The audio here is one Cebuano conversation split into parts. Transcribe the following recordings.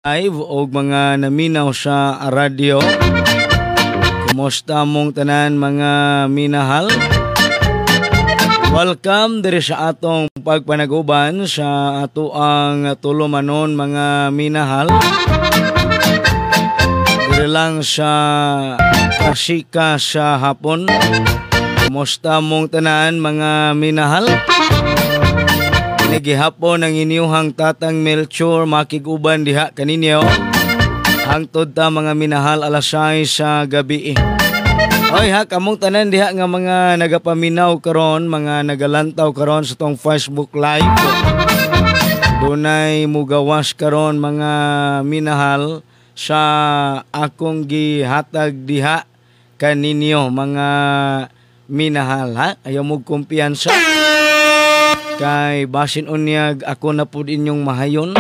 Live o mga naminaw sa radyo. Kumusta mong tanan, mga minahal? Welcome diri sa atong pagpanaguban sa ato ang tulumanon, mga minahal. Diri lang sa Kasika sa Hapon. Kumusta mong tanan, mga minahal? Gihapon ang inyuhang Tatang Melchor makiguban diha kaninyo. Hangtod ta, mga minahal, alas 6 sa gabi. Oy ha, kamong tanan diha nga mga nagapaminaw karon, mga nagalantaw karon sa tong Facebook Live. Dunay mugawas karon, mga minahal, sa akong gihatag diha kaninyo, mga minahal, ha. Ayaw mo kumpiyansa. Kay basin unyag ako na pud inyong mahayon,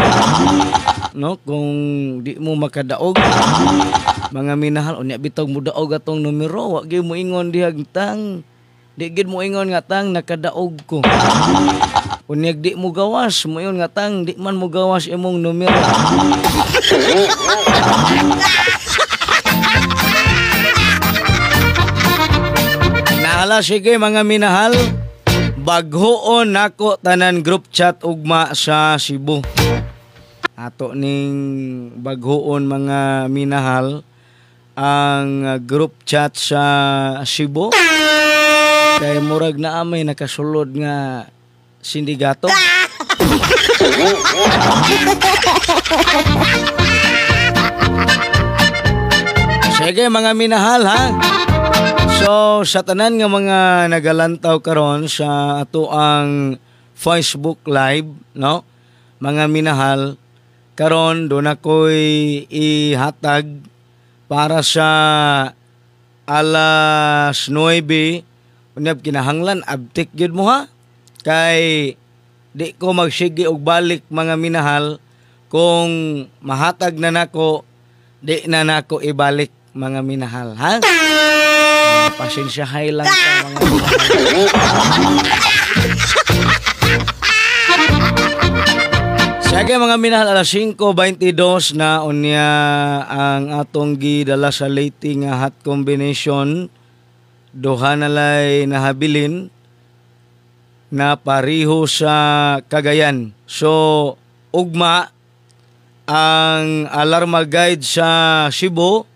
no, kung di mo makadaog, mga minahal. Unya bitaw mo daog atong numero, wa gyud mo ingon dihag tang, di gid mo ingon nga tang nakadaog ko. Unyag di mo gawas, moingon nga tang di man mo gawas imong numero. Nahala, sige mga minahal. Baghoon nako tanan group chat ugma sa Cebu. Ato ning baghoon, mga minahal, ang group chat sa Cebu. Kay murag na may nakasulod nga sindigato. Sige mga minahal ha. So sa tanan nga mga nagalantaw karon sa ato ang Facebook Live, no, mga minahal, karon doon ako'y ihatag para sa alas 9. Unyab kinahanglan abtik gyud mo ha, kay di ko magsige og balik, mga minahal. Kung mahatag na nako, di na nako ibalik, mga minahal ha. Pasensyahay lang sa mga minahal. Sige mga minahal, alas 5:22 na unya ang atong gidala sa Leyte nga hot combination. Duha na lay nahabilin na pariho sa Cagayan. So ugma ang alarma guide sa Cebu,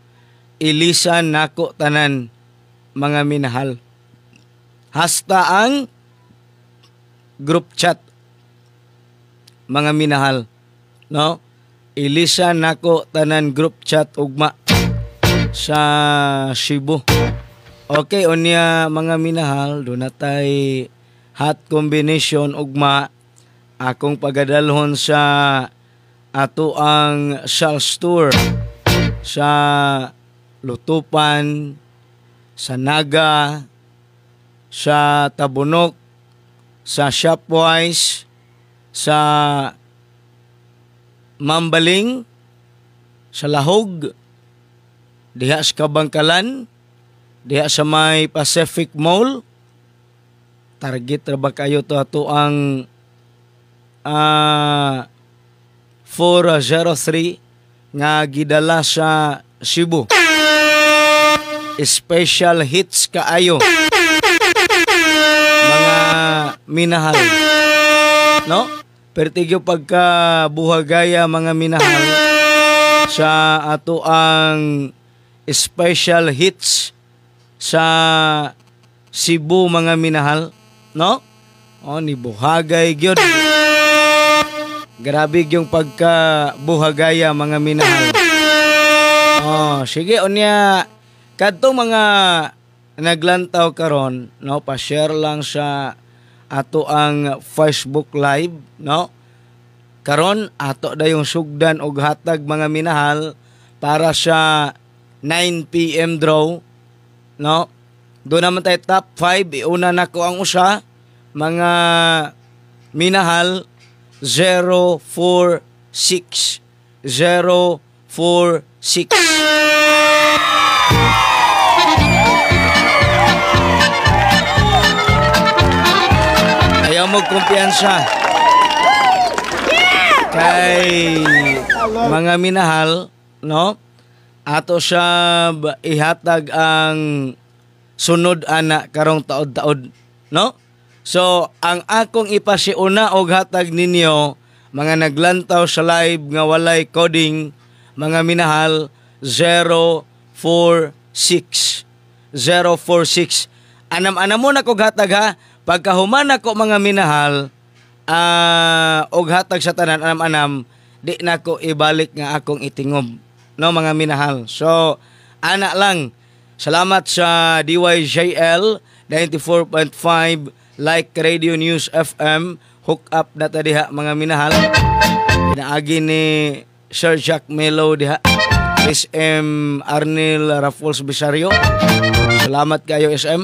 ilisan nako tanan, mga minahal. Hasta ang group chat, mga minahal, no? Ilisan nako tanan group chat ugma sa Cebu. Okay, unya mga minahal, doon natay hot combination ugma akong pagadalhon sa ato ang sales tour sa Lutupan, sa Naga, sa Tabunok, sa Shopwise, sa Mambaling, sa Lahog, diha sa Kabangkalan, diha sa may Pacific Mall. Target ra ba kayo to ato ang 403 nga gidala sa Cebu. Special hits kaayo, mga minahal, no? Pertigyo pagka buhagaya, mga minahal, sa ato ang special hits sa Cebu, mga minahal, no? O ni buhagay gyud. Grabe yung pagka buhagaya, mga minahal. Oh, sige unya kadto mga naglantaw karon, no, pa-share lang sa ato ang Facebook Live, no? Karon ato dayong sugdan og hatag, mga minahal, para sa 9 PM draw, no? Doon naman tayo top 5, iuna nako ang usa, mga minahal, 046 046. Ayaw mo kumpiyansa. Kay mga minahal, no? Ato siya ihatag ang sunod ana karong taod-taod, no? So, ang akong ipasiuna og hatag ninyo mga naglantaw sa live nga walay coding, mga minahal, 046 046. Anam-anam mo na kog hatag ha. Pagkahuman ako mga minahal, og hatag sa tanan anam-anam, di na ko ibalik nga akong itingob, no, mga minahal? So, ana lang. Salamat sa DYJL 94.5 Like Radio News FM. Hook up na ta diha, mga minahal. Pinaagi ni Sir Jack Melo diha. SM Arnel Raffles Bisario. Salamat kayo, SM.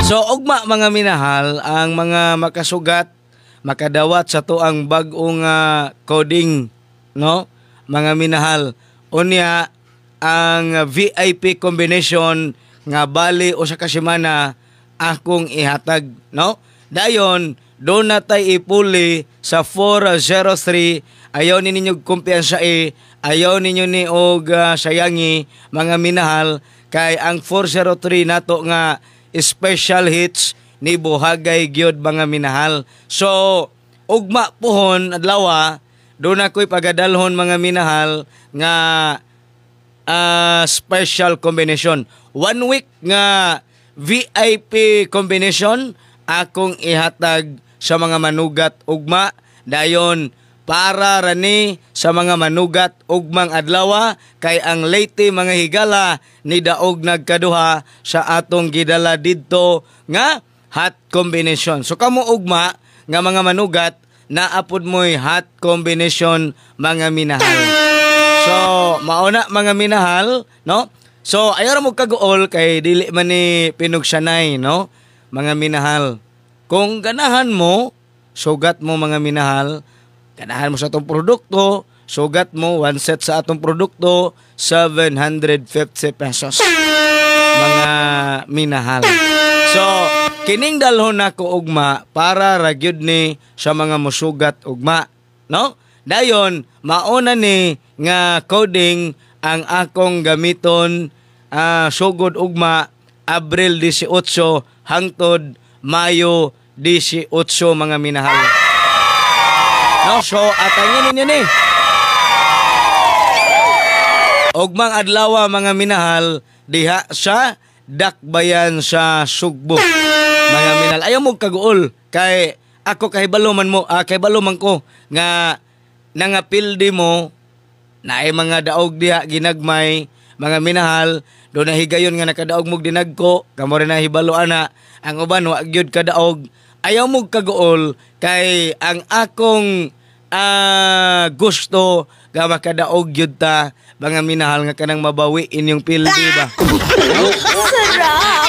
So ugma mga minahal, ang mga makasugat makadawat sa tuang bag-ong coding, no, mga minahal. Unya ang VIP combination nga bali usa ka semana akong ihatag, no? Dayon do na tay ipuli sa 403. Ayaw ni ninyo kumpiyansa eh, ayaw ninyo ni og sayangi, mga minahal, kay ang 403 nato nga special hits ni buhagay gyud, mga minahal. So ugma pohon adlaw do na ko'y pagadalhon, mga minahal, nga special combination. One week nga VIP combination akong ihatag sa mga manugat ugma. Dayon para rani sa mga manugat ugmang adlaw, kay ang Leyte mga higala ni daog nagkaduha sa atong gidala didto nga hot combination. So kamo ugma nga mga manugat, naapod mo'y hot combination, mga minahal. So mauna mga minahal, no? So ayaw ra mo kaguol kay dili man ni pinugsanay, no, mga minahal. Kung ganahan mo, sugat mo, mga minahal. Ganahan mo sa atong produkto, sugat mo, one set sa atong produkto, 750 pesos, mga minahal. So, kining dalhon nako ugma para ragyud ni sa mga musugat ugma, no? Dayon, mauna ni nga coding ang akong gamiton sugod ugma Abril 18 hangtod Mayo 18, mga minahal. No, so atangin ninyo ni. Ugmang adlaw, mga minahal, diha sa Dakbayan sa Sugbo. Mga minahal, ayaw mo kaguol kay ako kahibalo man mo, kahibalo man ko nga nangapildi mo naay mga daog diha ginagmay, mga minahal. Do na higayon nga nakadaog mo dinagko, kamo rin na hibalo ana, ang uban wa gyud kadaog. Ayaw mo kaguol kay ang akong gusto nga makadaog gyud ta, mga minahal, nga kanang mabawi inyong pildi ba. Sarap!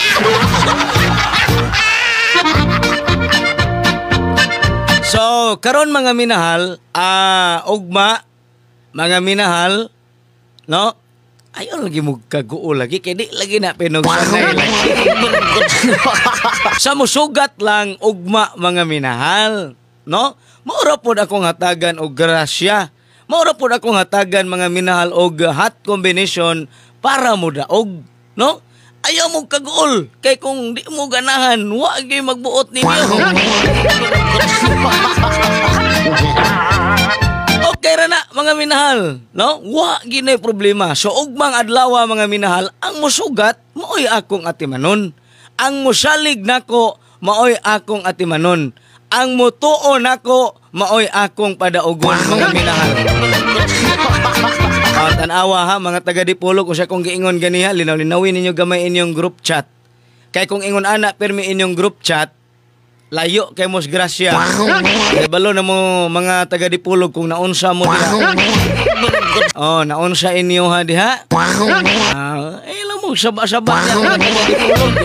So karon mga minahal, ugma mga minahal, no? Ayaw lagi mo kaguol lagi kay di lagi na pinugsanay lagi. Sa musugat lang ugma, mga minahal, no? Maura pod akong hatagan og grasya. Maura pod akong hatagan, mga minahal, og hot combination para mo daog, no? Ayaw mo kaguol kay kung di mo ganahan, wa gyud magbuot ninyo. Okay ra na, mga minahal, no? Wa ginay problema. So ugmang adlaw, mga minahal, ang musugat maoy akong atimanon. Ang musalig nako maoy akong atimanon. Ang mutuo nako maoy akong padaugon, mga minahal. Oh, tan-awa ha mga taga Dipolog, usa kong giingon ganiha, linaw-linawin ninyo gamay inyong group chat. Kay kung ingon ana pirmi inyong group chat, layo kay mos grasya. Kay balo na mo mga taga Dipolog kung naunsa mo diha. Oh, naunsa inyo ha diha. Eh lang mo saba-saba na mga taga Dipolog.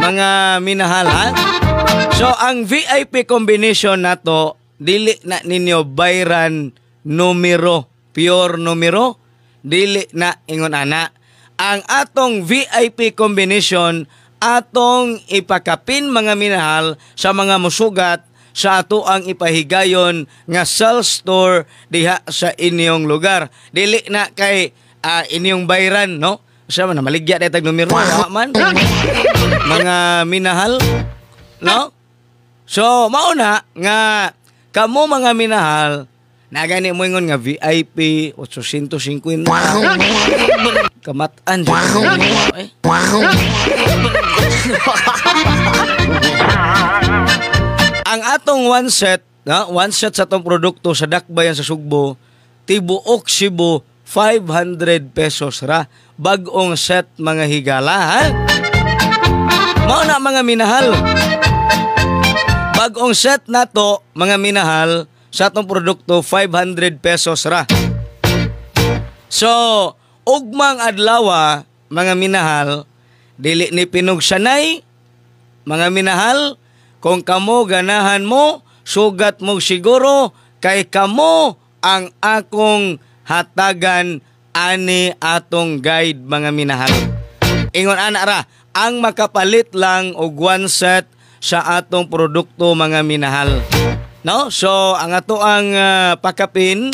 Mga minahal ha. So ang VIP combination nato dili na ninyo bayran numero, pure numero, dili na ingon ana. Ang atong VIP combination atong ipakapin, mga minahal, sa mga musugat sa ato ang ipahigayon nga sales store diha sa inyong lugar. Dili na kay inyong bayran, no? Sa man maligya dahil tag numero, wa man. Mga minahal, no? So, mao na nga kamo, mga minahal, na gani mo ingon nga VIP 850 kamatan eh. Ang atong one set, no? One set sa atong produkto sa Dakbayan sa Sugbo, tibuok Cebu, 500 pesos ra. Bag-ong set, mga higala, ha? Mao na, mga minahal. Bag-ong set nato, mga minahal, sa atong produkto 500 pesos ra. So, ugmang adlawa, mga minahal, dili ni pinugsanay, mga minahal, kung kamo ganahan mo, sugat mo siguro, kay kamo ang akong hatagan ani atong guide, mga minahal. Ingon ana ra, ang makapalit lang og one set sa atong produkto, mga minahal. No? So, ang ato ang pakapin,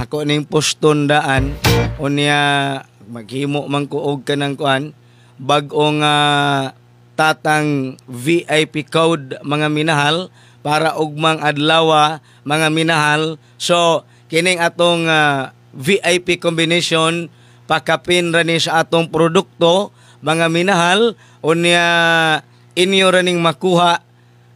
ako ning poston daan, unya maghimo man ko og kanang kuan, bag-ong tatang VIP code, mga minahal, para ugmang adlawa, mga minahal. So, kining atong VIP combination pakapin ra ni sa atong produkto, mga minahal, unya inyo ra ning makuha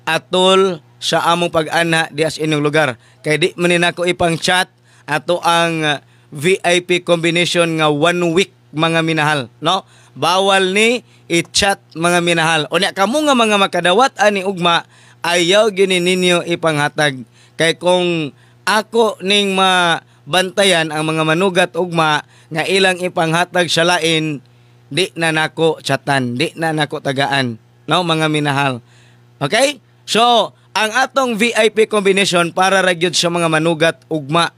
atol sa among pag-ana diha sa inyong lugar. Kay di man ni nako ipang chat ato ang VIP combination nga one week, mga minahal, no? Bawal ni i-chat, mga minahal. Unya kamo nga mga makadawat ani ugma, ayaw gyud ninyo ipanghatag. Kay kung ako ning mabantayan ang mga manugat ugma nga ilang ipanghatag sa lain, di na nako chatan, di na nako tagaan, no, mga minahal? Okay? So, ang atong VIP combination para ra gyud sa mga manugat ugma.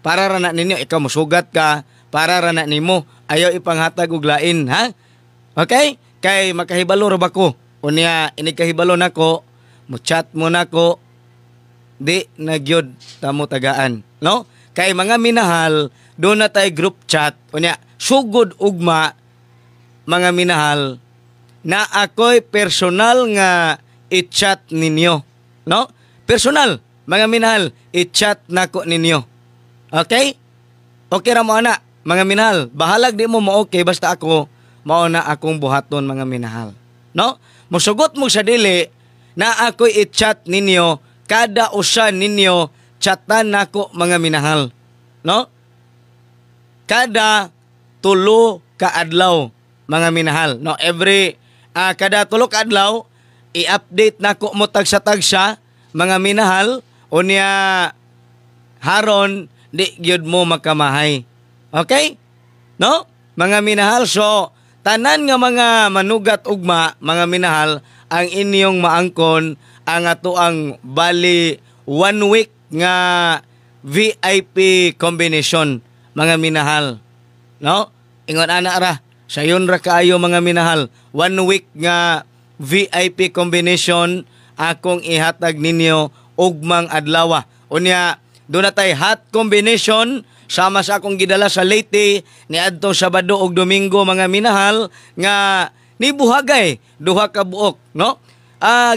Para ra na ninyo, ikaw musugat ka, para ra na nimo, ayaw ipanghatag og lain, ha? Okay? Kay makahibalo ra ba ko? Unya inig kahibalo nako, mo chat mo nako, di na gyud tamo tagaan, no? Kay mga minahal, do na tay group chat, unya sugod ugma, mga minahal, na ako'y personal nga i-chat ninyo, no? Personal, mga minahal, i-chat nako ninyo. Okay? Okay ra mo ana, mga minahal. Bahalag di mo mo okay, basta ako mao na akong buhaton, mga minahal. No? Musugot mo sa dili na ako'y i-chat ninyo, kada usa ninyo chatan nako, mga minahal. No? Kada 3 ka adlaw, mga minahal. No, every kada 3 ka adlaw i-update nako mo tagsa-tagsa, mga minahal, unya haron di gyud mo makamahay. Okay? No? Mga minahal, so tanan nga mga manugat ugma, mga minahal, ang inyong maangkon ang ato ang bali one week nga VIP combination, mga minahal. No? Ingon ana ra, sayon ra kaayo, mga minahal. One week nga VIP combination akong ihatag ninyo ugmang adlaw. Unya do na tay hot combination sama sa akong gidala sa Leyte niadtong Sabado ug Domingo, mga minahal, nga nibuhagay duha ka buok, no?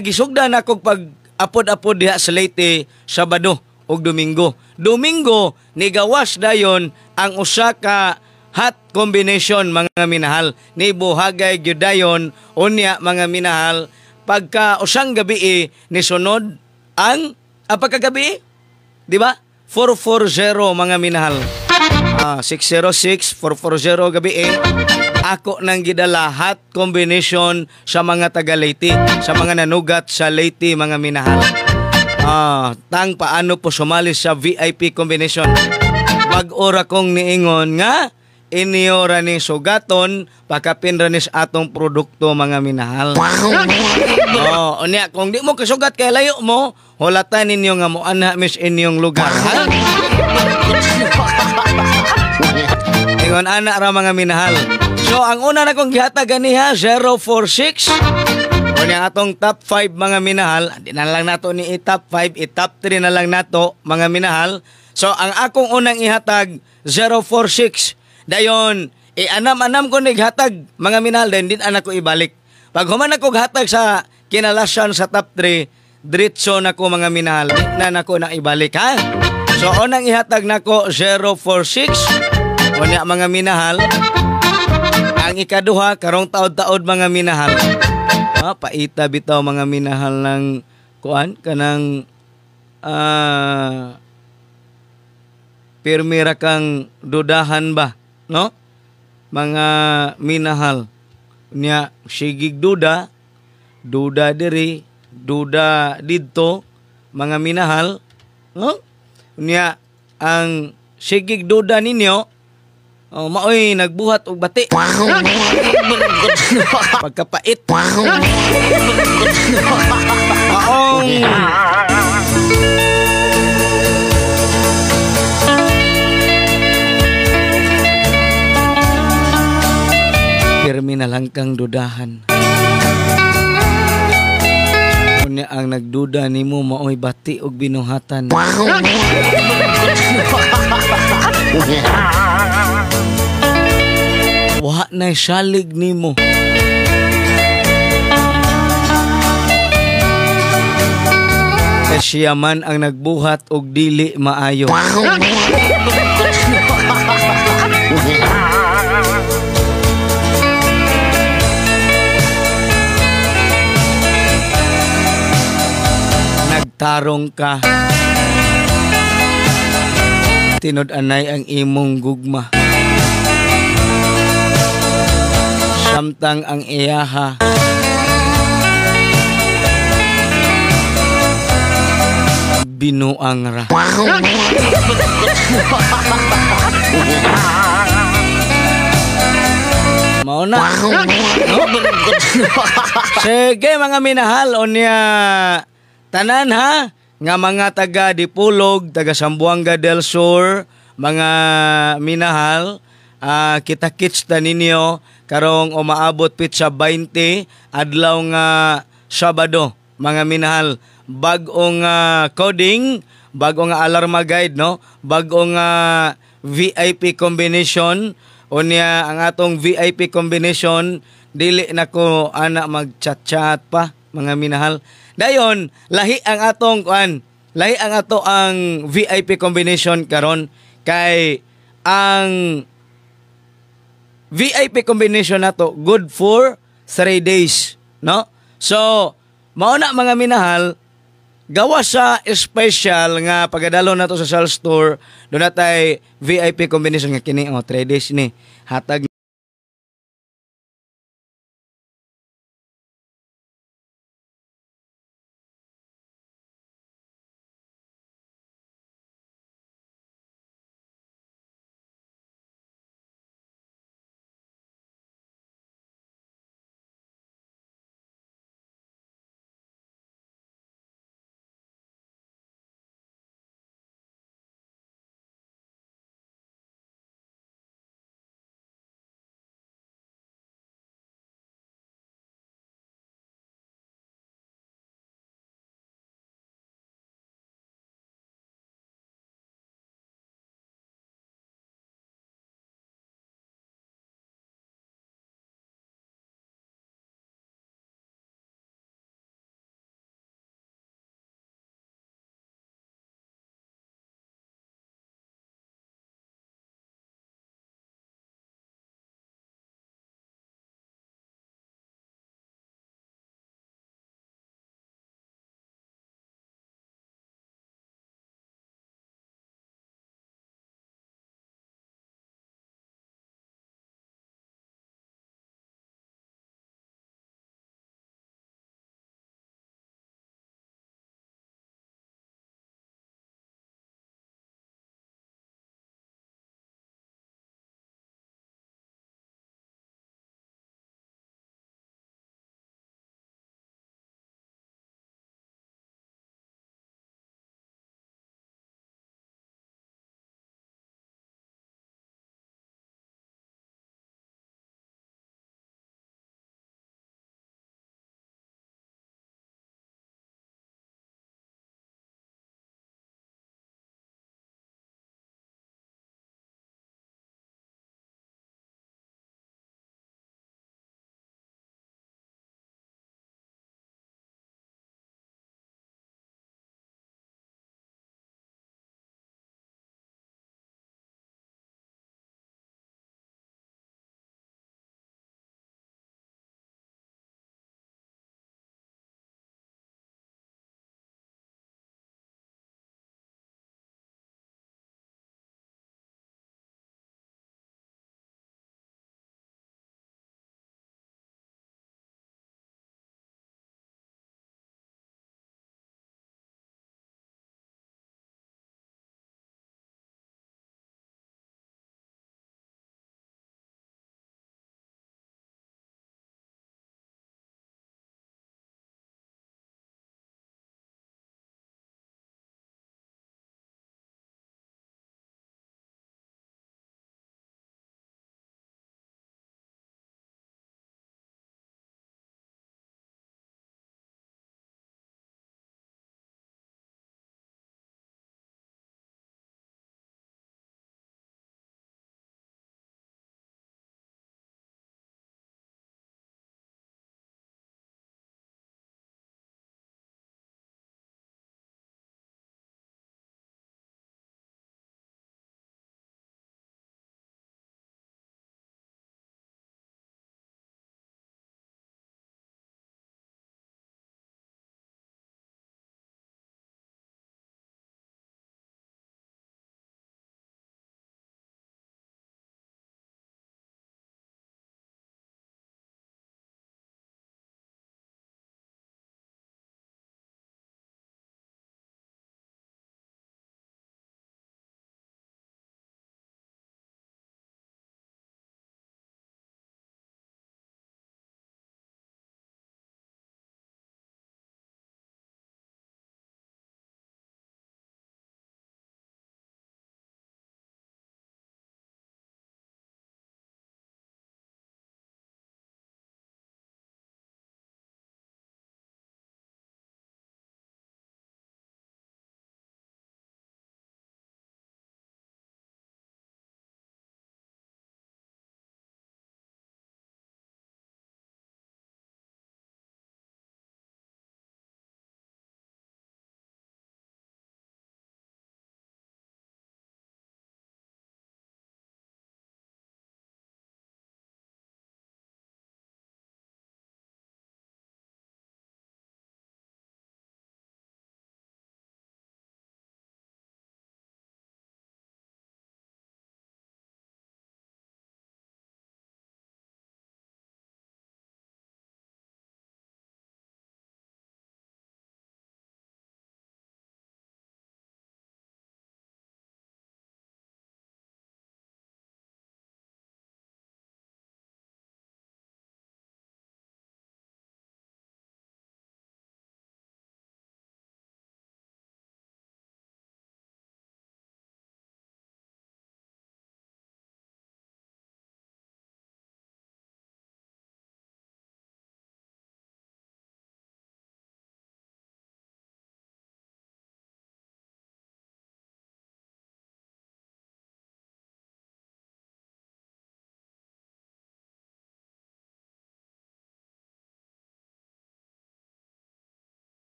Gisugdan ako pag apod-apod diha sa Leyte Sabado ug Domingo. Domingo nigawas dayon ang usa ka hot combination, mga minahal, nibuhagay gyud dayon. Unya, mga minahal, pagka usang gabi ni sunod ang pagkagabi, di ba? 440, mga minahal. 606 440 gabi eh. Ako nang gidala hot combination sa mga taga Leyte, sa mga nanugat sa Leyte, mga minahal. Tang paano po sumali sa VIP combination. Bag-ora kong niingon nga inyo ra ni sugaton, pakapin ra ni sa atong produkto, mga minahal. Oh, unya kung di mo kasugat kay layo mo, hulatan ninyo nga moanha mis inyong lugar, ha? Ingon ana ra, mga minahal. So, So ang una na kong gihatag ganiha, 046. Unya atong top 5, mga minahal, di na lang nato ni i-top 5, i-top 3 na lang nato, mga minahal. So ang akong unang ihatag, 046. Dayon i-anam-anam ko nighatag, mga minahal, then din anak ko ibalik. Pag human ako hatag sa kinalasan sa top 3, diretso na ko, mga minahal, di na nako na ibalik, ha. So unang ihatag nako, 046. Unya, mga minahal, ang ikaduha karong taod-taod, mga minahal. Ah, paita bitaw, mga minahal, ng kuan kanang pirmira kang dudahan ba, no? Mga minahal. Nya sigig duda, duda diri, duda didto, mga minahal, no? Nya ang sigig duda ninyo, oh, maoy nagbuhat og bati. Pagkapait. Maong pirmi na lang kang dudahan. Unya ang nagduda nimo maoy bati og binuhatan. Wa na salig nimo. Kay siya man ang nagbuhat og dili maayo. Nagtarong ka. Tinud-anay ang imong gugma. Samtang ang iyaha binuang ra. Mao na. No? Sige, mga minahal, unya tanan ha nga mga taga Dipolog, taga Zamboanga del Sur, mga minahal, kita-kits ta ninyo karong umaabot pitsa 20 adlaw nga Sabado, mga minahal, bag-ong coding, bag-ong alarma guide, no, bag-ong VIP combination. Unya ang atong VIP combination dili nako ana mag-chat-chat pa, mga minahal. Dayon lahi ang atong kuan, lahi ang ato ang VIP combination karon kay ang VIP combination nato good for 3 days, no? So mao na, mga minahal, gawa sa special nga pagadalo nato sa sales store, doon natay VIP combination nga kini, oh, 3 days ni hatag.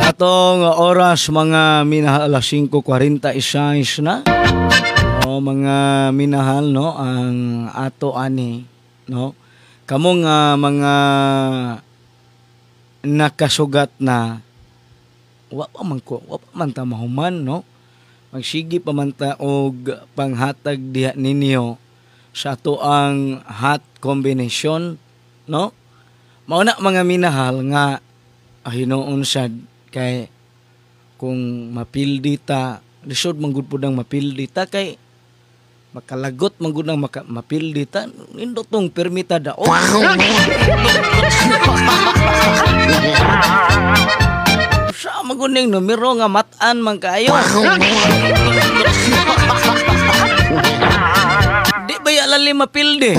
Atong oras, mga minahal, alas 5:46 na. O mga minahal, no, ang ato ani, no. Kamo nga mga nakasugat na, wa pa man ko, wa pa man ta mahuman, no. Magsige pa man ta og panghatag diha ninyo sa ato ang hot combination, no. Mao na, mga minahal, nga hinuon sad kay kung mapildi ta, lisod man gud pud ang mapildi ta kay makalagot man gud ang mapildi ta, nindot tong permita daog. Sa maguning numero nga mat-an man kaayo. Di ba ya lalim mapildi?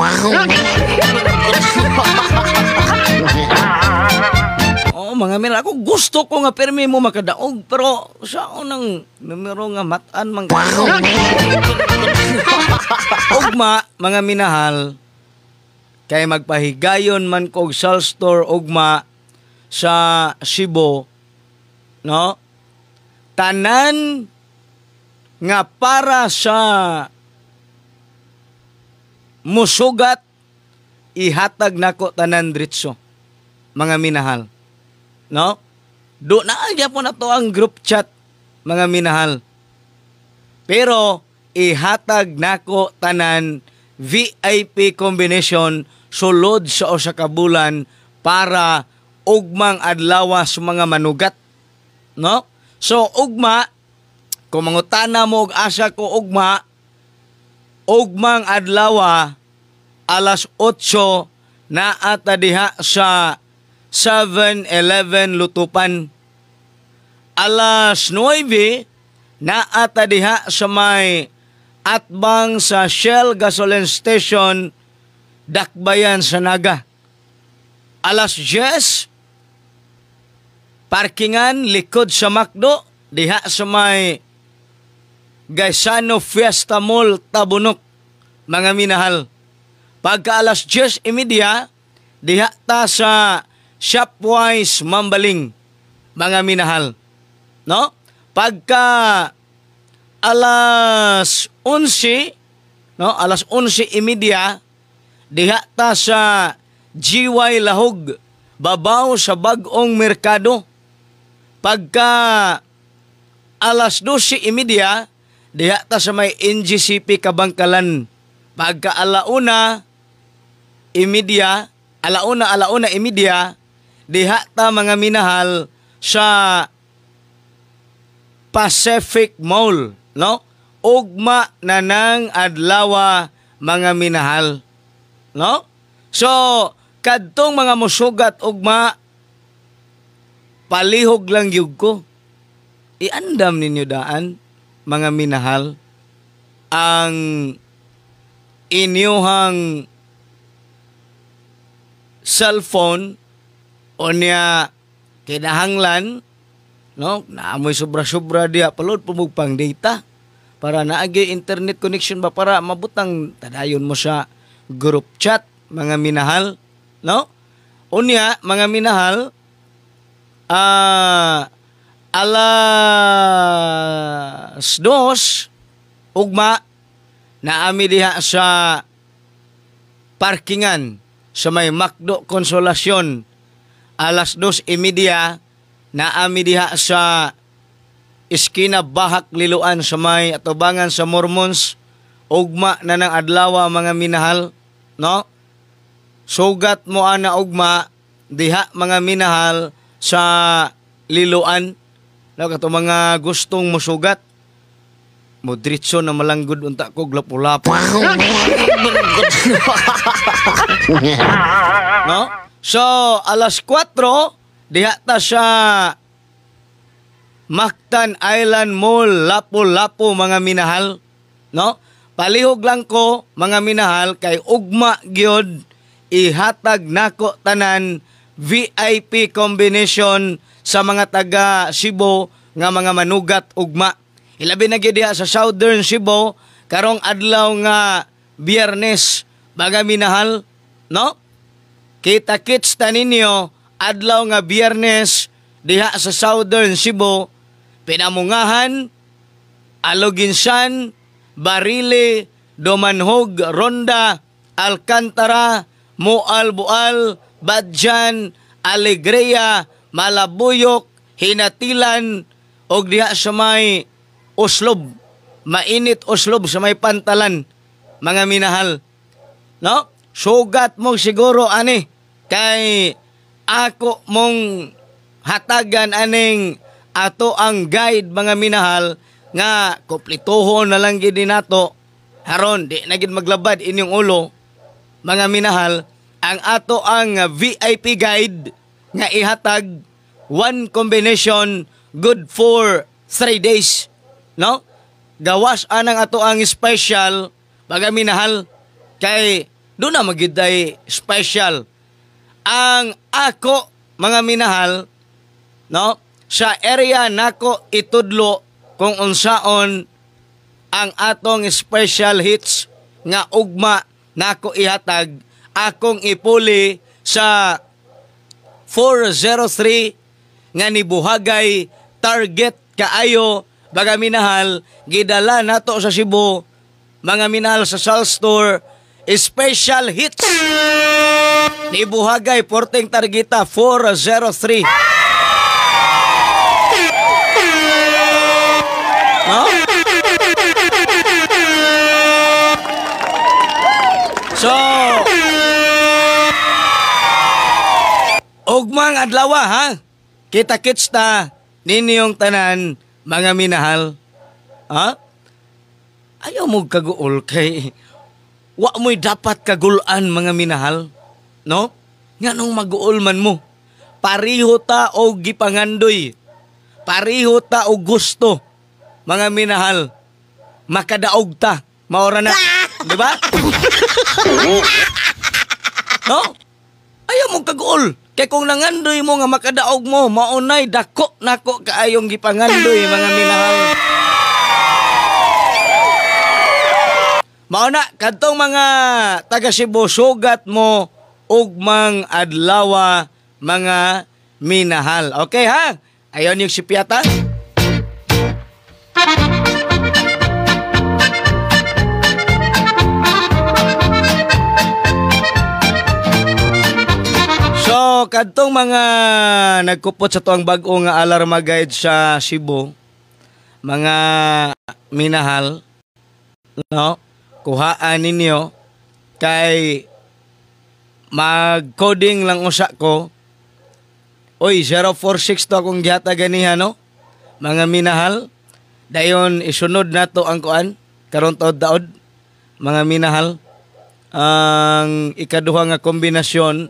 Oo, mga mira, ako gusto ko nga permi mo makadaog, pero sa unang numero nga mat-an man kaayo. Ugma, mga minahal, kay magpahigayon man kog sal store ugma sa Cebu, no? Tanan nga para sa musugat, ihatag nako tanan dritso, mga minahal, no? Do na po na to ang group chat, mga minahal. Pero ihatag nako tanan VIP combination sulod sa usa ka bulan para ugmang adlaw sa mga manugat, no? So ugma, kung mangutana mo og asa ko ugma, ugmang adlaw alas 8 naa ta diha sa 7-Eleven Lutupan. Alas 9 naa ta diha sa may atbang sa Shell Gasoline Station, Dakbayan sa Naga. Alas 10, parkingan likod sa McDo diha sa may Gaisano Fiesta Mall, Tabunok, mga minahal. Pagka alas 10:30, diha ta sa Shopwise Mambaling, mga minahal, no? Pagka alas 11, no, alas 11:30, diha ta sa GY Lahog, babaw sa Bagong Merkado. Pagka alas 12:30, diha ta sa may NGCP Kabangkalan. Pagka 1:30, 1:30, diha ta, mga minahal, sa Pacific Mall, no? Ugma na nang adlawa, mga minahal, no? So, kadtong mga musugat ugma, palihog lang gyud ko. Iandam ninyo daan, mga minahal, ang inyuhang cellphone o niya kinahanglan, no, naamoy sobra-sobra diya, palod pumug pang data para naagi internet connection ba para mabutang tadayon mo sa group chat, mga minahal, no? Unya, mga minahal, alas 2 ugma naami diha sa parkingan sa may McDo Consolacion. Alas 2:30 naami diha sa iskina Bahak Liloan sa may atubangan sa Mormons. Ugma na ng adlaw, mga minahal, no? Sugat mo ana ugma diha, mga minahal, sa Liloan, no? Kato mga gustong musugat mo, diretso na malanggod unta ko lapu-lapu, no? So alas 4 diha ta sa Mactan Island Mall, Lapu-Lapu, mga minahal, no? Palihog lang ko, mga minahal, kay ugma gyud ihatag nako tanan VIP combination sa mga taga Cebu nga mga manugat ugma. Ilabi na gyud diha sa Southern Cebu karong adlaw nga Biyernes, mga minahal, no? Kita kits ta ninyo adlaw nga Biyernes diha sa Southern Cebu, Pinamungahan, Aloguinsan, Barili, Dumanjug, Ronda, Alcantara, Moalboal, Badian, Alegria, Malabuyok, Ginatilan, og diha sa may Oslob, mainit Oslob sa may Pantalan, mga minahal. No? Sugat mo siguro ani kay ako mong hatagan aning ato ang guide, mga minahal, nga kompletohon na lang gid nato haron di na gid maglabad inyong ulo, mga minahal. Ang ato ang VIP guide nga ihatag, one combination good for 3 days, no? Gawas anang ato ang special, mga minahal, kay doon na magiday special ang ako, mga minahal, no? Sa area nako itudlo kung unsaon ang atong special hits nga ugma nako ihatag, akong ipuli sa 403 nga nibuhagay target kaayo, mga minahal. Gidala nato sa Cebu, mga minahal, sa Sal Store, special hits nibuhagay porting targeta 403, no? So, ugmang adlaw ha, kita-kits ta ninyong tanan, mga minahal. Ha? Ayaw mo kaguol kay wa mo'y dapat kagulan, mga minahal. No? Nganong maguol man mo? Pariho ta og gipangandoy. Pariho ta og gusto, mga minahal. Makadaog ta. Maora na. Di ba? No? Ayaw mo kaguol. Kay kung nangandoy mo nga makadaog mo, maunay dako nako kaayong gipangandoy, mga minahal. Mauna, kadtong mga taga Cebu, sugat mo ugmang adlawa, mga minahal. Okay ha? Ayon yung sipyata. So, kadtong mga nagkupot sa tuang bag-o nga alarma guide sa Cebu, mga minahal, no? Kuhaan ninyo kay mag-coding lang usa ko. Oy, 046 to akong gihatagan niya, no? Mga minahal, dayon isunod nato ang kuan karon taod-daod, mga minahal. Ang ikaduha nga kombinasyon,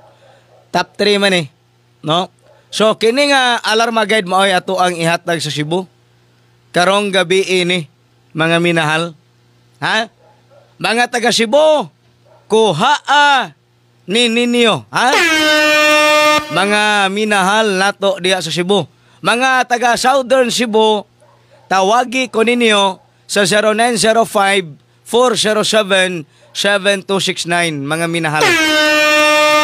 top 3 man eh, no? So kini nga alarma guide maoy ato ang ihatag sa Cebu karong gabi ini, mga minahal. Ha? Mga taga Cebu, kuhaa ni ninyo, ha? Mga minahal nato diha sa Cebu. Mga taga Southern Cebu, tawagi ko ninyo sa 0905-407-7269, mga minahal.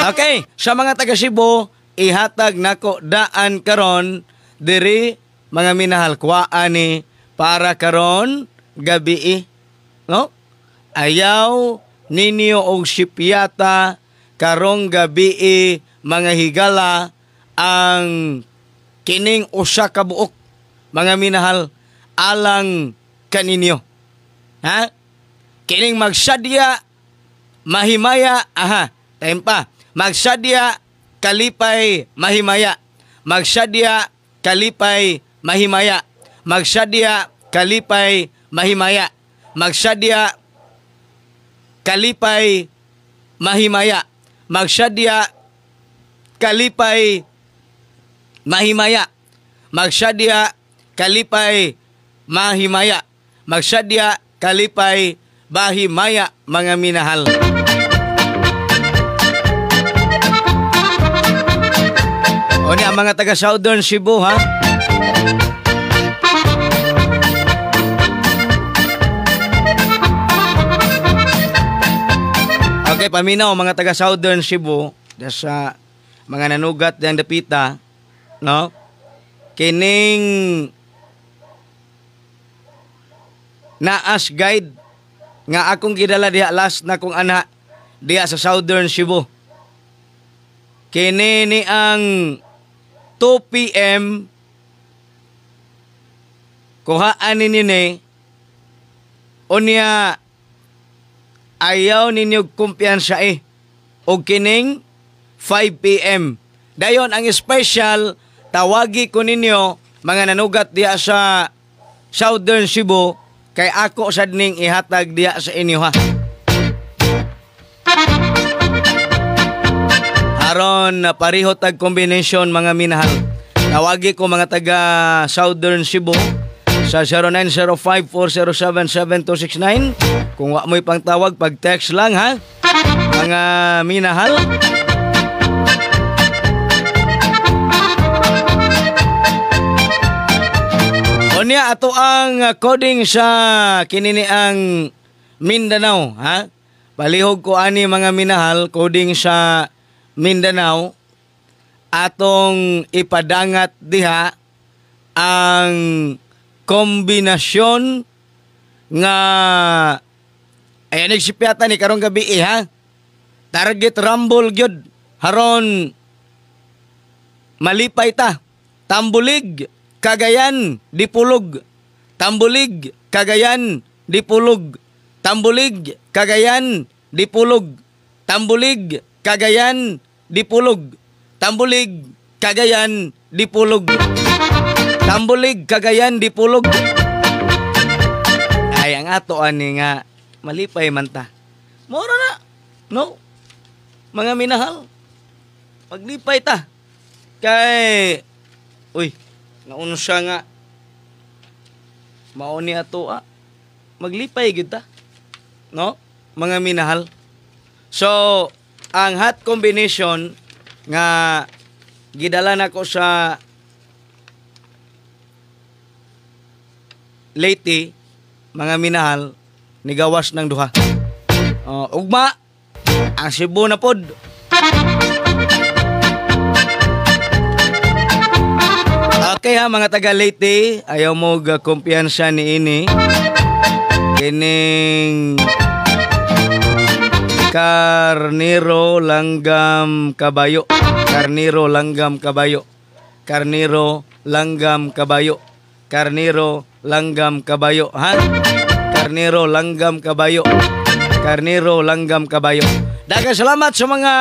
Okay, sa mga taga Cebu, ihatag nako daan karon diri, mga minahal, kuhaan ni para karon gabi, no? Ayaw ninyo og sipyata karong gabi, mga higala, ang kining usa ka buok, mga minahal, alang kaninyo. Ha? Kining magsadya mahimaya, aha, time pa. Magsadya kalipay mahimaya. Magsadya kalipay mahimaya. Magsadya kalipay mahimaya. Magsadya kalipay mahimaya. Magsadya kalipay mahimaya. Magsadya kalipay mahimaya. Magsadya kalipay bahimaya, mga minahal. O niya, mga taga Southern Cebu, ha? Okay, paminaw mga taga Southern Cebu, sa mga nanugat ng dapita, no? Kining naas guide nga akong gidala diha last na kong ana diha sa Southern Cebu. Kini ni ang 2 p.m. Kuhaan ninyo ni unya ayaw ninyo kumpiyansa eh. Og kining 5 p.m. Dayon ang special, tawagi ko ninyo mga nanugat diha sa Southern Cebu kay ako sad ning ihatag diha sa inyo ha. Aron pareho tag combination mga minahal. Tawagi ko mga taga Southern Cebu sa 0905-407-7269. Kung wa mo'y pangtawag, pag-text lang ha, mga minahal. Unya ato ang coding sa kinini ang Mindanao ha. Palihog ko ani mga minahal, coding sa Mindanao. Atong ipadangat diha ang kombinasyon nga ayan nagsipyata ni karong gabi eh, ha. Target rumble gyud haron malipay ta. Tambulig Cagayan Dipulog, Tambulig Cagayan Dipulog, Tambulig Cagayan Dipulog, Tambulig Cagayan Dipulog, Tambulig Cagayan Dipulog, Tambulig Cagayan Dipulog. Ay ang ato ani nga malipay man ta. Mora na. No. Mga minahal, paglipay ta. Kay uy, naunsa nga mao ni ato ah. Maglipay gyud ta. No? Mga minahal. So, ang hot combination nga gidala nako sa Leyte, mga minahal, nigawas ng duha. Ugma, ang Cebu na pod. Okay ha, mga taga Leyte, ayaw mo kumpiyansa ni ini. Kining Karnero Langgam Kabayo. Karnero Langgam Kabayo. Karnero Langgam Kabayo. Karnero Langgam Kabayo. Ha? Karnero Langgam Kabayo. Karnero Langgam Kabayo. Daghang salamat sa mga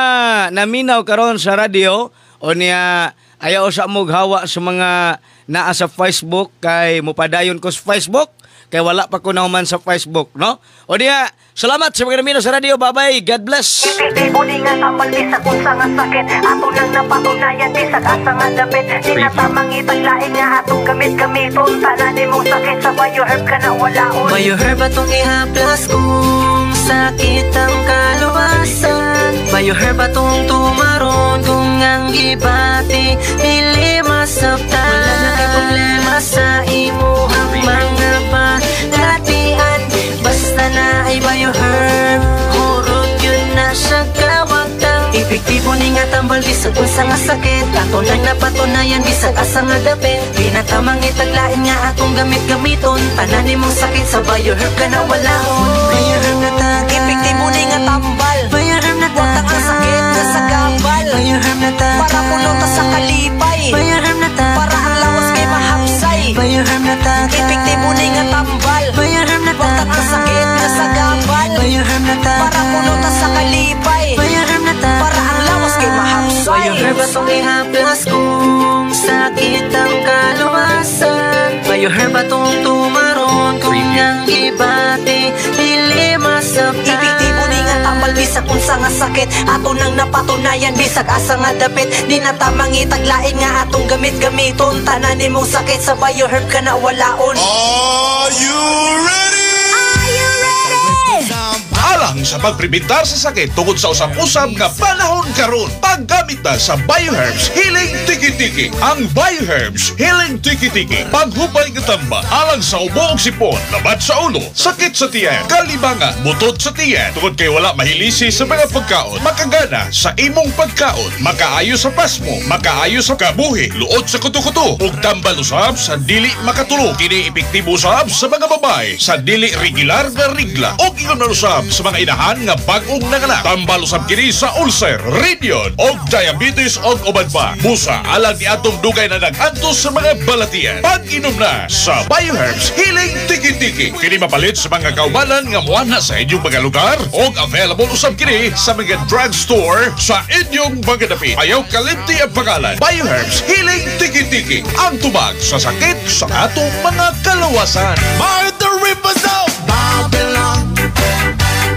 naminaw karon sa radyo. O niya, ayaw sa mog hawa sa mga naa sa Facebook kay mupadayon ko sa Facebook kay wala pa ko nahuman sa Facebook, no? O diya, salamat sa mga naminaw sa radyo. Bye-bye. God bless. Epektibo ni nga tambal bisag unsa nga sakit, ato nang napatunayan bisag asa nga dapit. Di na tamang itaglain nga atong gamit-gamiton. Tanan nimong sakit sa Bioherb ka na walaon. Bioherb atong ihaplas kung sakit ang kaluwasan. Bioherb atong tumaron kung ang gibati dili masabtan. Wala na kay problema sa imuhang mga palatian. Basta na ay Bioherb, hurot yun na siya kawagtang. Epektibo ni nga tambal bisag unsa nga sakit, ato nang napatunayan bisag asa nga dapit. Di na tamang itaglain nga atong gamit-gamiton. Tanan nimong sakit sa Bioherb ka na walaon. Bioherb na tagay, epektibo ni nga tambal, Bioherb na wagtang ang sakit nga sa gabal, Bioherb na tagay, para puno ta sa kalipay, Bioherb na tagay, para ang lawas kay mahapsay, Bioherb na tagay, epektibo ni nga tambal, Bioherb na wagtang ang sakit nga sa gabal, Bioherb na tagay, para puno ta sa kalipay, Bioherb na tagay, para ang lawas kay mahapsay. Bioherb atong ihaplas kung sakit ang kaluwasan. Bioherb atong tumaron kung ang gibati dili masabtan. Epektibo ni nga tambal bisag unsa nga sakit, ato nang napatunayan bisag asa nga dapit. Di na tamang itaglain nga atong gamit-gamiton. Tanan nimong sakit sa Bioherb ka na walaon. Are you ready? Are you ready? Ala! Alang sa pagprebentar sa sakit tungod sa usab-usab nga panahon karon, paggamit na sa Bioherbs Healing Tiki-Tiki. Ang Bioherbs Healing Tiki-Tiki, paghupay nga tamba alang sa ubo ug sipon, labat sa ulo, sakit sa tiyan, kalibanga, butot sa tiyan, tungod kay wala mahilisi sa mga pagkaon, makagana sa imong pagkaon, makaayo sa pasmo, makaayo sa kabuhi, luod sa kuto-kuto, ug tambal usab sa dili makatulog. Kini epektibo usab sa mga babae sa dili regular nga rigla, ug ingon man usab sa mga inahan nga bag-ong nanganak. Tambal usab kini sa ulcer, radion, og diabetes og uban pa. Busa alang ni atong dugay na nag-antos sa mga balatian. Pag-inom na sa Bioherbs Healing Tiki-Tiki. Kini mapalit sa mga kaubanan nga muana sa inyong mga lugar og available usab kini sa mga drugstore sa inyong mga dapit. Ayaw kalimti ang pangalan, Bioherbs Healing Tiki-Tiki. Ang tubag sa sakit sa atong mga kalawasan. By the rivers of Babylon,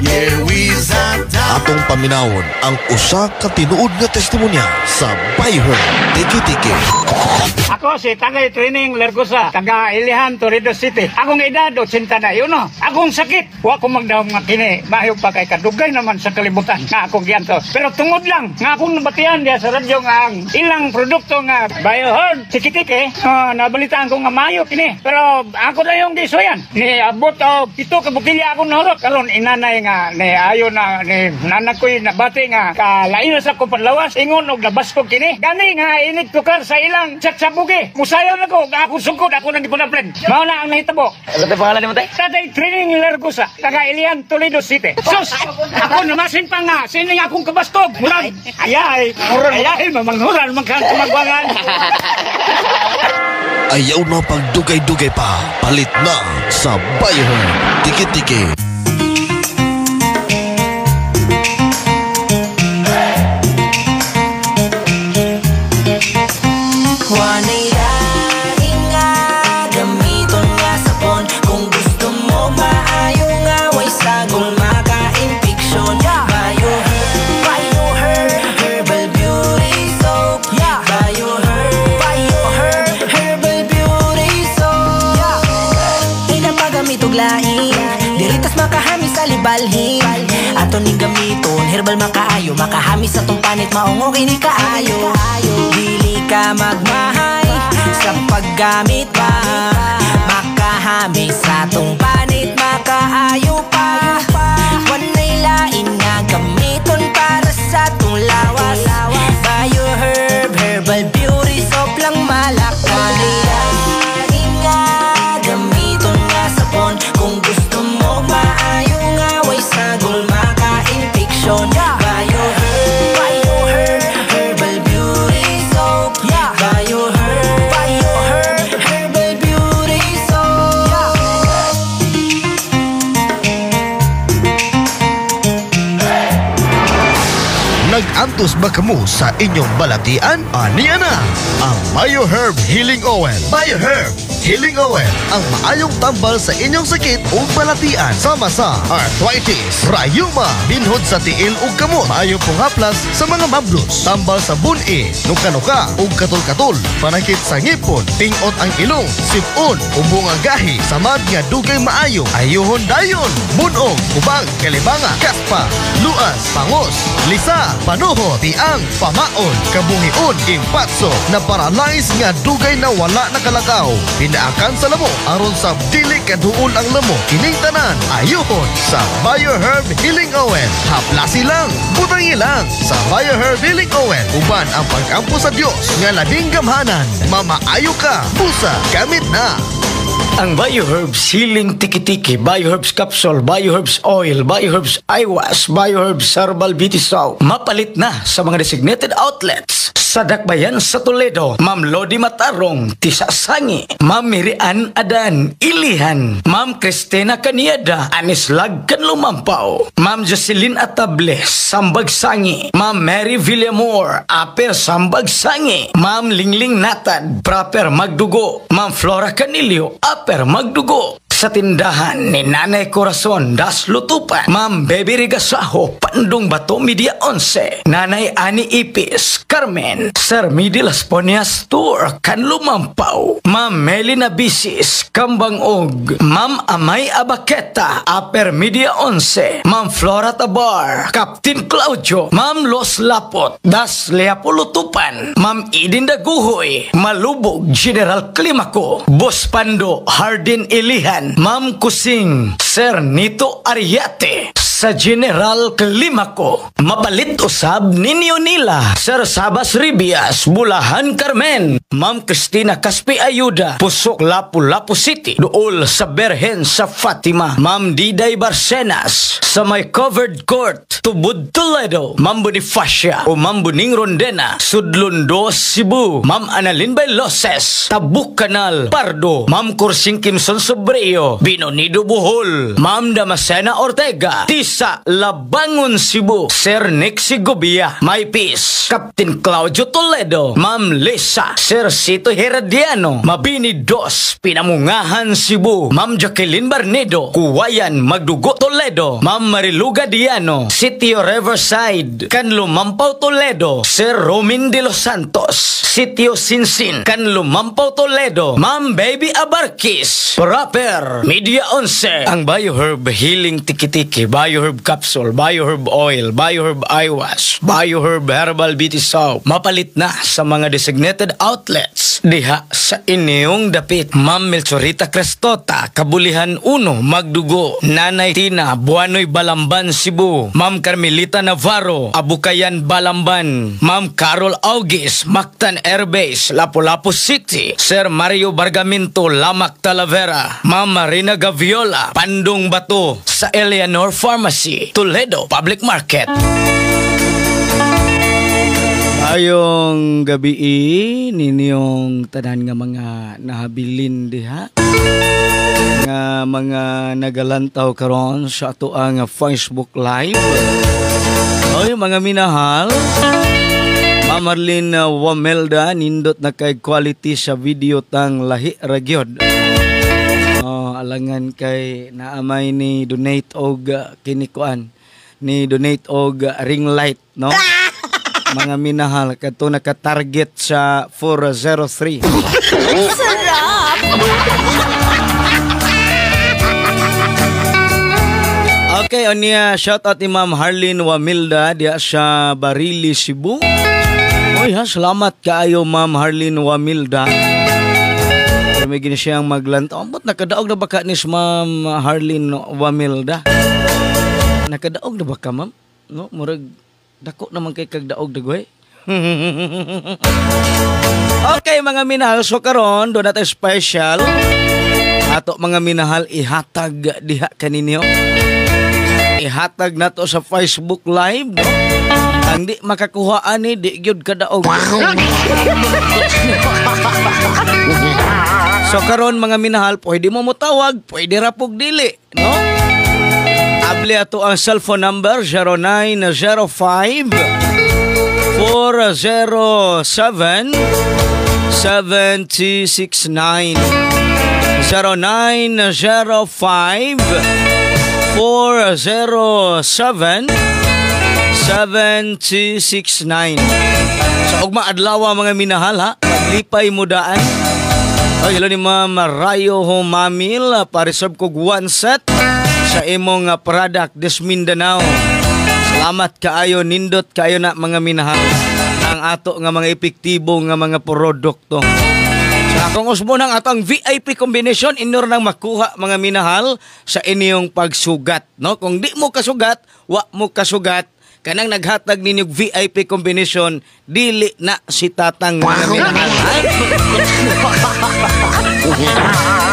yeah, we Atong paminawon ang usa ka tinuod nga testimonya sa Bioherb Tiki-Tiki. Ako si Tagay Training Lergosa, taga Ilihan, Toledo City. Akong edad, 81. Akong sakit, wa ko magdahom nga kini. Maayo pa kay kadugay naman sa kalibutan nga akong giantos. Pero tungod lang nga akong nabatian diya sa radyo nga ang ilang produkto nga Bioherb Tiki-Tiki, nabalitaan ko nga maayo kini. Pero ako na yung gisuyan. Ni abot og 7 ka botilya akong nahurot. Karon inanay nga ni ayo na ni nanak ko'y nabati nga kalain na sa akong panlawas, ingon og nabaskog kini. Gani nga inig tukar sa ilang tsabugi. Musayaw na ko, akong sungkod, ako nang gipunaplen. Mao na ang nahitabo. Ano tayo pangalan ni mo tay? Tatay Training Lergosa, taga Ilian, Toledo City. Sus! Ako namasin pa nga, sining akong kabastog. Murag, ayay, ayay, mamanghuran, magkang kumagwangan. Ayaw na pagdugay-dugay pa, palit na sa Bioherb Tiki-Tiki. Wanay laing nga gamiton nga sabon. Kung gusto mo maayo nga way sagol maka-infeksyon. Bioherb, Bioherb, herbal beauty soap. Bioherb, Bioherb, herbal beauty soap. Di na pagamit og laing, diritas makahami sa libalhin. Ato ning gamiton, herbal makaayo, makahami sa tong panit, maong okay ni kaayo. Dili ka magmahay sa paggamit pa, makahami sa tong panit, makaayo pa. Wanay lain nga gamiton para sa tong lawas. Bioherb, herbal beauty soap lang malakas. Wanay lain nga gamiton nga sabon. Kung gusto mo maayo nga way sagol maka-infeksyon. Bioherb, Bioherb, herbal beauty soap. Bioherb, Bioherb, herbal beauty soap. Nag-antos ba kamo sa inyong balatian? Aniya na ang Bioherb Healing Oil. Bioherb Healing Oil, ang maayong tambal sa inyong sakit o balatian, sama sa arthritis, rayuma, binhod sa tiil ug kamot, maayo pong haplas sa mga mablos, tambal sa buni, nuka-nuka ug katol-katol, panakit sa ngipon, tingot ang ilong, sipon, ubo nga gahi, samad nga dugay maayo, ayuhon dayon, bunog, ubang, kalibanga, kaspa, luas, pangos, lisa, panuho, tiang, pamaon, kabuhion, impatso, na paralyze nga dugay na wala nakalakaw, pinaakan sa lamok, aron sa dili kaduol ang lamok, kining tanan, ayuhon sa Bioherb Healing Oil. Haplasi lang, butangi lang sa Bioherb Healing Oil. Uban ang pag-ampo sa Dios nga labing gamhanan. Mamaayo ka, busa, gamit na. Ang Bioherbs Healing Tiki-Tiki, Bioherbs Capsule, Bioherbs Oil, Bioherbs Eye Wash, Bioherbs Herbal Beauty Soap, mapalit na sa mga designated outlets. Sa Dakbayan sa Toledo, Ma'am Lodi Matarong, Tisa Sangi, Ma'am Mirian Adan, Ilihan, Ma'am Cristina Canieda, Anislag Kanlumampaw, Ma'am Jocelyn Atable, Sambag Sangi, Ma'am Mary Villamor, Aper Sambag Sangi, Ma'am Lingling Natad, Proper Magdugo, Ma'am Flora Canilio, Aper Magdugo. Sa tindahan ni Nanay Corazon Das Lutupan, Ma'am Baby Rigasaho, Pandong Bato, Media 11, Nanay Ani Ipis, Carmen, Sir Midi Las Ponias Tour, Kanlumampaw, Ma'am Melina Bisis, Kambangog, Ma'am Amay Abaketa, Upper Media 11, Ma'am Flora Tabar, Captain Claudio, Ma'am Los Lapot, Das Leapulutupan, Ma'am Idin Daguhoy, Malubog, General Climaco, Boss Pando, Hardin Ilihan, Ma'am Kusing, Sir Nito Ariate, sa General Climaco. Mapalit usab ninyo nila, Sir Sabas Ribias, Bulahan Carmen, Ma'am Cristina Caspi Ayuda, Pusok Lapu-Lapu City, Duol sa Berhen sa Fatima, Ma'am Diday Barcenas, sa may covered court, Tubod Toledo, Ma'am Bonifacia o Ma'am Buning Rondena, Sudlundo, Cebu, Ma'am Analin Bailoses, Tabuk Canal, Pardo, Ma'am Kursing Kimson Sobreo, Binonido Bohol, Ma'am Damascena Ortega, Tisa Labangon Cebu, Sir Nick Sigobia, My Peace, Captain Claudio Toledo, Ma'am Lisa, Sir Sito Herediano, Mabini Dos, Pinamungahan Cebu, Ma'am Jacqueline Barnedo, Kuwayan Magdugo Toledo, Ma'am Mariluga Diano, Sitio Riverside, Canlumampaw Toledo, Sir Romin de los Santos, Sitio Sinsin, Canlumampaw Toledo, Ma'am Baby Abarquis, Proper, Media 11, ang Bioherb Healing Tiki-Tiki, Bioherb Capsule, Bioherb Oil, Bioherb Eye Wash, Bioherb Herbal Beauty Soap, mapalit na sa mga designated outlets diha sa inyong dapit. Ma'am Melchorita Crestota, Kabulihan 1, Magdugo, Nanay Tina, Buanoy Balamban, Cebu, Ma'am Carmelita Navarro, Abukayan Balamban, Ma'am Carol Augis, Mactan Airbase, Lapu-Lapu City, Sir Mario Bargaminto, Lamak Talavera, Ma'am Marina Gaviola, Pandong Bato, sa Eleanor Pharmacy, Toledo Public Market. Ayong gabi ninyong tanan nga mga nahabilin diha nga mga nagalantaw karon sa ato ang Facebook Live. Oy mga minahal, Ma'am Marlene Wamelda, nindot na kay quality sa video tang lahi ra gyud. Oh, alangan kay naamay ni donate og kinikuan, ni donate og ring light, no? Mga minahal, kadto naka-target sa 403. Sarap! Okay, onya shout out ni Ma'am Harlene Wamilda diha sa Barili, Cebu. Oy ha, salamat kaayo Ma'am Harlene Wamilda. Pero may gini siyang maglantaw. Ambot nakadaog na ba ka ni Ma'am Harlene Wamilda? Nakadaog na ba ka, ma'am? No, murag dako naman kay kagdaog dagoy. Okay mga minahal, so karon do natin special ato mga minahal ihatag diha kaninyo. Ihatag nato sa Facebook Live, no? Ang di makakuha ani di gyud kadaog. So karon mga minahal, pwede mo motawag, pwede ra pug dili, no? Abli ato ang cellphone number 0905 407 7269, 0905 407 7269. Sa ugma adlaw mga minahal ha, maglipay mo daan. Ay, hello ni Ma'am Rayo Humamil, pa-reserve kog one set sa imong product des Mindanao. Salamat kaayo, nindot kaayo na mga minahal ang ato nga mga epektibo nga mga produkto. Sa akong usbo ng atong VIP combination inor nang makuha mga minahal sa inyong pagsugat, no? Kung di mo kasugat, wa mo kasugat, kanang naghatag ninyong VIP combination dili na si tatang mga minahal.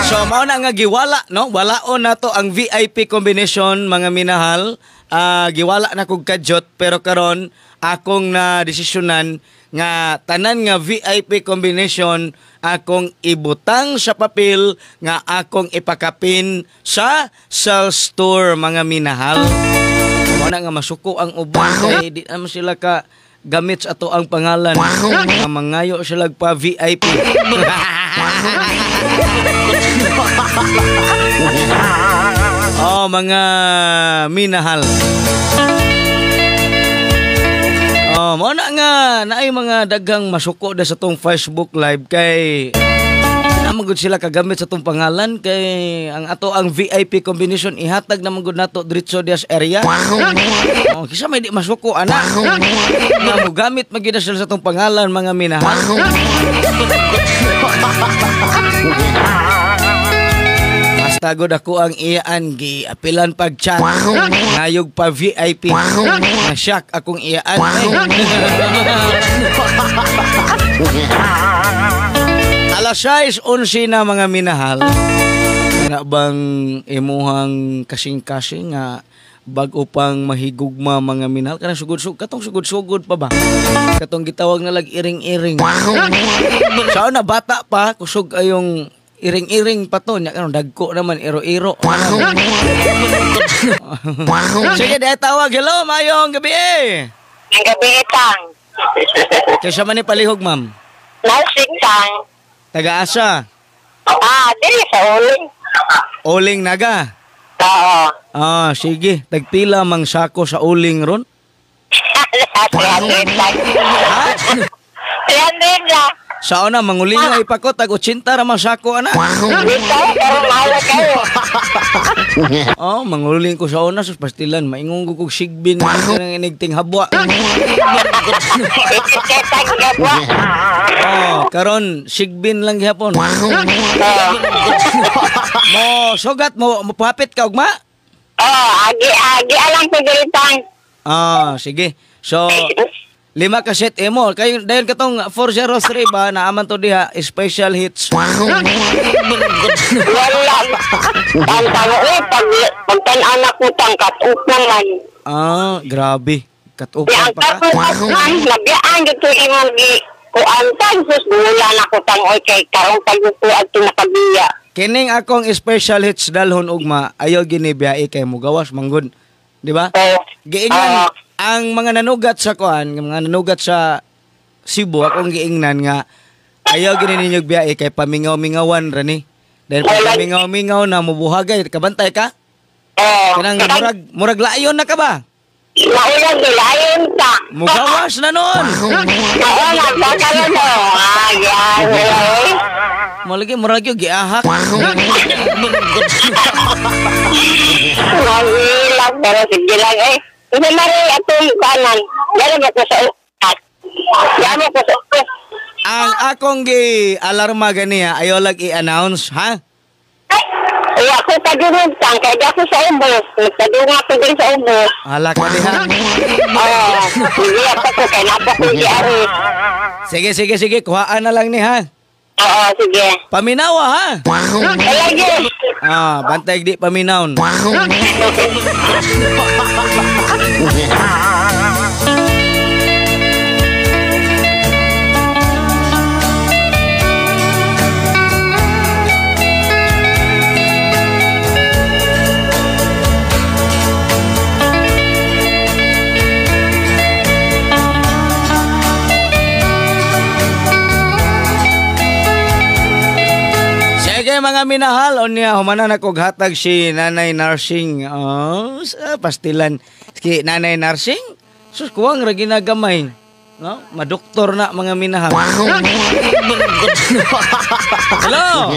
So mao na nga giwala, no? Walaon nato ang VIP combination mga minahal. Giwala na kog kadyot, pero karon akong na desisyonan nga tanan nga VIP combination akong ibutang sa papel nga akong ipakapin sa sales store mga minahal. Mao na nga masuko ang uban kay di naman sila ka gamit sa ato ang pangalan. Nga mangayo sila pa VIP. Oh, mga minahal. Oh, mao na nga naay mga daghang masuko da sa tong Facebook Live kay naman gud sila kagamit sa tong pangalan kay ang ato ang VIP combination ihatag naman gud nato diretso dias area. Oh, kisa may di masuko ana. Nga mogamit man gyud sila sa tong pangalan mga minahal. Basta gud ako ang iyaan giapilan pag chat. Ngayog pa VIP. Na-shock akong iyaan. Alas 6:11 na mga minahal. Kana bang imuhang kasing-kasing nga bag-o pang mahigugma mga minahal? Kanang sugod-sugod, katong sugod-sugod pa ba? Katong gitawag na lag iring-iring. Sa una bata pa, kusog ayong iring-iring pa to. Nya karon dagko naman iro-iro. Sige, dahil tawag. Hello, mayong gabi eh. Ang gabi tang. Kaysa man ni palihog, ma'am. Nasik tang. Taga-asa? Ah, dili sa uling. Uling naga? Oo. Ah, sige. Tagpila mang sako sa uling ron? 300 lang. Ha? 300 lang. Sa una, manguling nga ipako, tag 80 ra mang sako, ana. Dito, pero mahal kayo. Oh, manguling ko sa una, sus pastilan, maingong ko kog sigbin, ng inigting habwa. Oh, karon sigbin lang gihapon. Mo sugat mo, mapapit ka ugma? Oh, agi alang ko diri tang. Ah, sige. So 5 ka set emo kayo dayon katong 403 ba naaman to diha special hits. Wala. Ang tao pag pagtan-aw na kutang cut-off naman. Ah, grabe. Cut-off pa ka. Nabiyaan gito imong gi kuan tang sus wala na kutang oy kay karong pagbuo adto nakabiya. Kining akong special hits dalhon ugma ayo gini biyae kay mugawas manggod. Di ba? Giingnan ang mga nanugat sa kuan, mga nanugat sa Cebu akong giingnan nga ayaw gini ninyo biyae kay pamingaw-mingawan ra ni. Dahil pag pamingaw-mingaw na mubuhagay, kabantay ka? Kanang murag layon na ka ba? Maulag layon ta. Mugawas na noon. Mauna pa karon mo. Ah, yan. Malagi murag yung giahak. Magilag pero sige lang eh. Isa na rin atong kanan. Yalo mo ko sa ukat. Yalo ko sa ukat. Ang akong gi-alarma ganiya, ayaw lag i-announce, ha? Ay, ako padungog tang, kaya di ako sa ubos. Nagpadunga ko din sa ubos. Hala ka diha. Oo, hindi ako ko, kaya napa ko di-ari. Sige, kuhaan na lang ni, ha? Oo, sige. Paminawa, ha? Lagi. Ah, bantay di paminawn. Sige mga minahal, unya humana na kog hatag si Nanay Nursing. Oh, sa pastilan si Nanay Nursing. Sus kuwang ra ginagamay. No? Madoktor na mga minahal. Hello.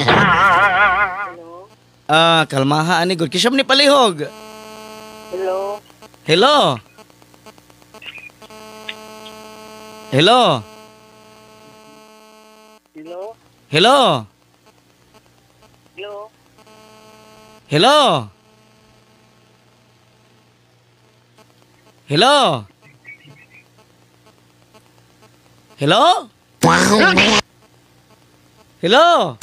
Ah, kalmaha ani gud. Kisam ni palihog. Hello. Hello. Hello. Hello. Hello. Hello. Hello. Hello. Hello? Hello?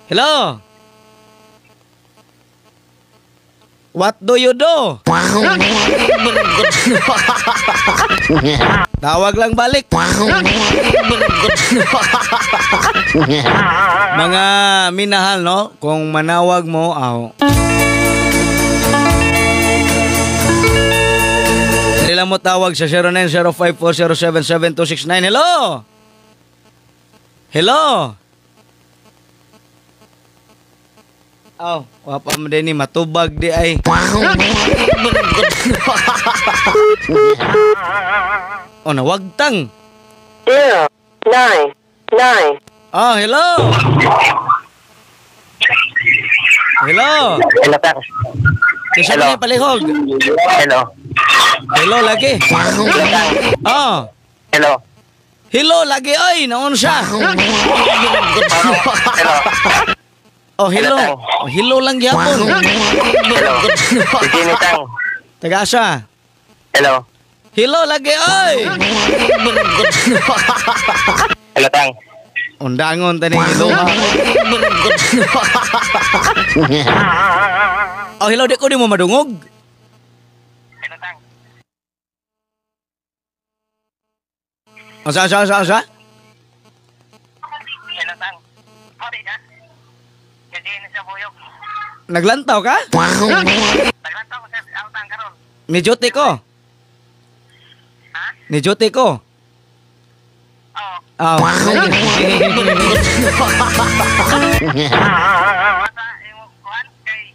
Hello? What do you do? Tawag lang balik. Mga minahal, no? Kung manawag mo, aw. Dali lang mo tawag sa 0905-407-7269. Hello? Hello? Oh, wa pa man din ni matubag di ay. Oh, nawagtang. 0, 9, 9. Oh, hello. Hello. Hello, sir. Kisa Hello. ni palihog. Hello. Hello lagi. Oh. Hello. Hello lagi oy, naon siya? Hello. Oh, hello. Oh, hello lang gyapon. Hello. Si Jimmy Tang. Taga-asa. Hello. Hello lagi oy. Hello, Tang. Undangon tani hello ha. Oh, hello di ko di mo madungog. Hello, Tang. Asa asa asa asa? Hello, Tang. Mori ka? Si Jimmy sa buyog. Naglantaw ka? Naglantaw ko sa Tang karon. Ni duty ko. Ha? Ni duty ko. Oo. Oh. Sa imong kuan kay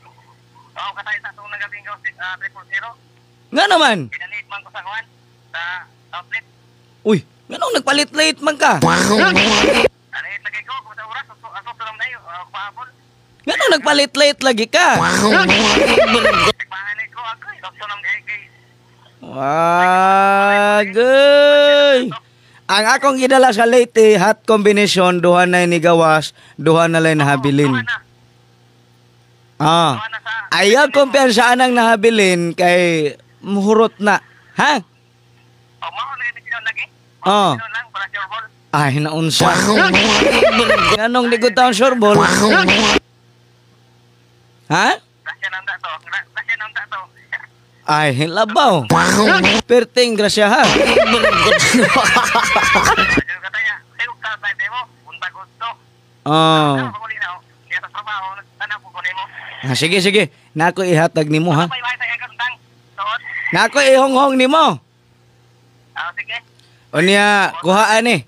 oo katay sa atong nagabing gaw 000. Nga naman. Pinalit man ko sa kuan sa outlet. Uy, nganong nagpalit-late man ka? Alit lagi ko kung sa oras ato tulong dayo pahabol. Nganong nagpalit-late lagi ka? Nagpahanay ko ako doktor lang kay kay Wagay. Ang akong gidala sa Leyte, hot combination, duha na ni gawas, duha na lang nahabilin. Ah. Ayaw kumpiyansa anang nahabilin kay muhurot na. Ha? Oh, mao na gid lagi. Oh. Lang para sure ball. Ay, naunsa. Anong likod taon sure ball? Ha? Grasya nang to. Grasya nang to. Ay, labaw. Perting grasya ha. Oh. Ah, sige, sige. Nako ihatag nimo ha. Nako ihonghong nimo. Sige. Unya, kuhaan eh.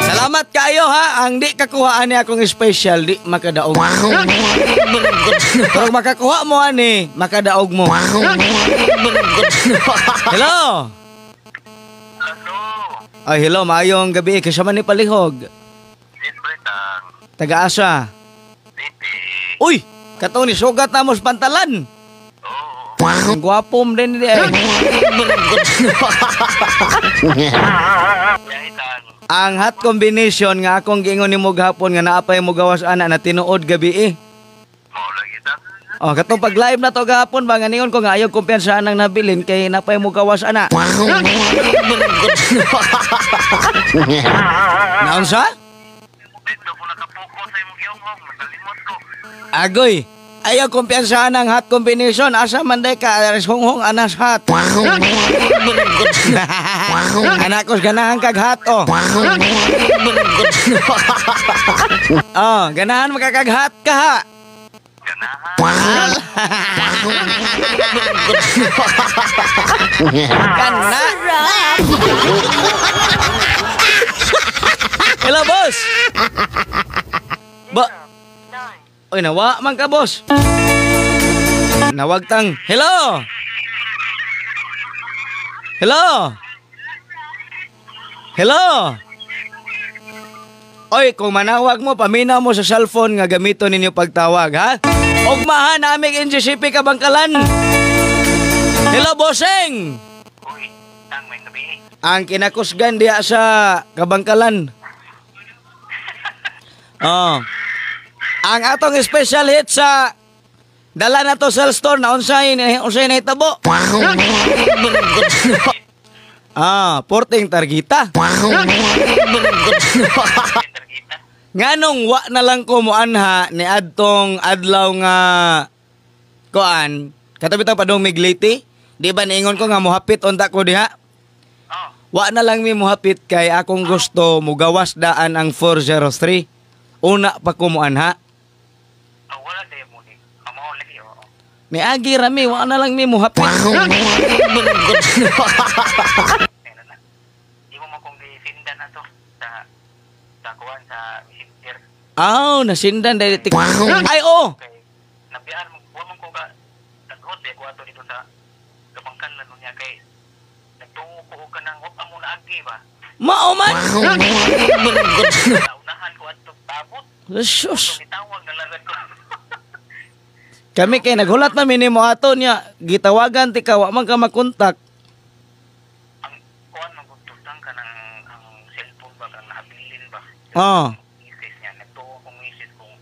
Salamat kayo ha. Ang di kakuhaan ni akong special, di makadaog. Pero makakuha mo ani, makadaog mo. Hello. Hello. Ay, hello, maayong gabi. Kasama ni Palihog. Taga-asa. Uy, katong ni sugat na mo sa pantalan. Ang gwapo mo din di ay. Ang hot combination nga akong giingon nimo gahapon nga naapay mo gawas ana na tinuod gabi eh. Oh, katong pag live na to gahapon ba nga ningon ko nga ayaw kumpiyansa ang nabilin kay napay mo gawas ana. Naunsa? Agoy, ayaw kumpiyansa ang hot combination. Asa man day ka aris honghong anas hot. Anak ko ganahan kag hot oh. Oh, ganahan makakag hot ka ha. Ganahan. Kana. Hello, boss. Ba. Oy, nawa man ka, boss. Nawagtang. Hello. Hello. Hello. Oy, kung manawag mo, paminaw mo sa cellphone nga gamiton ninyo pagtawag, ha? Ugmahan naming NGCP Kabangkalan. Hello, bossing. Uy, tang may gabi. Ang kinakusgan diya sa Kabangkalan. Oh. Ang atong special hit sa dala na to sa store na unsay nahitabo. Ah, porting targita. Nganong wa na lang ko moanha ni adtong adlaw nga kuan katabi ta padong Migliti, di ba niingon ko nga mohapit unta ko diha? Wa na lang mi mohapit kay akong gusto mugawas daan ang 403. Una pa ko moanha. Wala day mo ni. Amo lagi oh. Niagi rami, wa na lang mi muhapit. Aw, nasindan dahil tik. Ay, oh. Nabian wa man ko ka tagot eh ko ato dito sa Kabangkan lang niya kay nagtuo ko og kanang wa pa mo naagi ba. Mao man. Naunahan ko adto tabot. Sus. Gitawag na lang ko. Kami kay naghulat na minimo ato niya, gitawagan ti ka wa man ka makontak. Ang kuan man gud tutang kanang ang cellphone ba kanang nahabilin ba. Oh. Misis niya nagtuo kong misis kung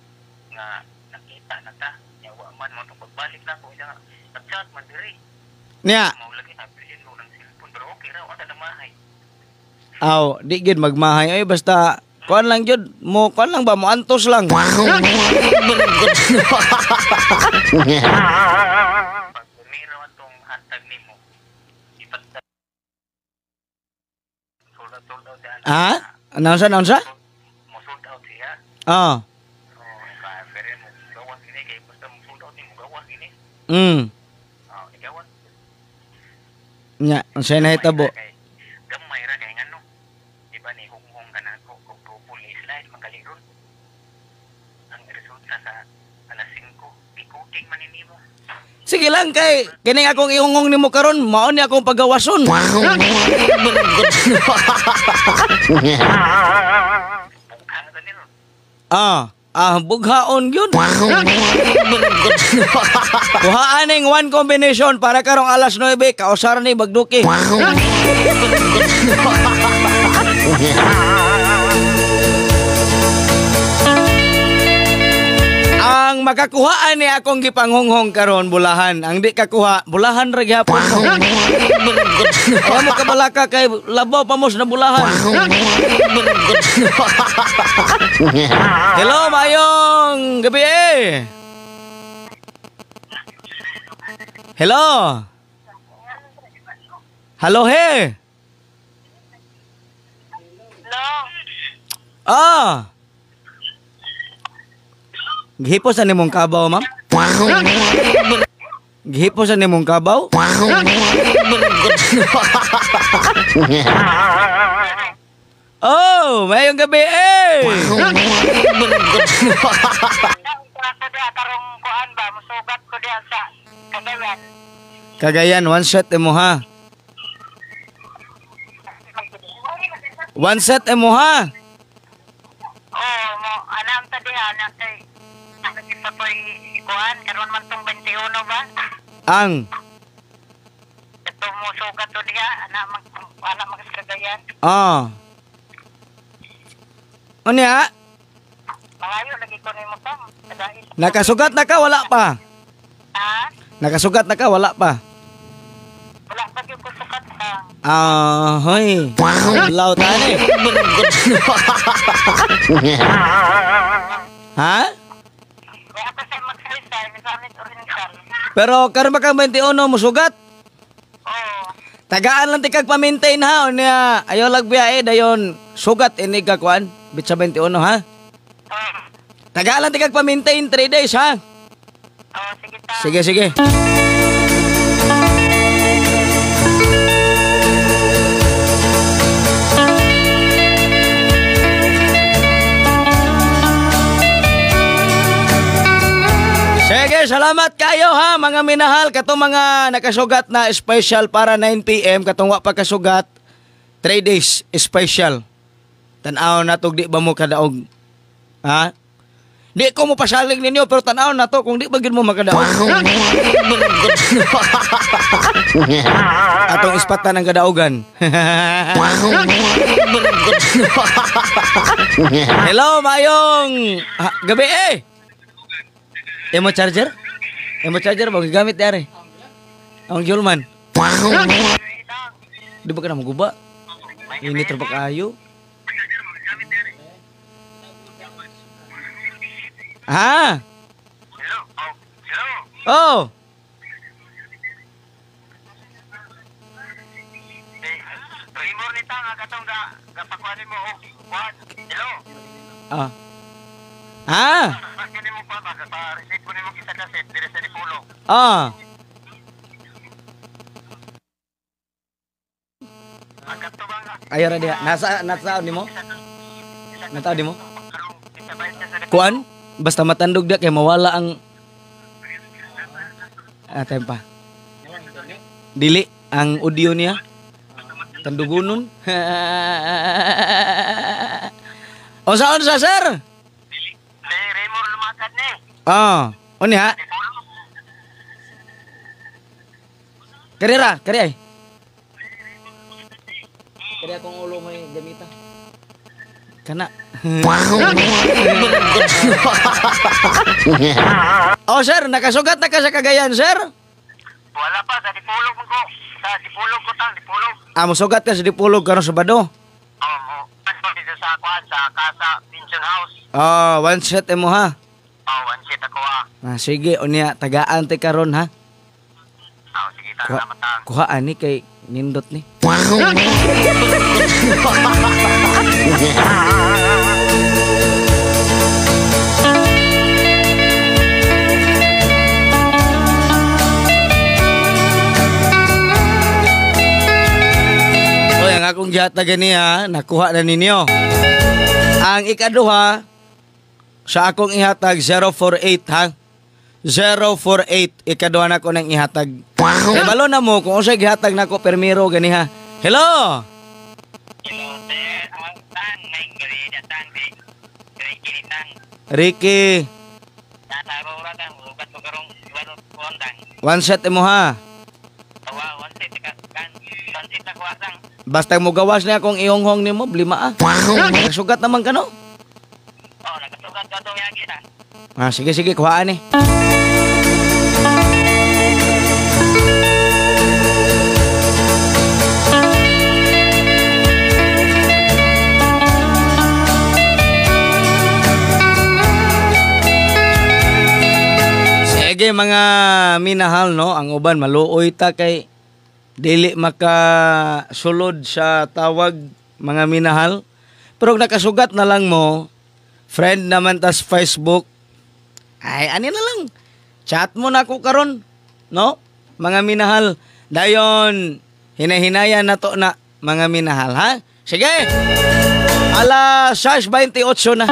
nga nakita na ta niya wa man mo pagbalik na ko siya nag-chat man diri. Niya. Mao lagi nabilin mo ng cellphone pero okay ra wa ta namahay. Aw, di gid magmahay ay basta kuan lang jud mo kuan lang ba mo antos lang. Pag miro atong hatag nimo ipadda sold out siya. Ha? Naunsa naunsa? Mo sold out siya. Ah. Oh, ka pero mo gawas gini kay basta mo sold out nimo gawas gini. Oh, igawas. Nya, unsay nahitabo? Gamay ra kay ngano. Di ba ni hunghong ka na ko kung pupuli slide magkaliron. Ang resulta sa alas 5, ikuting man nimo. Sige lang kay kining akong ihunghong nimo karon, mao ni akong pagawason. Ah, bughaon yun. Kuhaan ning one combination para karong alas 9 kausar ni bagduki. Ang makakuhaan ni akong gipanghonghong karon bulahan. Ang di kakuha, bulahan ra gihapon. Kaya mo kabalaka kay labaw pa mos na bulahan. Hello, mayong gabi eh. Hello. Hello he. Hello. Ah. Gihipos sa nimong kabaw, ma'am? Gihipos sa nimong kabaw? Oh, mayong gabi eh. Karong kuan ba musugat ko diha sa Cagayan. Cagayan, one set imo ha. One set imo ha. Oh, mo anam ta diha na kay nakita toy kuan karon man tong 21 ba? Ang ito musugat to diha ana mag sa Cagayan. Ah. Unya? Mangayo lagi ko nimo pa. Nakasugat na ka wala pa? Ha? Nakasugat na ka wala pa? Wala pa gyud ko sukat ka. Ah, hoy. Law tani. Ha? Pero karon ba kang 21 musugat? Oo. Tagaan lang tikag pa-maintain ha. Unya, ayaw lag biyahe dayon sugat ini ka kuan. Bitsa 21 ha. Tagaan lang tikag pa-maintain 3 days ha. Oh, sige ta. Sige, sige. Sige, salamat kayo ha mga minahal. Katong mga nakasugat na special para 9 PM. Katong wa pa kasugat, 3 days special. Tan-aw na to, di ba mo kadaog? Ha? Di ko mo pasalig ninyo pero tan-aw na to kung di ba gyud mo makadaog. Atong ispatan ang kadaogan. Hello, mayong gabi eh. Emo charger? Emo charger ba gigamit diare? Ang Julman. Di ba ka na maguba? Init ra ba kaayo? Ha? Oh. Rimor ni tanga katong ga gapakuan nimo og kuan. Hello. Ah. Ah. Ah. Ayaw ra diha. Nasa nimo? Nataw nimo? Kuan? Basta matandog dia kay mawala ang tempa. Dili ang audio niya. Tandugunon. O saan sa sir? Ah, oni ha? Karira, kari ay. Kari akong ulo may gamita. Kana. Oh sir, nakasugat na ka sa Cagayan, sir? Wala pa, sa Dipolog ko. Sa Dipolog ko tang, Dipolog. Ah, mosugat ka sa Dipolog karon Sabado? Oo, dito sa kuan, sa Casa Pension House. Oh, one set mo ha. Oh, one set ako ha. Ah, sige, unya tagaan te karon ha. Oh, sige, salamat tang. Kuha ani kay nindot ni. Oy, ang akong gihatag ganiha, nakuha na ninyo. Ang ikaduha sa akong ihatag 048 ha. 048 ikaduha na ko nang ihatag. Kay balo na mo kung unsay gihatag nako permiro ganiha. Hello. Hello sir, ang tang ngayong gabi datang di Ricky tang. Ricky. Nataro ra tang ugat ko karong kuan tang. One set mo ha. Tawa one set ka kan. One set ako atang. Basta mo gawas na akong ihonghong nimo blima ah. Nakasugat naman ka no? Oh, nakasugat ka tong yagi ta. Ah, sige sige kuhaan ni. Sige mga minahal no, ang uban maluoy ta kay dili makasulod sa tawag mga minahal. Pero nakasugat na lang mo, friend naman tas Facebook, ay ani na lang, chat mo na ako karon, no? Mga minahal, dayon hinahinaya na to na mga minahal ha. Sige. Alas 6:28 na.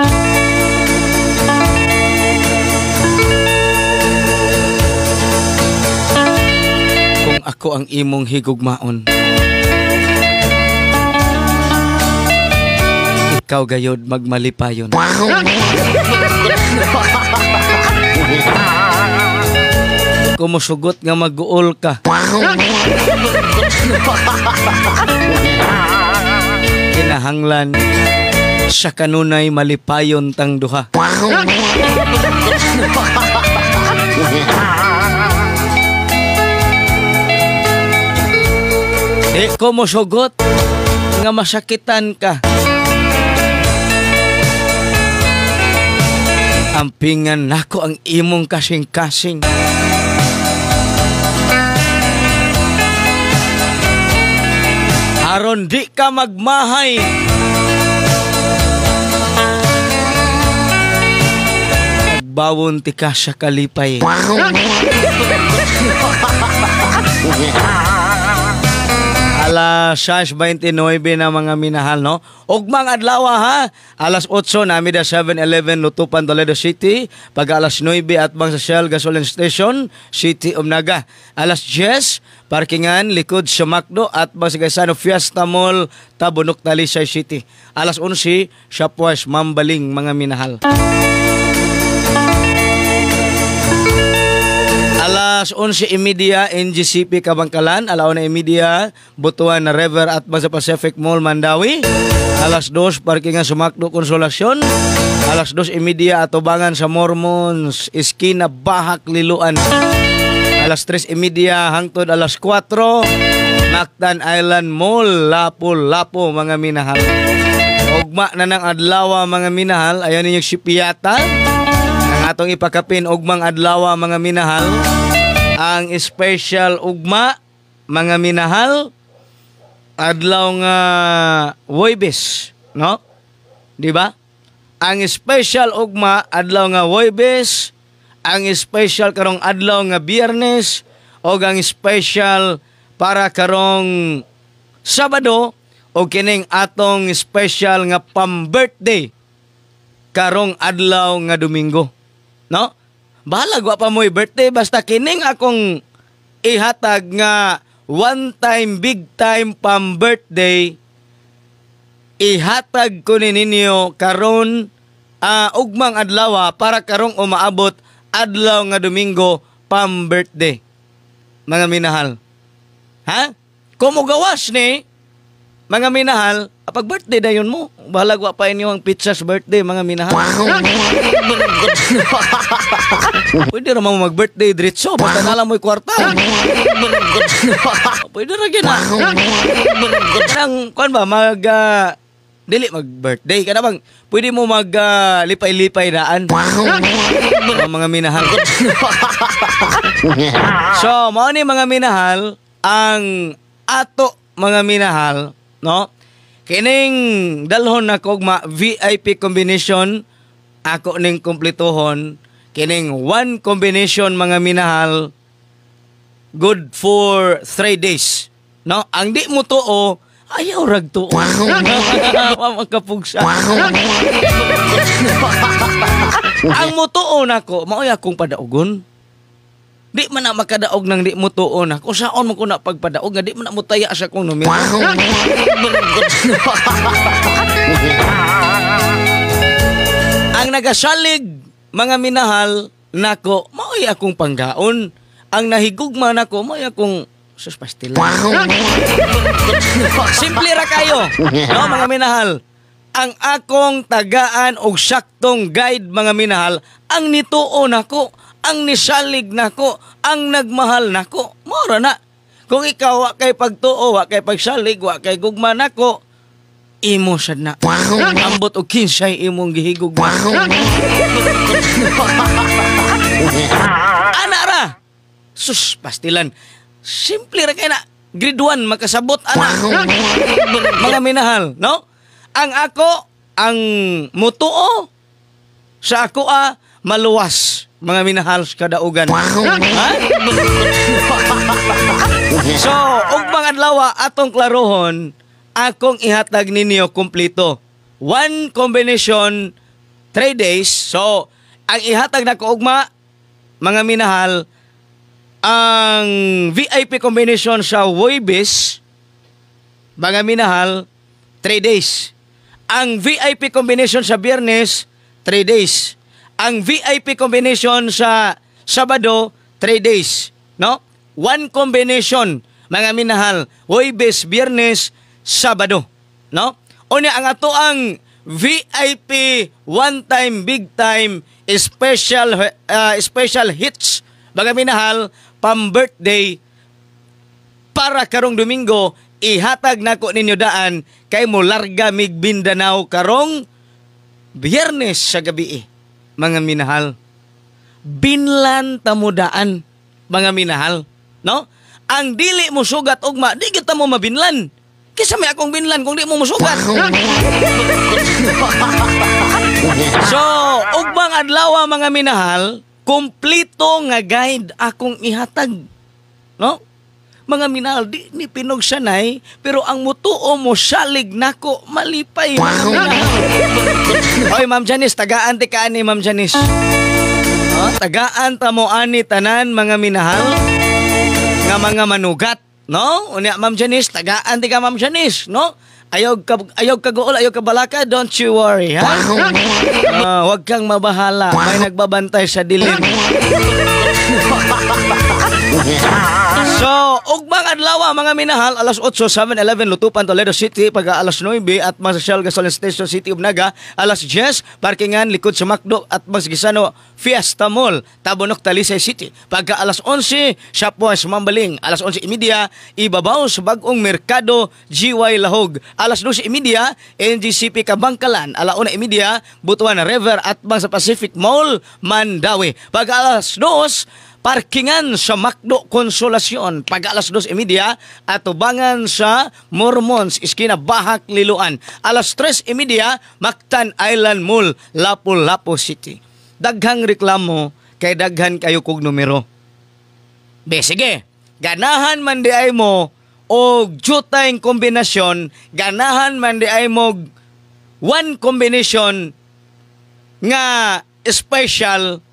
Kung ako ang imong higugmaon, ikaw gayod magmalipayon. Kumusugot nga mag-uol ka. Kinahanglan sa kanunay malipayon tang duha. Di ko mosugot nga masakitan ka. Ampingan nako ang imong kasing-kasing. Aron di ka magmahay. Nagbawon ti ka sa kalipay. Alas 6:29 na mga minahal, no? Ugmang adlaw ha. Alas 8 nami da 7-Eleven Lutupan, Toledo City. Pag alas 9 at bang sa Shell Gasoline Station, City of Naga. Alas 10, parkingan likod sa McDo at bang sa Gaisano Fiesta Mall, Tabunok, Talisay City. Alas 11, Shopwise, Mambaling, mga minahal. Alas 11:30, NGCP Kabangkalan. 1:30, Butuan na River at sa Pacific Mall, Mandawi. Alas 2, parkingan sa McDo, Consolacion. Alas 2:30, atubangan sa Mormons, Iskina, Bahak, Liloan. Alas 3:30, hangtod alas 4, Mactan Island Mall, Lapu-Lapu, mga minahal. Ugma na ng adlaw, mga minahal. Ayan ninyong sipiyata. Ang atong ipakapin ugmang adlaw, mga minahal. Ang special ugma, mga minahal, adlaw nga Huwebes, no? Di ba? Ang special ugma adlaw nga Huwebes, ang special karong adlaw nga Biyernes, o ang special para karong Sabado, o kining atong special nga pam-birthday karong adlaw nga Domingo. No? Bahalag wa pa mo'y birthday, basta kining akong ihatag nga one time big time pam-birthday, ihatag ko ni ninyo karon ugmang adlaw para karong umaabot adlaw nga Domingo pam-birthday. Mga minahal. Ha? Kung mugawas ni mga minahal, pag birthday dayon mo, bahalag wa pa inyo ang pizza sa birthday, mga minahal. Pwede ra mo mag-birthday diretso, basta na lang mo'y kwarta. Pwede ra gyud na. Kanang kuan ba mag dili mag-birthday kana bang pwede mo mag lipay-lipay daan. Mga minahal. So, mao ni mga minahal ang ato mga minahal, no? Kining dalhon na kog ma VIP combination ako ning kumpletohon, kining one combination mga minahal good for 3 days. No? Ang di mo tuo, ayaw rag tuo. Wa makapugsa. Ang mutuo nako, maoy akong padaugon. Di man na makadaog nang di mo tuo nako. Saon mo ko na pagpadaog nga di man na mutaya sa akong numero. Ang nagasalig mga minahal nako, maoy akong panggaon. Ang nahigugma nako, maoy akong sus pastila. Simple ra kayo, no mga minahal. Ang akong tagaan og saktong guide mga minahal, ang nituo nako, ang nisalig nako, ang nagmahal nako. Mora na. Kung ikaw wa kay pagtuo, wa kay pagsalig, wa kay gugma nako, imo sad na. Ambot og kinsay imong gihigugma. Ana ra. Sus pastilan. Simple ra kay na. Grade 1 makasabot ana. Mga minahal, no? Ang ako ang mutuo sa ako maluwas mga minahal sa kadaugan. Ha? So, ugmang adlaw atong klarohon, akong ihatag ninyo kumpleto. One combination, 3 days. So, ang ihatag nako ugma mga minahal, ang VIP combination sa Huwebes mga minahal, 3 days. Ang VIP combination sa Biyernes, 3 days. Ang VIP combination sa Sabado, 3 days. No? One combination, mga minahal, Huwebes, Biyernes, Sabado. No? Unya ang ato ang VIP one time, big time, special special hits, mga minahal, pam-birthday para karong Domingo, ihatag nako ninyo daan kay mo larga mig Mindanao karong Biyernes sa gabi, mga minahal. Binlan tamudaan, mga minahal, no? Ang dili mo sugat ugma, di kita mo mabinlan. Kisa may akong binlan kung di mo musugat. So, ugmang adlaw mga minahal, kumplito nga guide akong ihatag, no? Mga minahal, di ni pinugsanay, pero ang mutuo mo salig nako malipay. Oy, Ma'am Janice, tagaan ti ka ani Ma'am Janice. Oh, tagaan ta mo ani tanan mga minahal nga mga manugat, no? Unya Ma'am Janice, tagaan ti ka Ma'am Janice, no? Ayaw ka guol, ayaw ka balaka, don't you worry, ha? Wag kang mabahala, may nagbabantay sa dilim. So, ugmang adlaw mga minahal, alas 8, 7-Eleven, Lutupan, Toledo City, pag alas 9 at Masashell Gasoline Station, City of Naga, alas 10, parkingan, likod sa McDo at Masgisano Fiesta Mall, Tabunok, Talisay City. Pagka alas 11, Shopwise, Mambaling, alas 11:30, Ibabaw sa Bagong Merkado, GY Lahog. Alas 12:30, NGCP Kabangkalan, 1:30, Butuan River at Bang sa Pacific Mall, Mandawi. Pagka alas 2, Parkingan sa Macdo Consolacion pag alas 2:30, atubangan sa Mormons iskina Bahak Liloan. Alas 3:30, Mactan Island Mall, Lapu-Lapu City. Daghang reklamo kay daghan kayo kog numero. Be sige, ganahan man di ay mo og jutayng kombinasyon, ganahan man di ay mo one combination nga special,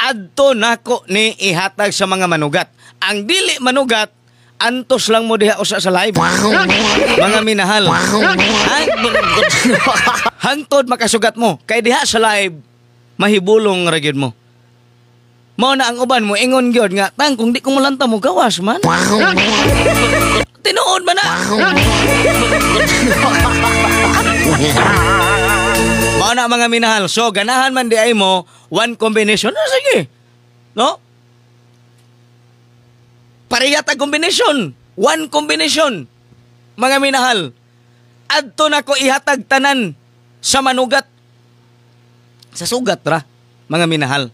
adto nako ni ihatag sa mga manugat. Ang dili manugat, antos lang mo diha usa sa live. Mga minahal. Hangtod makasugat mo kay diha sa live mahibulong ra gyud mo. Mao na ang uban mo ingon gyud nga tang kung di ko mulanta mo gawas man. Tinuod man na. Mao na mga minahal. So ganahan man di ay mo one combination. No, sige. No? Pareha ta combination. One combination. Mga minahal. Adto na ko ihatag tanan sa manugat. Sa sugat ra, mga minahal.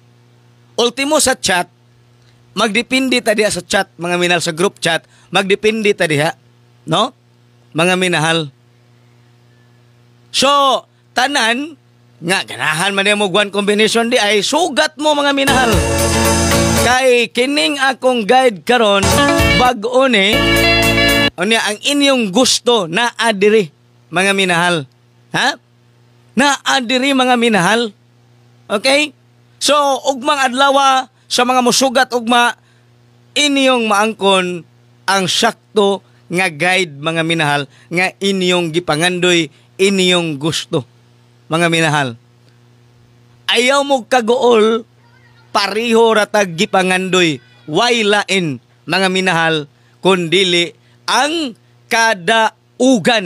Ultimo sa chat, magdepende ta diha sa chat, mga minahal, sa group chat, magdepende ta diha, no? Mga minahal. So, tanan nga ganahan man mo one combination di ay sugat mo mga minahal. Kay kining akong guide karon bag-o ni unya ang inyong gusto naa diri mga minahal. Ha? Naa diri mga minahal. Okay? So ugmang adlaw sa mga musugat ugma inyong maangkon ang sakto nga guide mga minahal nga inyong gipangandoy, inyong gusto mga minahal. Ayaw mo kaguol, pariho ratag gipangandoy, way lain mga minahal kundili ang kadaugan.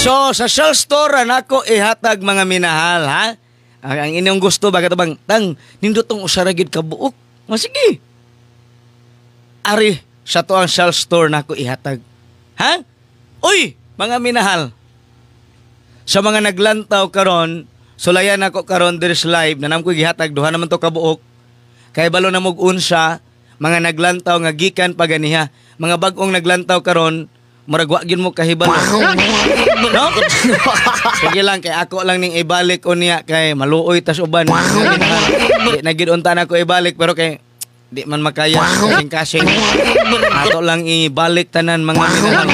So sa Shell Store nako ihatag mga minahal, ha? Ang inyong gusto ba bang tang nindotong usara gid ka buok. Sige. Ari sa to ang Shell Store nako ihatag. Ha? Uy, mga minahal. Sa mga naglantaw karon, sulayan nako karon diri sa live na nam ko gihatag duha naman to ka buok. Kay balo na mog unsa mga naglantaw nga gikan pa ganiha, mga bag-ong naglantaw karon, murag wa gyud mo kahibalo. No? Sige lang kay ako lang ning ibalik unya kay maluoy tas uban. Di na gid unta nako ibalik pero kay di man makaya kasing-kasing. Ato lang ibalik tanan mga minahal.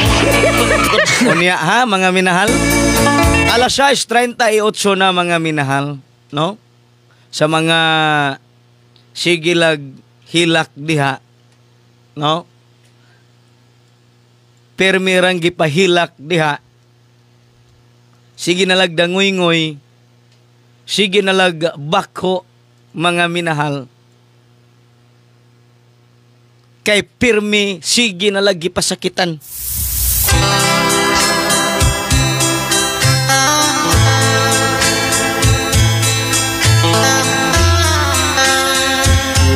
Unya ha mga minahal. Alas 6:38 na mga minahal, no? Sa mga sigilag hilak diha, no? Permirang gipahilak diha. Sige nalag dangoy-ngoy, sige nalag bako mga minahal. Kay pirmi sige nalag gipasakitan.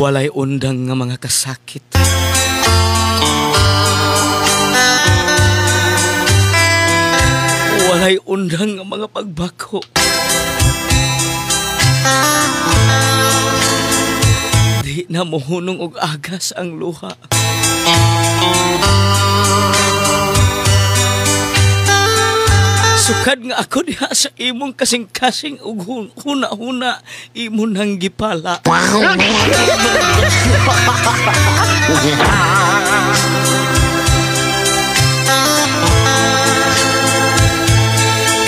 Walay undang nga mga kasakit. Walay undang ang mga pagbako. Di na mohunong og agas ang luha. Sukad nga ako diha sa imong kasing-kasing ug huna-huna imo nang gipala.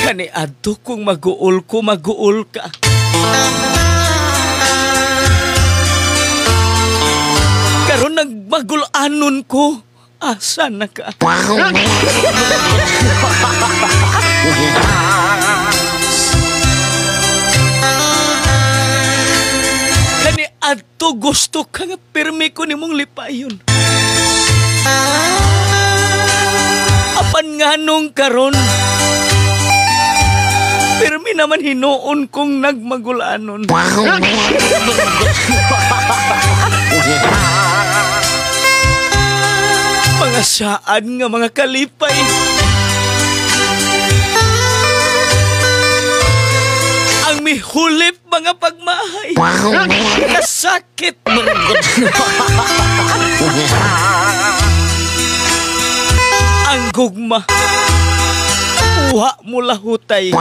Kani adto kung maguol ko, maguol ka. Karon nagmagulanon ko, asa na ka? Kani adto gusto ka nga pirmi ko nimong lipayon. Apan nganong karon pirmi naman hinuon kong nagmagulanon. Mga saan nga mga kalipay. Ang mihulip mga pagmahay. Kasakit. Ang gugma. Uha mo lahutay.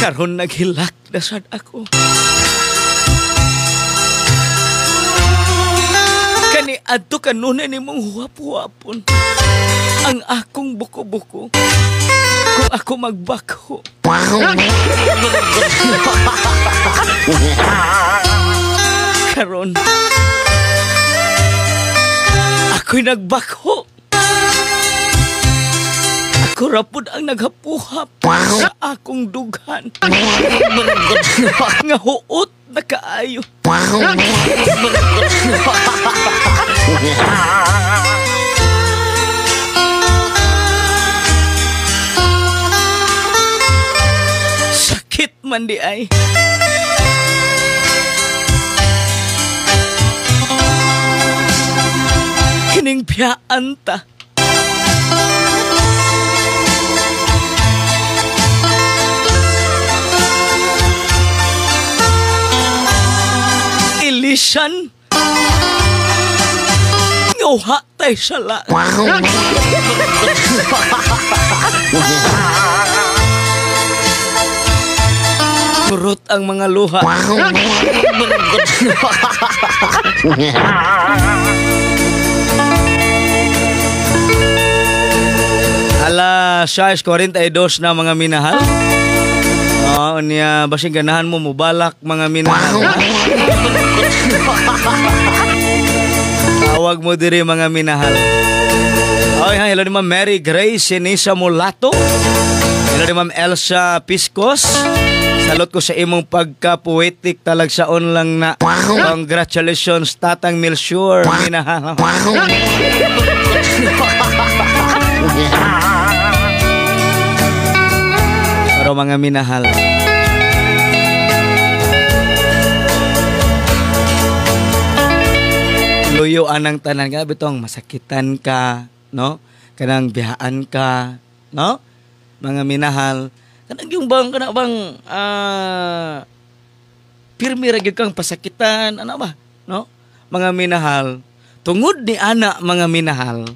Karon naghilak na sad ako. Kani adto kanunay nimong huwap-huwapon ang akong buko-buko kung ako magbakho. Karon ako'y nagbakho. Ako rapod ang naghapuhap sa akong dughan. Nga huot na kaayo. Sakit man di ay. Kining biyaan ta. Ilisan nguha tay sala. Kurot ang mga luha. Alas 6:42 na mga minahal. Oo, niya basing ganahan mo mubalak mga minahal. Tawag mo diri mga minahal. Oy, hello ni Ma'am Mary Grace Sinisa Mulato. Hello ni Ma'am Elsa Piscos. Salot ko sa imong pagka-poetic talagsaon lang na. Congratulations Tatang Milsure minahal. Pero mga minahal, luyo anang tanan ka bitong masakitan ka, no? Kanang biyaan ka, no? Mga minahal, kanang yung bang kana bang pirmi ra gyud kang pasakitan, ano ba, no? Mga minahal, tungod ni ana mga minahal.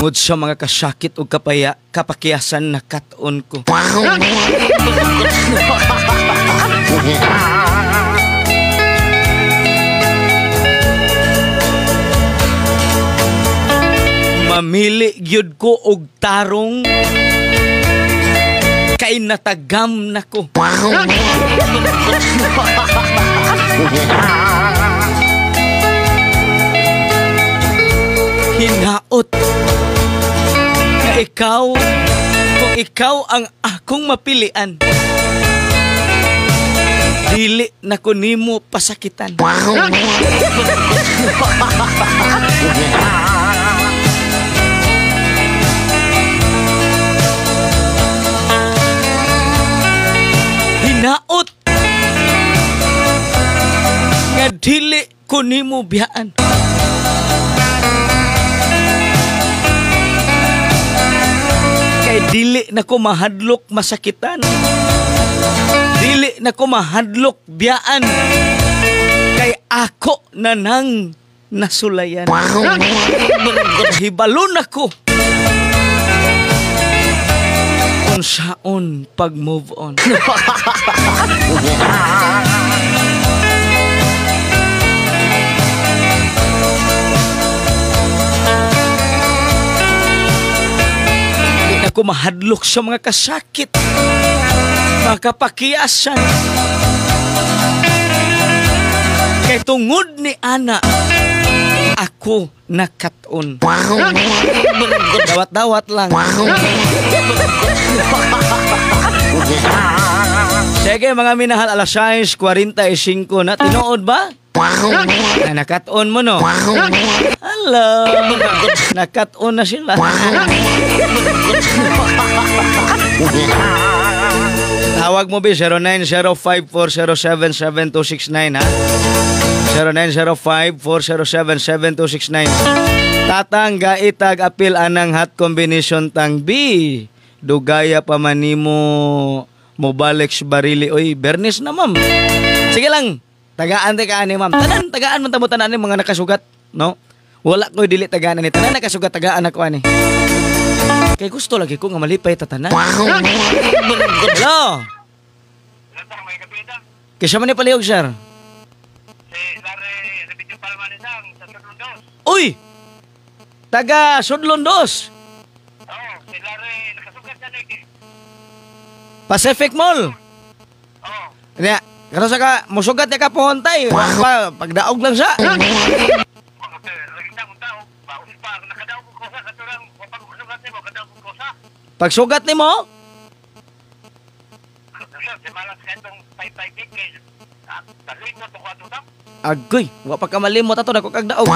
Tungod sa mga kasakit o kapakiyasan na katon ko. Mamili gyud ko og tarong kay natagam nako. Hinaot na ikaw, kung ikaw ang akong mapilian, dili na ko nimo pasakitan. Hinaot nga dili ko nimo biyaan. Kay dili na ko mahadlok masakitan. Dili na ko mahadlok biyaan. Kay ako na nang nasulayan. Hibalon ako kung saon pag move on. Ako mahadlok sa mga kasakit, mga kapakiasan. Kay tungod ni ana, ako nakaton. Dawat-dawat lang. Sige mga minahal, alas 6:45 na. Tinuod ba? Na, nakat-on mo no? Hello. Nakat-on na sila. Tawag mo bi 0905-407-7269 ha? 0905-407-7269. Tatang gaitag apil anang hot combination tang B. Dugaya pa man nimo mobalik sa barili. Oy, bernis na ma'am. Sige lang. Tagaan te ka ani ma'am. Tanan tagaan man tamo tanan ni mga nakasugat, no? Wala koy dili tagaan ani. Tanan nakasugat tagaan ako ani. Kay gusto lagi ko nga malipay ta tanan. Hello. Kaysa man ni palihog sir. Si Larry Rebidyo Palma ni Sang sa Sudlon Dos. Uy! Taga Sudlon Dos. Oo, si Larry nakasugat na ni. Pacific Mall. Oo. Nya, karon sa ka musugat ka pohontay. Pagdaog lang siya. Pagsugat nimo? Agoy, wa pa ka malimot ato dako kag daog.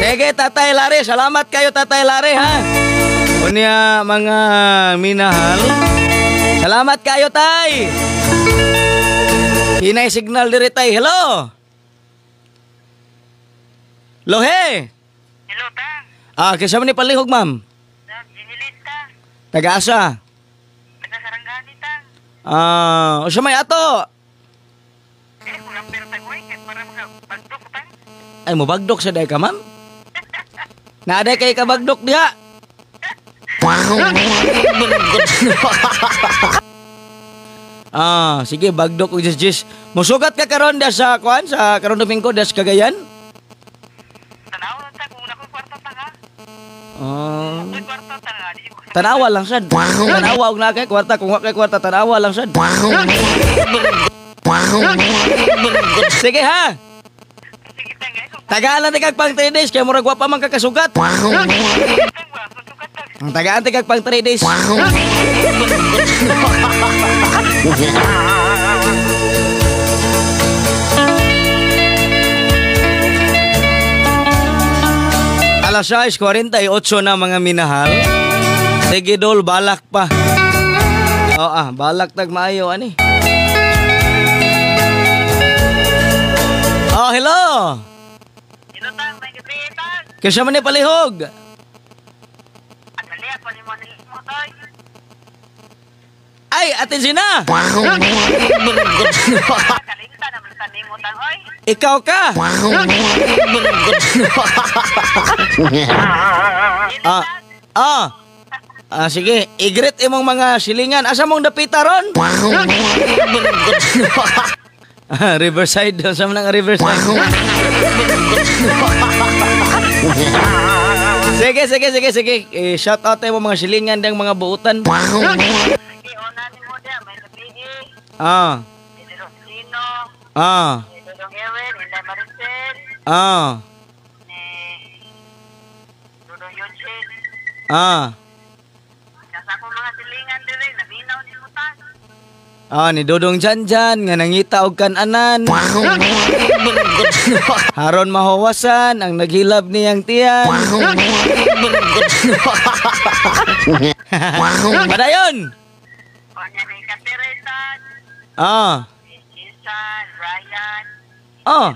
Sige, Tatay Larry. Salamat kayo, Tatay Larry, ha? Unya, mga minahal. Salamat kayo, Tay. Hinay signal diri, Tay. Hello? Lohe? Hello, Tang. Ah, kinsa man ni palihog, ma'am? Jinilit, Tang. Taga-asa? Taga Sarangani, Tang. Ah, unsa may ato? Eh, kulang pero tag-uy. Para mga bagdok, Tang. Ay, mobagdok sa day ka, ma'am? Naaday kay kabagdok diha. Ah, sige bagdok og jis. Musugat ka karon da sa kuan sa karon Domingo das Cagayan? Tanaw ta kung na ko'y kwarta ta ha. Ah. Ko'y kwarta ta ha. Tanawa lang sad. Tanawa og na kay kwarta kung wa kay kwarta tanawa lang sad. Sige ha. Tagaan lang kag pang 3 days kay murag wa pa man kakasugat. Ang tagaan kag pang 3 days. Alas 6:48 na mga minahal. Sige dol, balak pa. Oo ah, balak tag maayo ani. Oh, hello. Kinsa man ni palihog? Ay, Ate Gina! Ikaw ka! Sige, i-greet imong mga silingan. Asa mong dapita ron? Riverside. Asa man ang Riverside? Sige. Eh, shout out tayo mga silingan dang mga buutan. Ah. Ah. Ah. Ah. Ah, ni Dodong Janjan nga nangita og kananan. Haron mahawasan ang naghilab niyang tiyan. Padayon. Ah. Ah.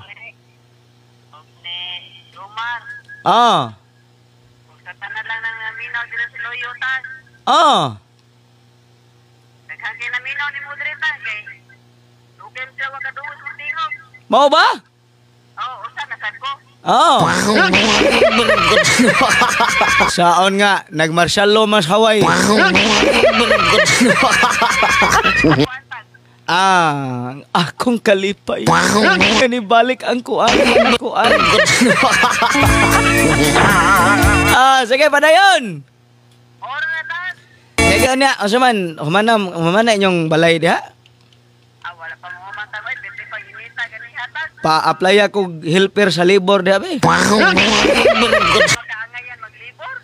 Ah. Ah. Mao ba? Oo, usa na sad ko. Oh. Saon nga nagmartial law mas Hawaii. Ah, akong kalipay. Kanibalik ang kuan, kuan. Ah, sige padayon. Sige niya, unsa man, humana humana inyong balay diha? Ah, wala pa mo human tang oy, pwede pag inita gani hatag. Pa-apply ako helper sa labor diha be. Kaangayan maglibor.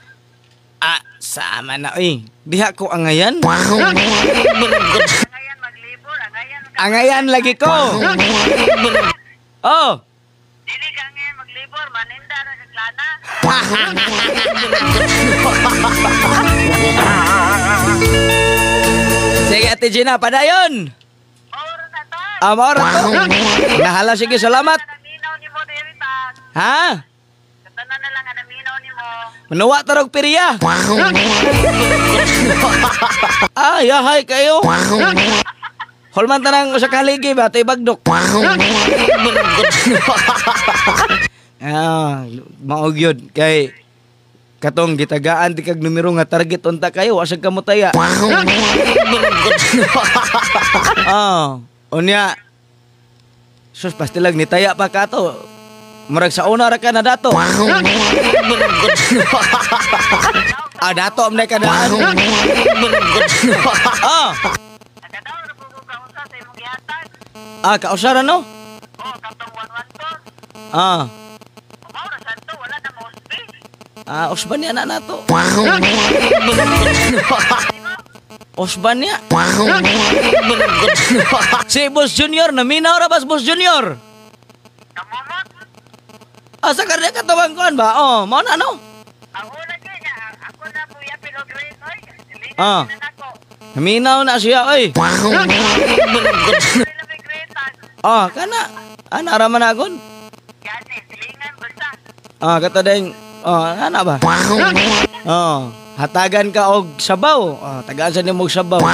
Ah, sama na oy. Diha ko angayan. Angayan maglibor, angayan ka. Angayan lagi ko. Oh. Dili ka angayan maglibor, maninda ra ka klana. Sige Ate Gina, padayon. Oro na ta. Ah, maura to. Nahala, sige, salamat. Naminaw nimo diri ta. Ha? Katanan na lang ang naminaw nimo. Manuwa tarog periya. Ah, yahay kayo. Holman tanang usa ka haligi ba tay bagdok. Ah, maog yun kay katong gitagaan di kag numero nga target unta kayo wa sad kamutaya. Ah, unya. Sus pastilag nitaya pa ka to. Murag sa una ra ka na dato. Ah, dato man ka daan. Ah. Nakadaw ra po ko kausa sa imong gihatag. Ah, kausara no? Oh, katong 114. Ah. Mao ra sad to, wala na mo usbi. Ah, usban niya na nato. Usban niya. Si Boss Junior, naminaw ra bas Boss Junior. Kamumot. Ah, sa karya katawang kuan ba? Oh, mao na no? Ang una gyud niya, ako na po yapil og green oy. Silingan Ah. na nako. Naminaw na siya oy. Dili na may green tag. Ah, kana. Ana ra man agon. Gani, silingan basta. Ah, kata ding. Oh, ana ba? Oh, hatagan ka og sabaw. Oh, tagaan sa nimo og sabaw.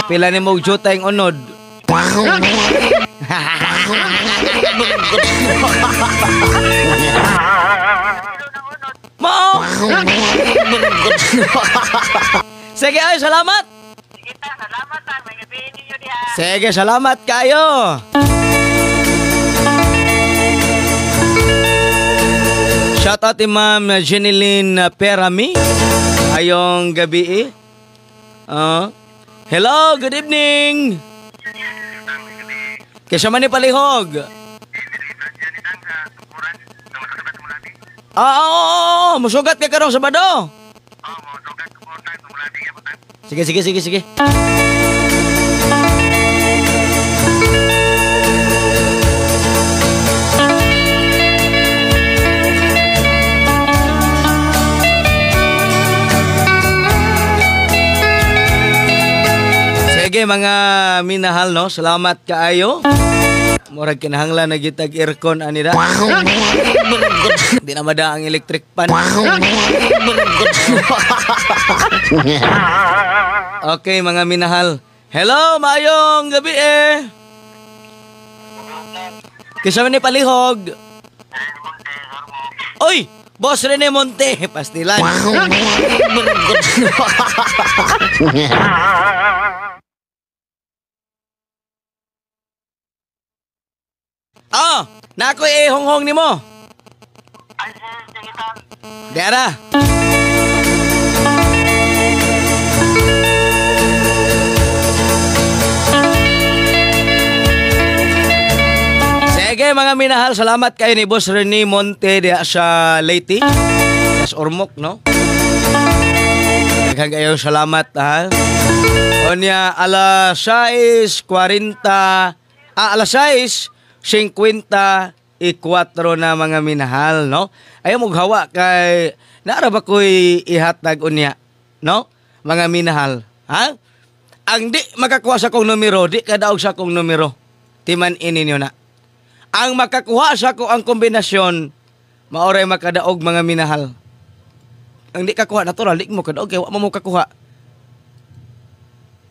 Pila nimo og jutay ang unod. Kilo ng unod. Mao. Sige ay, salamat. Sige ta, salamat ta. May gabihin ninyo diha. Sige, salamat kayo. Shout out ni Ma'am Jeneline Perami. Ayong gabi eh. Hello, good evening. Kaysa man ni Palihog. Ah, oo, oo, oo, musugat ka karong Sabado. Sige, sige, sige, sige. Sige mga minahal no, salamat kaayo. Murag kinahanglan na gitag aircon anira. Di na mada ang electric pan. Okay mga minahal. Hello, maayong gabi eh. Kisa man ni Palihog. Oy, Boss Rene Monte, pastilan. Ah, na ako'y eh, honghong nimo. Dara. Sige mga minahal, salamat kayo ni Boss Rene Monte diha sa Leyte. Sa Ormoc, no? Daghang kayo salamat ha. Onya alas 6:40, alas 6:54 na mga minahal, no? Ayaw mo hawa kay naara ba ko'y ihatag unya, no? Mga minahal, ha? Ang di makakuha sa kong numero, di kadaog sa kong numero. Timan ini niyo na. Ang makakuha sa ko ang kombinasyon, maoray makadaog mga minahal. Ang di kakuha, natural, di mo kadaog, kaya wa mo kakuha.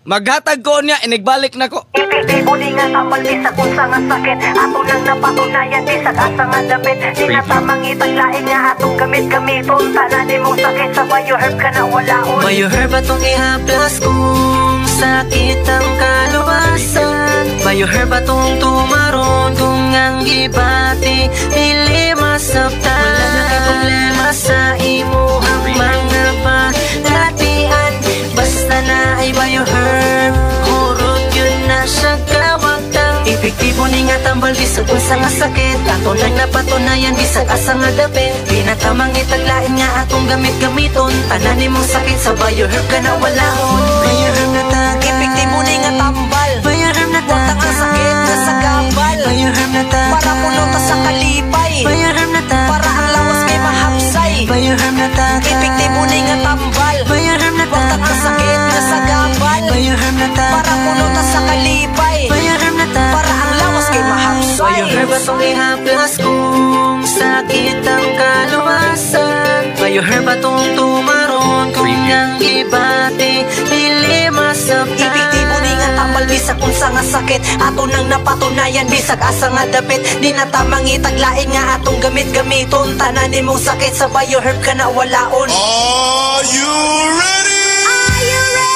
Maghatag ko niya, inigbalik na ko. Epektibo ni nga tambal bisag unsa nga sakit ato nang napatunayan bisag asa nga dapit di na tamang itaglain nga atong gamit gamiton tanan nimong sakit sa Bioherb ka na walaon. Bioherb atong ihaplas kung sakit ang kaluwasan. Bioherb atong tumaron kung ang gibati dili masabtan. Wala na kay problema sa imuhang mga balatian, basta na ay Bioherb, hurot yun na siya kawagtang. Epektibo ni nga tambal bisag unsa nga sakit, ato nang napatunayan bisag asa nga dapit. Di na tamang itaglain nga atong gamit-gamiton, tanan nimong sakit sa Bioherb ka na walaon. Bioherb na tagay, Epektibo ni nga tambal, Bioherb na wagtang ang sakit nga sa gabal, Bioherb na tagay, para puno ta sa kalipay, Bioherb na tagay, para ang lawas kay mahapsay. Bioherb na tagay, Epektibo ni nga tambal, Bioherb na wagtang ang sakit nga sa gabal, Bioherb na tagay, para puno ta sa kalipay, Bioherb na tagay, para ang lawas kay mahapsay. Bioherb atong ihaplas kung sakit ang kaluwasan. Bioherb atong tumaron kung ang gibati dili masabtan. Epektibo ni nga tambal bisag unsa nga sakit, ato nang napatunayan bisag asa nga dapit. Di na tamang itaglain nga atong gamit-gamiton, tanan nimong sakit sa Bioherb ka na walaon. Are you ready? Are you ready?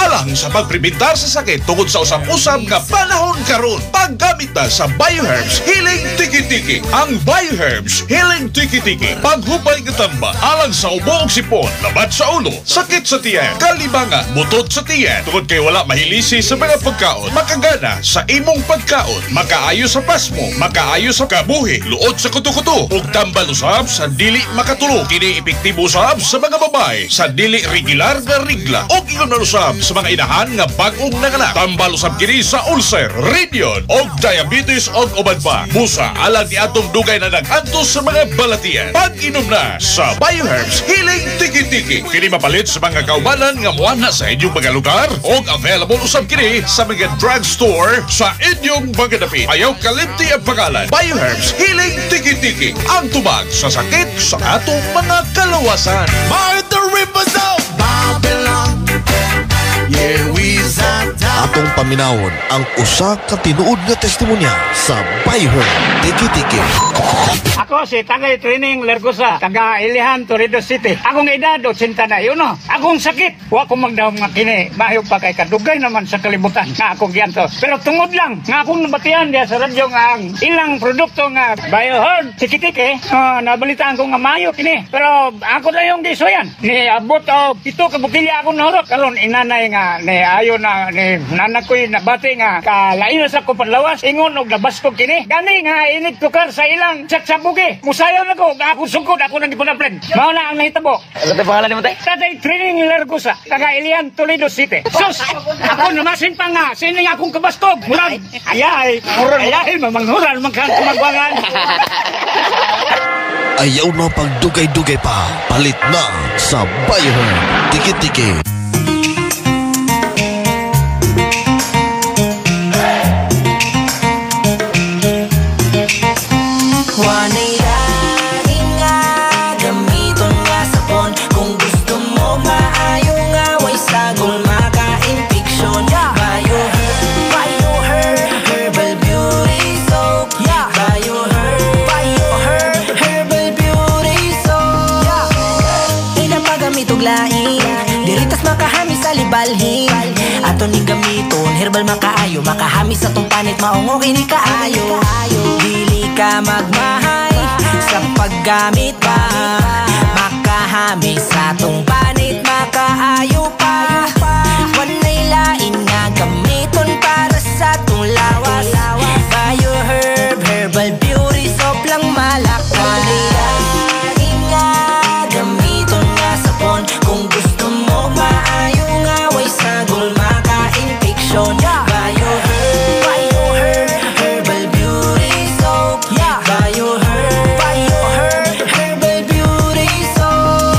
Alang sa pagprebentar sa sakit tungod sa usab-usab nga panahon karon, paggamit na sa Bioherbs Healing Tiki-Tiki. Ang Bioherbs Healing Tiki-Tiki, paghupay nga tamba alang sa ubo ug sipon, labat sa ulo, sakit sa tiyan, kalibanga, butot sa tiyan, tungod kay wala mahilisi sa mga pagkaon, makagana sa imong pagkaon, makaayo sa pasmo, makaayo sa kabuhi, luot sa kuto-kuto, ug tambal usab sa dili makatulog. Kini epektibo usab sa mga babae sa dili regular nga rigla ug ingon man usab sa mga inahan nga bag-ong nanganak. Tambal usab kini sa ulcer, rinyon, og diabetes og uban pa. Busa alang ni atong dugay na nag-antos sa mga balatian. Pag-inom na sa Bioherbs Healing Tiki-Tiki. Kini mapalit sa mga kaubanan nga muana sa inyong mga lugar og available usab kini sa mga drugstore sa inyong mga dapit. Ayaw kalimti ang pangalan. Bioherbs Healing Tiki-Tiki. Ang tubag sa sakit sa atong mga kalawasan. By the rivers of Babylon. Yeah, we Atong paminawon ang usa ka tinuod nga testimonya sa Bioherb Tiki-Tiki. Ako si Tagay Training Lergosa, taga Ilihan, Toledo City. Akong edad, 81. Akong sakit, wa ko magdahom nga kini. Maayo pa kay kadugay naman sa kalibutan nga akong giantos. Pero tungod lang nga akong nabatian diya sa radyo nga ang ilang produkto nga Bioherb Tiki-Tiki, nabalitaan ko nga maayo kini. Pero ako na yung gisuyan. Ni abot og 7 ka botilya akong nahurot. Karon inanay nga ni ayo na ni nanak ko'y nabati nga kalain na sa ko panlawas ingon og nabaskog kini. Gani nga inig tukar sa ilang tsabugi. Musayaw na ko, ako sungkod, ako nang gipunaplen. Mao na ang nahitabo. Ano tayo pangalan nimo tay? Tatay Training Lergosa, taga Ilian, Toledo City. Sus! Ako namasin pa nga, sining akong kabastog. Murag, ayay, ayay, mamanghuran, magkang kumagwangan. Ayaw na pagdugay-dugay pa, palit na sa Bioherb Tiki-Tiki. Wanay lain nga gamiton nga sabon, kung gusto mo maayo nga way sagol maka-infection. Bioherb, Bioherb, herbal beauty soap. Bioherb, Bioherb, herbal beauty soap. Pinapagamit og lain, diritas makahami sa libalhin. Ato ning gamiton, herbal makaayo, makahami sa tong panit, maong okay ni kaayo. Dili ka magmahay sa paggamit pa, makahami sa tong panit, makaayo pa. Walay lain nga gamiton para sa tong lawas. Bioherb, herbal beauty soap lang malakas. Walay lain nga gamiton nga sabon, kung gusto mo maayo nga way sagol maka-infection. Bioherb, Bioherb, herbal beauty soap. Bioherb, Bioherb, herbal beauty soap.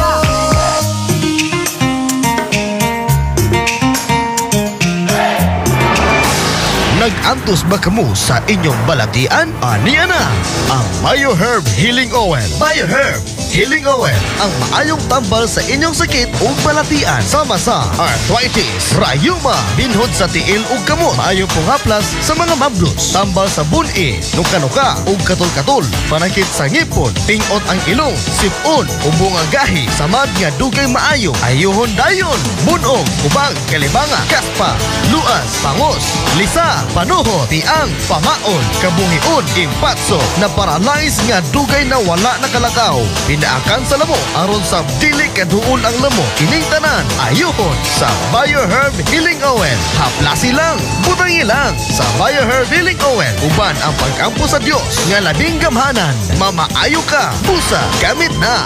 Nag-antos ba kamo sa inyong balatian? Aniya na ang Bioherb Healing Oil. Bioherb Healing Oil, ang maayong tambal sa inyong sakit ug balatian sama sa arthritis, rayuma, binhod sa tiil ug kamot, maayong punghaplas sa mga mablos, tambal sa buni, nuka-nuka ug katol-katol, panakit sa ngipon, pingot ang ilong, sipon, ubo nga gahi, samad nga dugay maayo, ayuhon dayon, bunog, ubang, kalibanga, kaspa, luas, pangos, lisa, panuho, tiang, pamaon, kabungion, impatso, na paralyze nga dugay na wala nakalakaw, pinaakan sa lamo, aron sa dili kaduol ang lamo, kining tanan, ayuhon sa BioHerb Healing Oil. Haplasi lang, butangi lang sa BioHerb Healing Oil. Uban ang pagkampo sa Dios nga labing gamhanan. Mamaayo ka, busa, gamit na.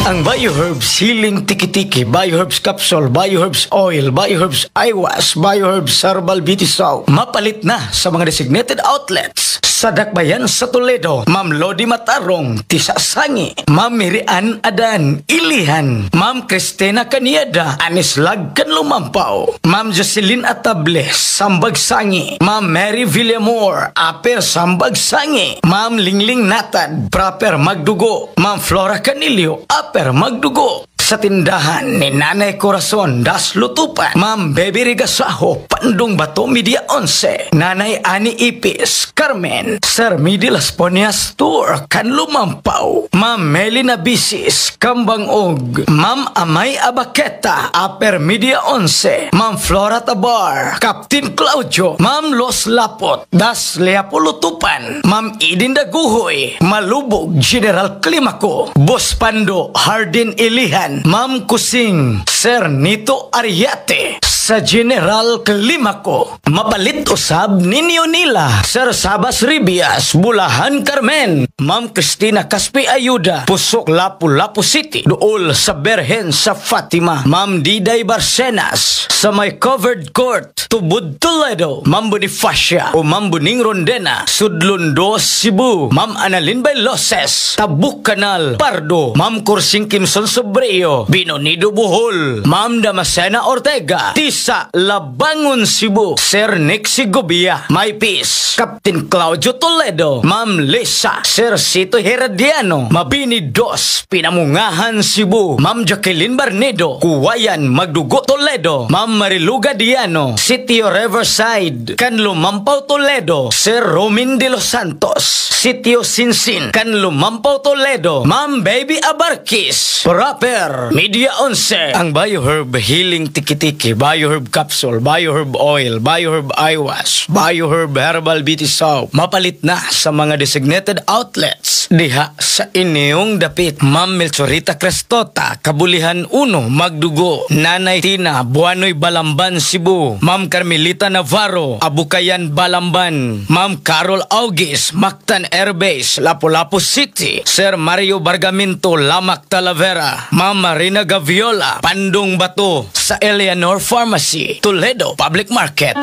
Ang BioHerbs Healing Tiki-Tiki, BioHerbs Capsule, BioHerbs Oil, BioHerbs Eye Wash, BioHerbs Herbal Beauty Soap. Mapalit na sa mga designated outlets. Sa Dakbayan sa Toledo, Ma'am Lodi Matarong, Tisa Sangi, Ma'am Mirian Adan, Ilihan, Ma'am Cristina Canieda, Anislag Kanlumampaw, Ma'am Jocelyn Atable, Sambag Sangi, Ma'am Mary Villamor, Aper Sambag Sangi, Ma'am Lingling Natad, Proper Magdugo, Ma'am Flora Canilio, Aper Magdugo. Sa tindahan ni Nanay Corazon Das Lutupan, Ma'am Baby Rigasaho, Pandong Bato Media 11, Nanay Ani Ipis, Carmen, Sir Midi Las Ponias Tour, Kanlumampaw, Ma'am Melina Bisis, Kambangog, Ma'am Amay Abaketa, Upper Media 11, Ma'am Flora Tabar, Captain Claudio, Ma'am Los Lapot, Das Leapolutupan, Ma'am Idin Daguhoy, Malubog, General Climaco, Boss Pando, Hardin Ilihan, Ma'am Kusing, Sir Nito Ariate, sa General Climaco. Mapalit usab ninyo nila, Sir Sabas Ribias, Bulahan Carmen, Ma'am Cristina Caspi Ayuda, Pusok Lapu-Lapu City, Duol sa Berhen sa Fatima, Ma'am Diday Barcenas, sa may covered court, Tubod Toledo, Ma'am Bonifacia o Ma'am Buning Rondena, Sudlundo, Cebu, Ma'am Analin Bailoses, Tabuk Canal, Pardo, Ma'am Kursing Kimson Sobreo, Binonido Bohol, Ma'am Damascena Ortega, Tisa, Labangon, Cebu, Sir Nick Segovia, My Peace, Captain Claudio Toledo, Ma'am Lisa, Sir Sito Herediano, Mabini Dos, Pinamungahan, Cebu, Ma'am Jacqueline Barnedo, Kuwayan, Magdugo, Toledo, Ma'am Mariluga Diano, Sitio Riverside, Canlumampaw, Toledo, Sir Romin de los Santos, Sitio Sinsin, Canlumampaw, Toledo, Ma'am Baby Abarquis, Proper, Media 11, ang BioHerb Healing Tiki-Tiki, BioHerb Capsule, BioHerb Oil, BioHerb Eye Wash, BioHerb Herbal Beauty Soap. Mapalit na sa mga designated outlets diha sa inyong dapit. Ma'am Melchorita Crestota, Kabulihan 1, Magdugo, Nanay Tina, Buanoy Balamban, Cebu, Ma'am Carmelita Navarro, Abukayan Balamban, Ma'am Carol Augis, Mactan Airbase, Lapu-Lapu City, Sir Mario Bargaminto, Lamak Talavera, Ma'am Marina Gaviola, Pandong Bato, sa Eleanor Pharmacy, Toledo Public Market.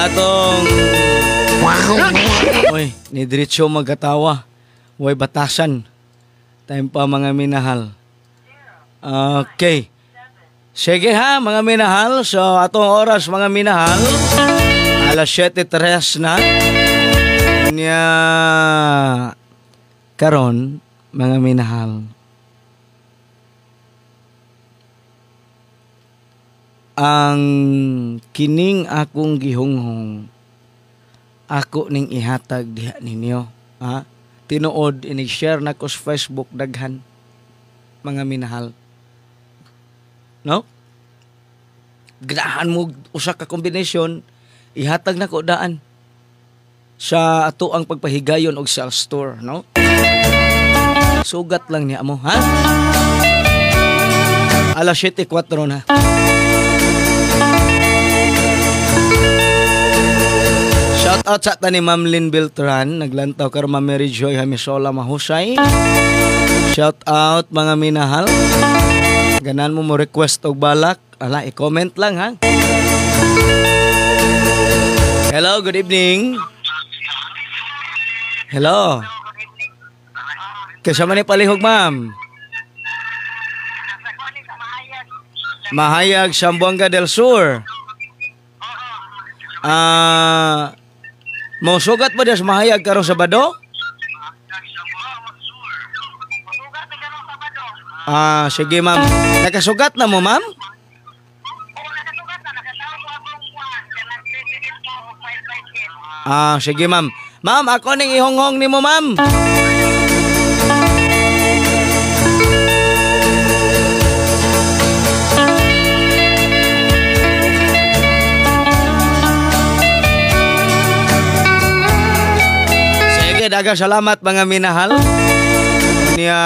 Atong Uy, ni diretso magkatawa. Way batasan. Time pa mga minahal. Okay. Sige ha mga minahal. So atong oras mga minahal, alas 7:03 na. Nya karon mga minahal, ang kining akong gihunghong ako ning ihatag diha ninyo, ha? Tinuod ini-share nako sa Facebook daghan mga minahal, no? Ganahan mo usa ka kombinasyon, ihatag nako daan sa ato ang pagpahigayon og sales store, no? Sugat lang niya mo, ha? Alas 7:04 na. Shout out sa ta ni Ma'am Lynn Beltran, naglantaw kar Ma'am Mary Joy Hamisola Mahusay. Shout out mga minahal. Ganan mo mo request og balak, ala i-comment lang ha. Hello, good evening. Hello. Kaysa man ni palihog ma'am. Mahayag, Zamboanga del Sur. Mo sugat ba sa Mahayag karon Sabado? Ah, sige ma'am. Nakasugat na mo, ma'am? Ah, sige ma'am. Ma'am, ako ning ihonghong nimo, ma'am. Sige, daghang salamat mga minahal. Niya,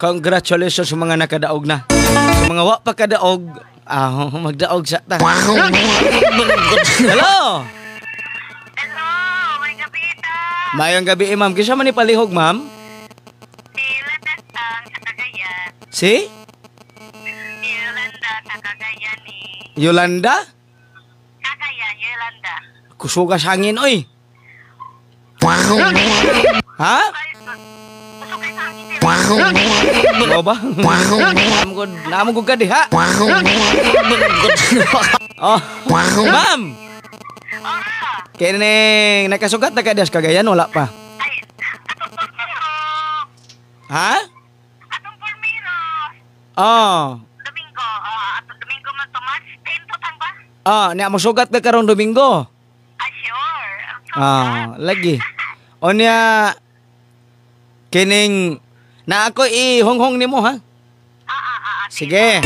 congratulations sa mga nakadaog na. Sa mga wa pa kadaog, magdaog sa ta. Hello. Mayong gabi, ma'am. Kinsa man ni palihog, ma'am? Si Yolanda sa Cagayan. Si? Si Yolanda sa Cagayan ni. Yolanda? Cagayan, Yolanda. Kusugas hangin, oy. Ha? Ano ba? Naamog ko ka diha. Oh, ma'am. Kining nakasugat na ka diha sa Cagayan, wala pa? Ha? Atong Pulmiro. Oh. Domingo, atong Domingo man to, March 10 to tang ba? Ah, niya mosugat ka karong Domingo. Ah, sure. Ah, lagi. O niya kining na ako ihonghong nimo ha. Sige.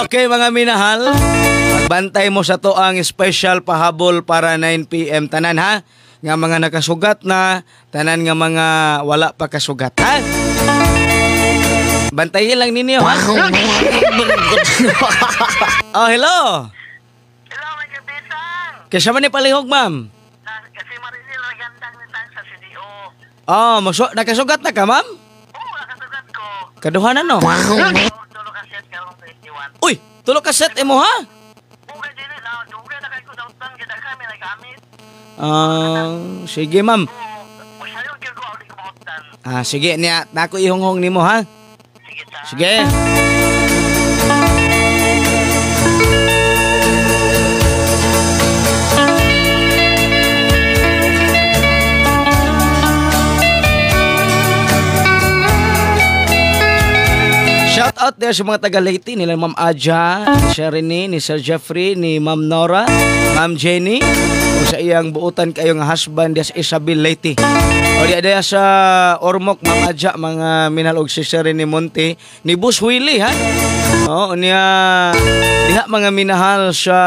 Okay mga minahal, magbantay mo sa to ang special pahabol para 9 PM tanan ha. Nga mga nakasugat na, tanan nga mga wala pa kasugat ha. Bantayin lang ninyo ha. Oh, hello. Hello, may gabi, sang. Kinsa man ni palihog, ma'am? Kasi Maricel Ragandang ni sang sa CDO. Oh, nakasugat na ka, ma'am? Oo, nakasugat ko. Kaduha na no? Tulo ka set karong 21. Uy, tulo ka set imo ha? Dugay dili na, dugay na kay ko daotan kita kami nagamit. Sige, ma'am. Oo, sayo gyud ko ali ko mautdan. Ah, sige niya, nako ihonghong nimo ha. Sige ta. Sige. Shout out there sa mga taga Leyte nila Ma'am Aja, ni Sir Rene, ni Sir Jeffrey, ni Ma'am Nora, Ma'am Jenny, o sa iyang buutan kayo nga husband diya sa Isabel Leyte. O diya diya sa Ormoc, Ma'am Aja, mga minalog si Sir Rene Monte, ni Boss Willie ha. Oo, niya diha mga minahal sa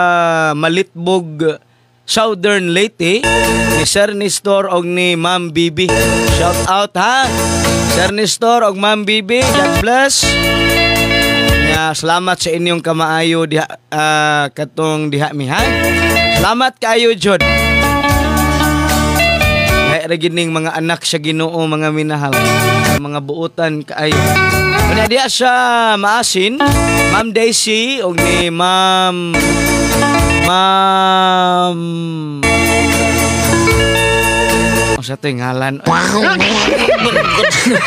Malitbog, Southern Leyte, ni Sir Nestor og ni Ma'am Bibi. Shout out ha. Sir Nestor og Ma'am Bibi, God bless. Ya, salamat sa inyong kamaayo diha katong diha mi ha. Salamat kaayo jud. Hay ra gid ning mga anak sa Ginoo mga minahal, mga buutan kaayo. Una diha sa Maasin, Ma'am Daisy og ni Ma'am sa ito yung ngalan.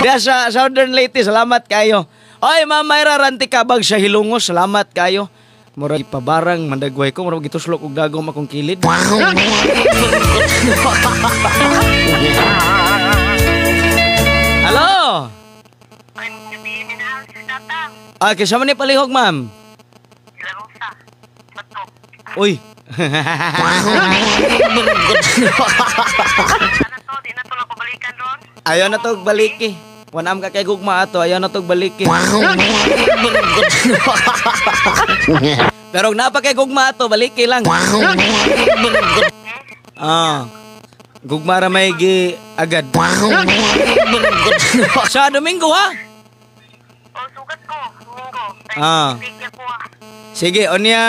Diya sa Southern Leyte, salamat kayo. Oy, Ma'am Mayra Rantikabag sa Hilongos, salamat kayo. Murag ipabarang mandagway ko, murag gituslok og dagom akong kilid. Hello. Ah, kinsa man ni palihog, ma'am? Uy. Ayaw na tog baliki. Wanam ka kay gugma ato, ayaw na tog baliki. Pero napa kay gugma ato, baliki lang. Ah. Gugma ra may gi agad. Sa Domingo ha? Oh, sugat ko, Domingo. Ah. Sige, unya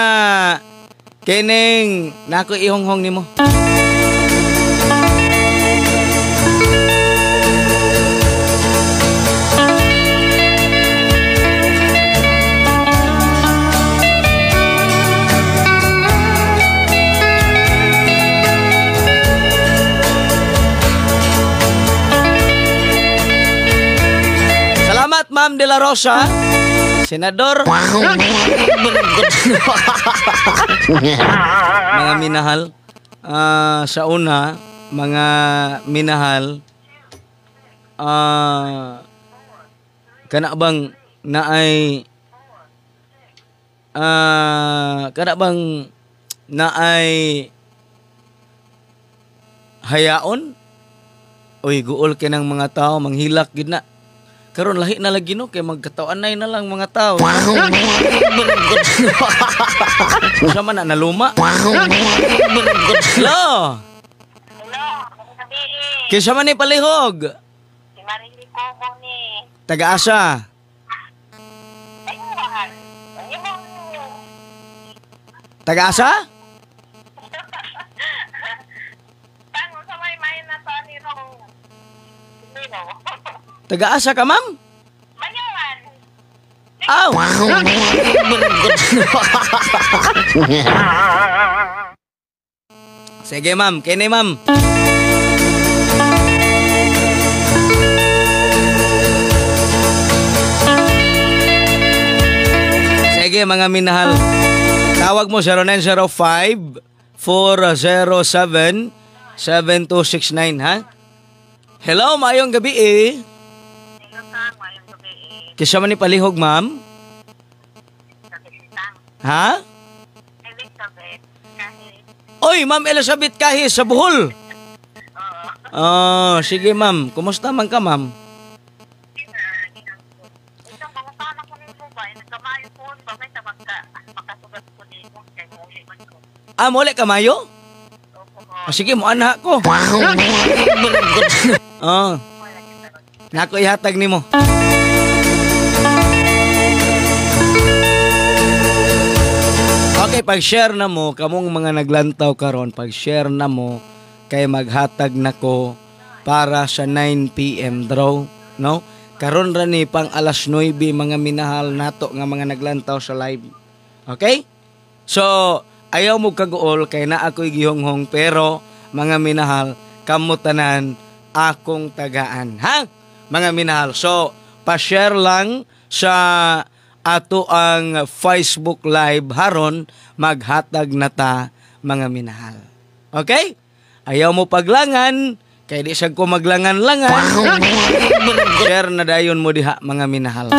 kining nako ihonghong nimo. Salamat Ma'am De La Rosa. Senador. Mga minahal. Sa una, mga minahal, kana bang naay kana bang naay hayaon? Uy, guol kay ng mga tao, manghilak gid na. Karon lahi na lagi no kay magkatawanay na lang mga tao. Sa man na naluma. Hello. Kinsa man ni palihog? Si Marily Coco ni. Taga-asa? Taga-asa? Taga-asa ka, ma'am? Bayawan. Aw! Sige, ma'am. Kini, ma'am. Sige, mga minahal. Tawag mo 0905-407-7269, ha? Hello, maayong gabi eh. Kisa man ni palihog, ma'am? Ha? Elizabeth Kahis. Oy, Ma'am Elizabeth Kahis sa Bohol. Oh, sige, ma'am. Kumusta man ka, ma'am? Ah, muli ka, Mayo? Oh, sige, muanha ko. Oh. Nako ihatag nimo. Okay, pag-share na mo, kamong mga naglantaw karon, pag-share na mo, kay maghatag na ko para sa 9 PM draw, no? Karon ra ni pang alas 9 mga minahal nato nga mga naglantaw sa live. Okay? So, ayaw mo kaguol kay na ako'y gihonghong, pero mga minahal, kamo tanan akong tagaan, ha? Mga minahal. So, pa-share lang sa ato ang Facebook Live haron maghatag na ta mga minahal. Okay? Ayaw mo paglangan kay di sad ko maglangan-langan. Share na dayon mo diha mga minahal.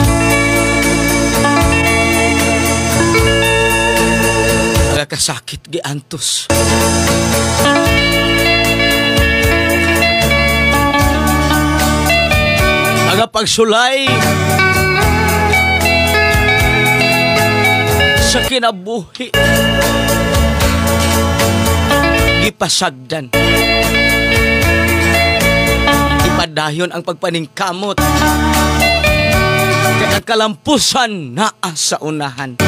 Kasakit giantos. Aga pagsulay sa kinabuhi, gipasagdan, ipadayon ang pagpaningkamot, kay ang kalampusan naa sa unahan.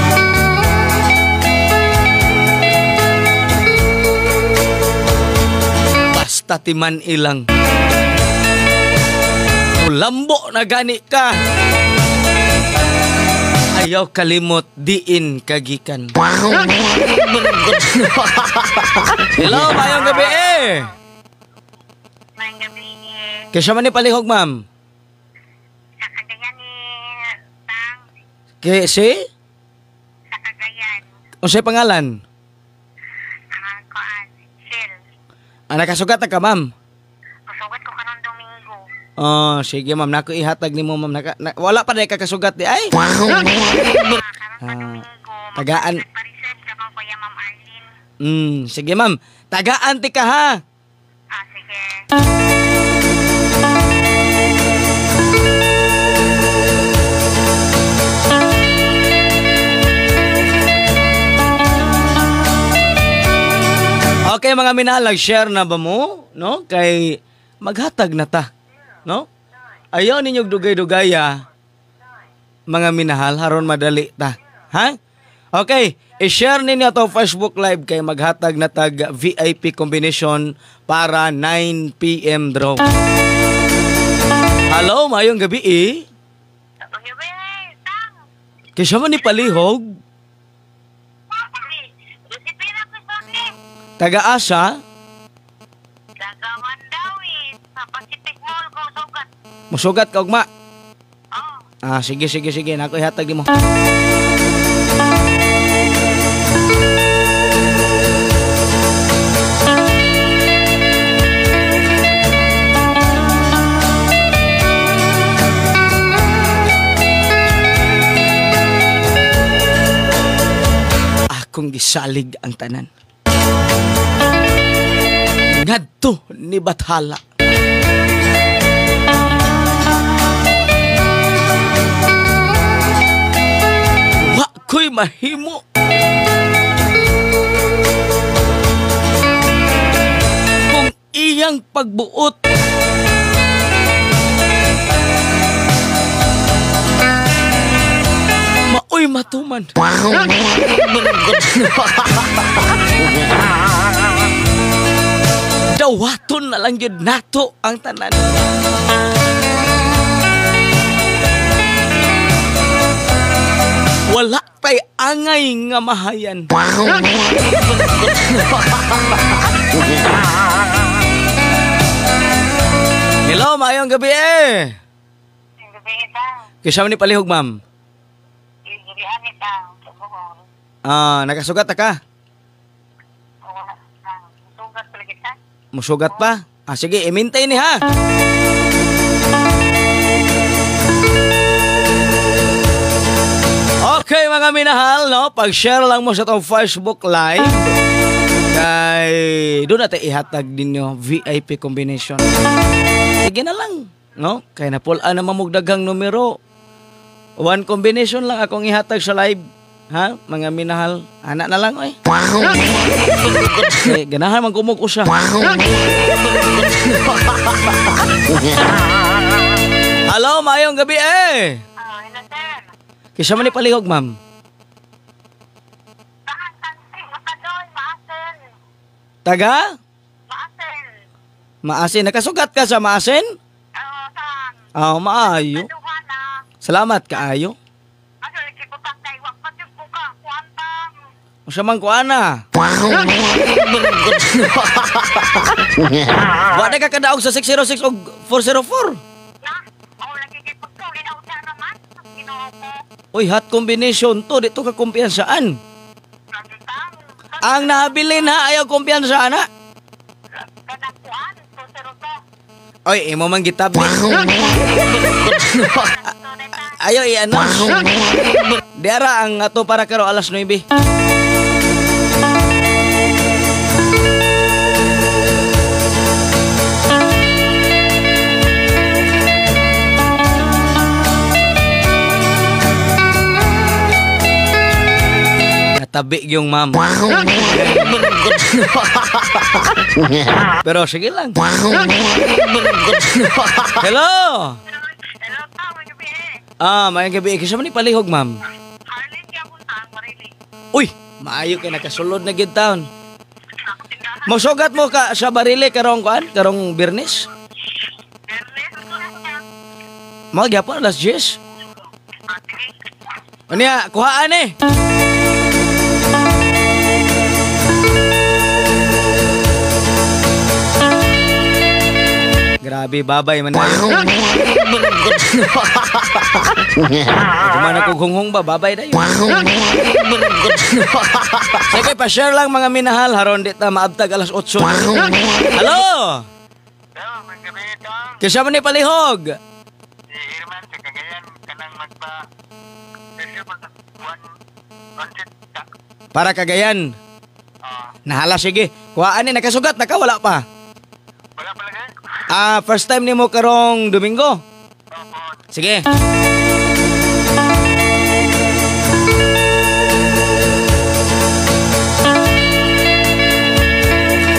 Basta timan ilang lambo na gani ka, ayaw kalimot diin kagikan. Hello, mayong gabi eh. Mayong gabi eh. Kaysa man ni palihog, ma'am? Sa Cagayan ni Tang. Kay si? Sa Cagayan. Unsay pangalan? Kuan, Shell. Ah, nakasugat na ka, ma'am? Kasugat ko karon Domingo. Oh, sige ma'am, nako ihatag nimo ma'am. Wala pa na kakasugat di ay. Tagaan. Sige ma'am. Tagaan ti ka ha. Ah, sige. Okay mga minahal, share na ba mo? No? Kay maghatag na ta. No? Ayaw ninyog dugay-dugaya mga minahal, haron madali ta. Ha? Okay, i-share ninyo to Facebook Live kay maghatag na tag VIP combination para 9 PM draw. Hello, maayong gabi eh. Kaysa man ni palihog? Taga-asa? Musugat ka ugma? Ah, sige, sige, sige. Nako ihatag nimo. Gisalig ang tanan. Ngadto ni Bathala. Wa ko'y mahimo. Kung iyang pagbuot maoy matuman. Dawaton na lang yun nato ang tanan. Wala tay angay nga mahayan. Hello, maayong gabi eh. Kisa ni palihog, ma'am. Ah, nakasugat ta ka? Musugat pa? Ah, sige, i-maintain ni ha. Okay, mga minahal, no? Pag-share lang mo sa itong Facebook Live kay doon natin ihatag ninyo VIP combination. Sige na lang, no? Kay napul-an na mamugdaghang numero. One combination lang akong ihatag sa live. Ha? Mga minahal, anak na lang, oy. Okay, ganahan man kumog usa. Hello, maayong gabi eh. Kisa man ni palihog, ma'am. Taga? Maasin. Maasin. Nakasugat ka sa Maasin? Oo, maayo. Salamat kaayo. Usa man kuana. Wa na ka kadaog sa 606 og 404. Uy, hot combination to, dito ka kumpiyansaan. Ang nahabilin ha, ayaw kumpiyansaan ha. Oy, imo man gitabi. Ayaw i-announce. Diara ang ato para karo alas 9. Tabi yung ma'am. Pero sige lang. Hello. Ah, maayong gabi. Kisa man ni palihog, ma'am. Uy, maayo kay nakasulod na gid taon. Mosugat mo ka sa Barile karong kuan, karong Biyernes? Mao gyapon alas 10. Unya, kuhaan eh. Grabe, babay man na yun. Kumana kong hunghong ba, babay na yun. Sige, pa-share lang mga minahal. Haron di ta maabtag alas 8. Hello! Kisa man ni palihog? Si Irman, sa Cagayan, kanang magpa... Para Cagayan? Nahala, sige. Kuhaan ni, nakasugat na ka, wala pa? Wala pa lang. Ah, first time nimo karong Domingo? Sige.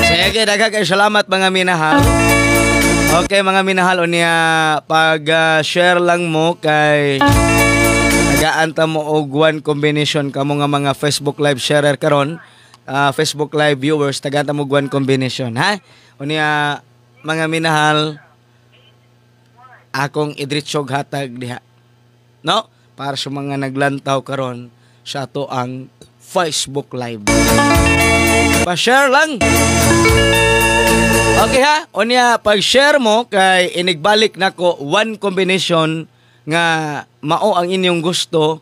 Sige, daghang kay salamat mga minahal. Okay mga minahal, unya pag share lang mo kay tagaan ta mo og one combination kamo nga mga Facebook live sharer karon, Facebook live viewers, tagaan ta mo og one combination ha. Unya mga minahal, akong idritsog hatag diha. No? Para sa mga naglantaw karon sa ato ang Facebook Live. Pa-share lang. Okay ha? Unya, pag-share mo kay inigbalik nako one combination nga mao ang inyong gusto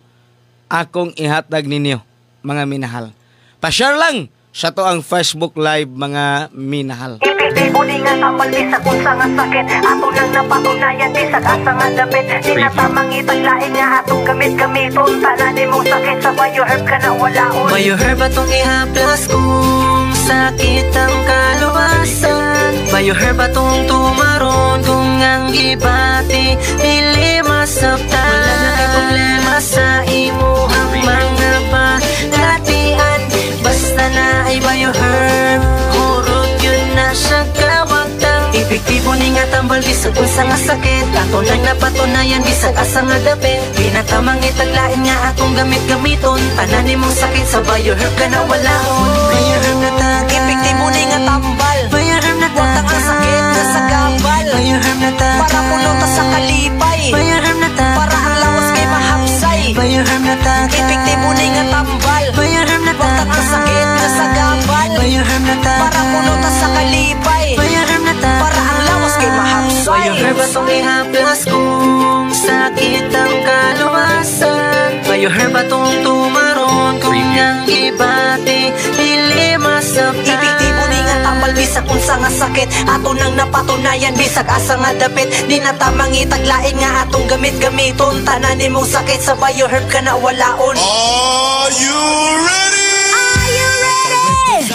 akong ihatag ninyo mga minahal. Pa-share lang sa to ang Facebook Live mga minahal. Epektibo ni nga tambal bisag unsa nga sakit, ato nang napatunayan bisag asa nga dapit. Di na tamang itaglain nga atong gamit-gamiton. Tanan nimong sakit sa Bioherb ka na walaon. Bioherb atong ihaplas kung sakit ang kaluwasan. Bioherb atong tumaron kung ang gibati dili masabtan. Wala na kay problema sa imuhang mga balatian, basta na ay Bioherb, hurot yun na siya kawagtang. Epektibo ni nga tambal bisag unsa nga sakit, ato nang napatunayan bisag asa nga dapit. Di na tamang itaglain nga atong gamit-gamiton. Tanan nimong sakit sa Bioherb ka na walaon. Bioherb na tagay, Epektibo ni nga tambal, Bioherb na Watang ang sakit na sa gabal, Bioherb na tagay, para puno ta sa kalipay, Bioherb na tagay, para ang lawas kay mahapsay. Bioherb na tagay, Epektibo ni nga tambal, Bioherb na Watang ang sakit na sa gabal, Bioherb na tagay, para puno ta sa kalipay, Bioherb na tagay, para ang lawas kay mahapsay. Bioherb atong ihaplas kung sakit ang kaluwasan. Bioherb atong tumaron kung ang gibati dili masabtan. Epektibo ni nga tambal bisag unsa nga sakit, ato nang napatunayan bisag asa nga dapit. Di na tamang itaglain nga atong gamit-gamiton. Tanan nimong sakit sa Bioherb ka na walaon. Are you ready? Are you ready?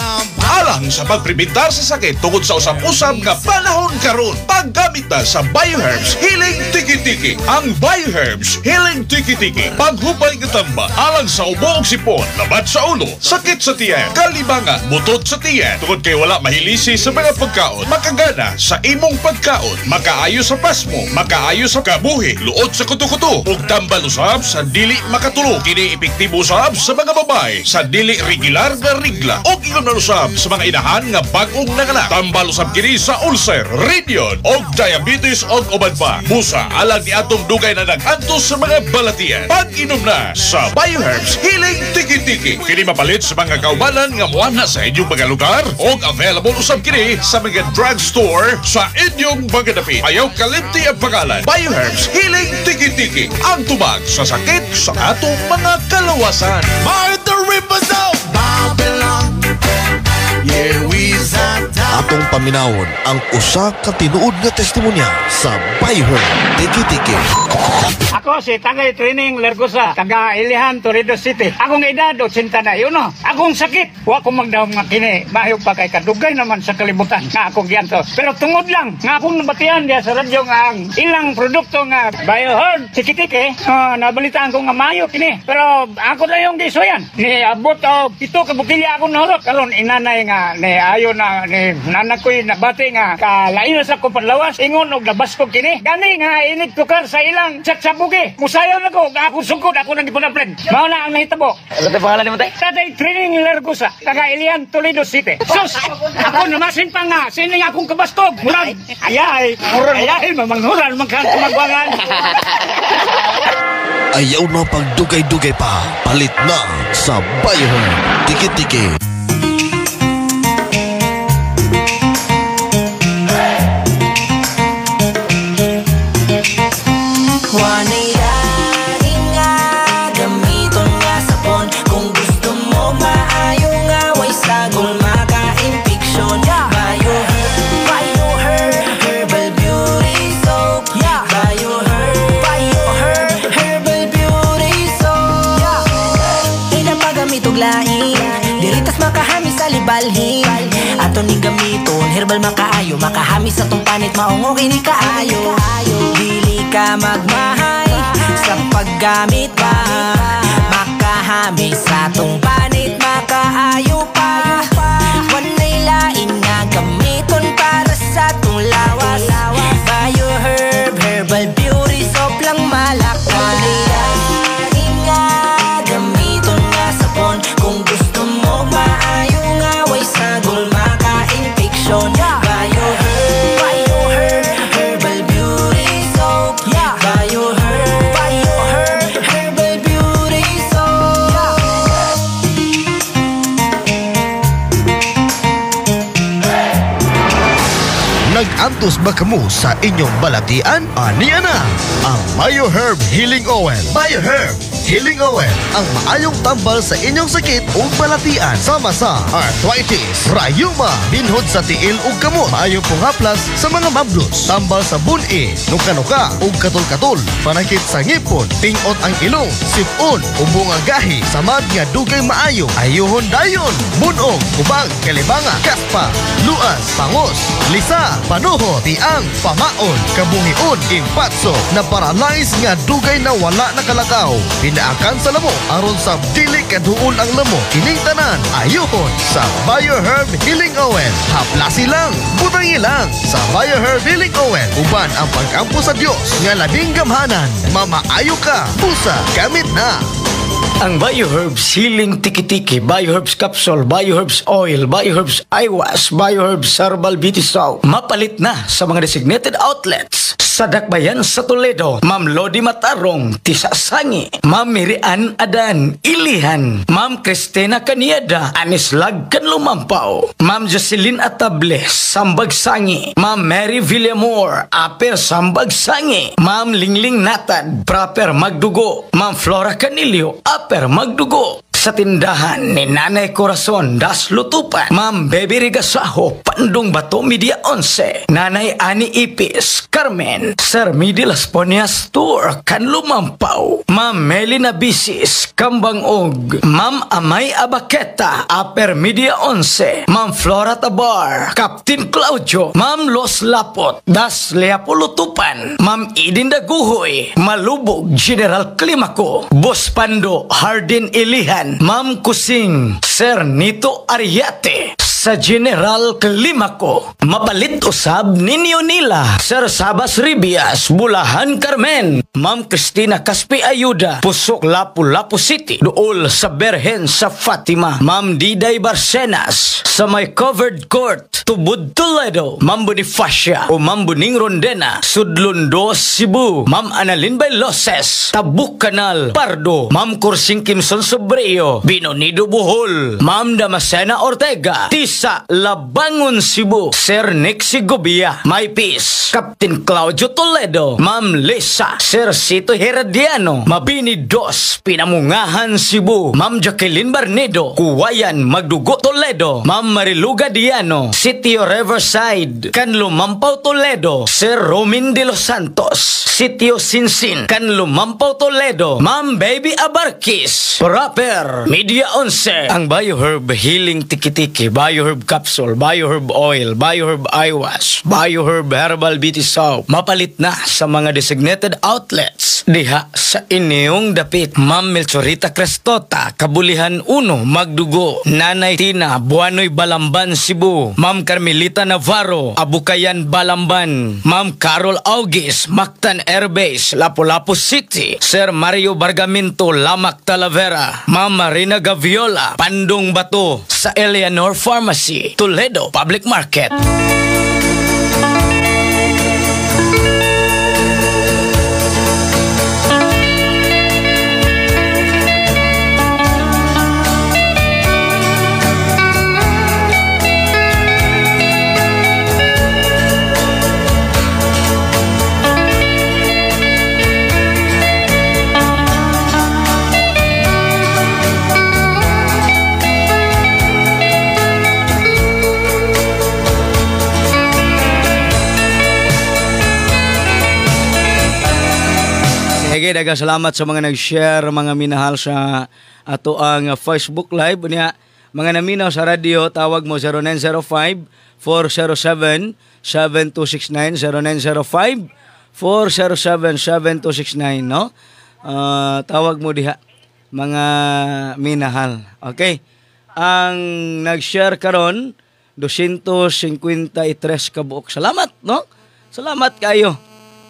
Alang sa pagprebentar sa sakit tungod sa usab-usab nga panahon karon, paggamit na sa Bioherbs Healing Tiki-Tiki. Ang Bioherbs Healing Tiki-Tiki, paghupay nga tamba alang sa ubo ug sipon, labat sa ulo, sakit sa tiyan, kalibangan, butot sa tiyan, tungod kay wala mahilisi sa mga pagkaon, makagana sa imong pagkaon, makaayo sa pasmo, makaayo sa kabuhi, luot sa kuto-kuto, ug tambal usab sa dili makatulog. Kini epektibo usab sa mga babae sa dili regular nga rigla ug ingon man usab sa mga inahan nga bag-ong nanganak. Tambal usab kini sa ulcer, radion, og diabetes og uban pa. Busa alang ni atong dugay na nag-antos sa mga balatian. Pag-inom na sa Bioherbs Healing Tiki-Tiki. Kini mapalit sa mga kaubanan nga muana sa inyong mga lugar og available usab kini sa mga drugstore sa inyong mga dapit. Ayaw kalimti ang pangalan. Bioherbs Healing Tiki-Tiki. Ang tubag sa sakit sa atong mga kalawasan. By the rivers of Babylon. Yeah, we Atong paminawon ang usa ka tinuod nga testimonya sa Bioherb Tiki-Tiki. Ako si Tagay Training Lergosa, taga Ilihan, Toledo City. Akong edad, 81. Akong sakit, wa ko magdahom nga kini. Maayo pa kay kadugay naman sa kalibutan nga akong giantos. Pero tungod lang nga akong nabatian diya sa radyo nga ang ilang produkto nga Bioherb Tiki-Tiki, nabalitaan ko nga maayo kini. Pero ako na yung gisuyan. Ni abot og 7 ka botilya akong nahurot. Karon inanay nga ni ayo na ni nanak ko'y nabati nga kalain na sa ko panlawas ingon og nabaskog kini. Gani nga inig tukar sa ilang tsabugi. Musayaw na ko, nga akong sungkod, ako nang gipunaplen. Mao na ang nahitabo. Ano tayo pangalan mo, tay? Tatay Training Lergosa, taga Ilian, Toledo City. Sus! Ako namasin pa nga, sining akong kabastog. Murag, ayay, ayay, mamanghuran, magkang kumagwangan. Ayaw na pagdugay-dugay pa, palit na sa Bioherb Tiki-Tiki. Wanay laing nga gamiton nga sabon. Kung gusto mo maayo nga way sagol maka-impeksyon. Bioherb, Bioherb, herbal beauty soap. Bioherb, Bioherb, herbal beauty soap. Pinapagamit og laing, diritas makahami sa libalhin. Ato ning gamiton, herbal makaayo, makahami sa tong panit maong okay ni kaayo. Dili ka magmahay sa paggamit pa, makahami sa tong panit makaayo pa. Wanay laing nga gamiton para sa tong lawas. Bioherb, herbal beauty soap lang malakas. Wanay laing nga gamiton nga sabon. Kung gusto mo maayo nga way sagol maka-infection. Bioherb, Bioherb, herbal beauty soap. Bioherb, Bioherb, herbal beauty soap. Nag-antos ba kamo sa inyong balatian? Aniya na ang Bioherb Healing Oil. Bioherb Healing Oil, ang maayong tambal sa inyong sakit ug balatian sama sa arthritis, rayuma, binhod sa tiil ug kamot, maayong panghaplas sa mga mablos, tambal sa buni, nuka-nuka ug katol-katol, panakit sa ngipon, pingot ang ilong, sipon, ubo nga gahi, samad nga dugay maayo, ayuhon dayon, bunog, kubang, kalibanga, kaspa, luas, pangos, lisa, panuho, tiang, pamaon, kabungion, impatso, na paralyze nga dugay na wala nakalakaw, pinaakan sa lamok, aron sa dili kaduol ang lamok, kining tanan, ayuhon sa BioHerb Healing Oil. Haplasi lang, butangi lang sa BioHerb Healing Oil. Uban ang pag-ampo sa Dios nga labing gamhanan, mamaayo ka, busa, gamit na. Ang BioHerbs Healing Tiki-Tiki, BioHerbs Capsule, BioHerbs Oil, BioHerbs Eye Wash, BioHerbs Herbal Beauty Soap mapalit na sa mga designated outlets sa Dakbayan sa Toledo, Ma'am Lodi Matarong, Tisa Sangi, Ma'am Mirian Adan, Ilihan, Ma'am Cristina Canieda, Anislag Kanlumampaw, Ma'am Jocelyn Atable, Sambag Sangi, Ma'am Mary Villamor, Aper Sambag Sangi, Ma'am Lingling Natad, Proper Magdugo, Ma'am Flora Canilio, Aper Magdugo. Sa tindahan ni Nanay Corazon Das Lutupan, Ma'am Baby Rigasaho, Pandong Bato Media 11, Nanay Ani Ipis, Carmen, Sir Midi Las Ponias Tour, Kanlumampaw, Ma'am Melina Bisis, Kambangog, Ma'am Amay Abaketa, Upper Media 11, Ma'am Flora Tabar, Captain Claudio, Ma'am Los Lapot, Das Leapolutupan, Ma'am Idin Daguhoy, Malubog, General Climaco, Boss Pando, Hardin Ilihan, Ma'am Kusing, Sir Nito Ariate, sa General Climaco. Mapalit usab ninyo nila, Sir Sabas Ribias, Bulahan Carmen, Ma'am Cristina Caspi Ayuda, Pusok Lapu-Lapu City, Duol sa Berhen sa Fatima, Ma'am Diday Barcenas, sa may covered court, Tubod Toledo, Ma'am Bonifacia o Ma'am Buning Rondena, Sudlundo, Cebu, Ma'am Annalyn Bailoses, Tabuk Canal, Pardo, Ma'am Kursing Kimson Sobreo, Binonido Bohol, Ma'am Damascena Ortega, Tisa Labangon Cebu, Sir Nick Sigobia, My Peace, Captain Claudio Toledo, Ma'am Lisa, Sir Sito Herediano, Mabini Dos, Pinamungahan Cebu, Ma'am Jacqueline Barnedo, Kuwayan Magdugo Toledo, Ma'am Mariluga Diano, Sitio Riverside, Canlumampaw Toledo, Sir Romin de los Santos, Sitio Sinsin, Canlumampaw Toledo, Ma'am Baby Abarquis, Proper Media 11, ang BioHerb Healing Tiki-Tiki, BioHerb Capsule, BioHerb Oil, BioHerb Eye Wash, BioHerb Herbal Beauty Soap, mapalit na sa mga designated outlets diha sa inyong dapit. Ma'am Melchorita Crestota, Kabulihan 1, Magdugo, Nanay Tina, Buanoy Balamban, Cebu, Ma'am Carmelita Navarro, Abukayan Balamban, Ma'am Carol Augis, Mactan Airbase, Lapu-Lapu City, Sir Mario Bargaminto, Lamak Talavera, Ma'am Marina Gaviola, Pandong Bato, sa Eleanor Pharmacy, Toledo Public Market. Sige, daghang salamat sa mga nag-share, mga minahal sa ato ang Facebook Live. Unya, mga naminaw sa radyo, tawag mo 0905-407-7269, 0905-407-7269, no? Tawag mo diha, mga minahal. Okay? Ang nag-share karon 253 kabuok. Salamat, no? Salamat kayo.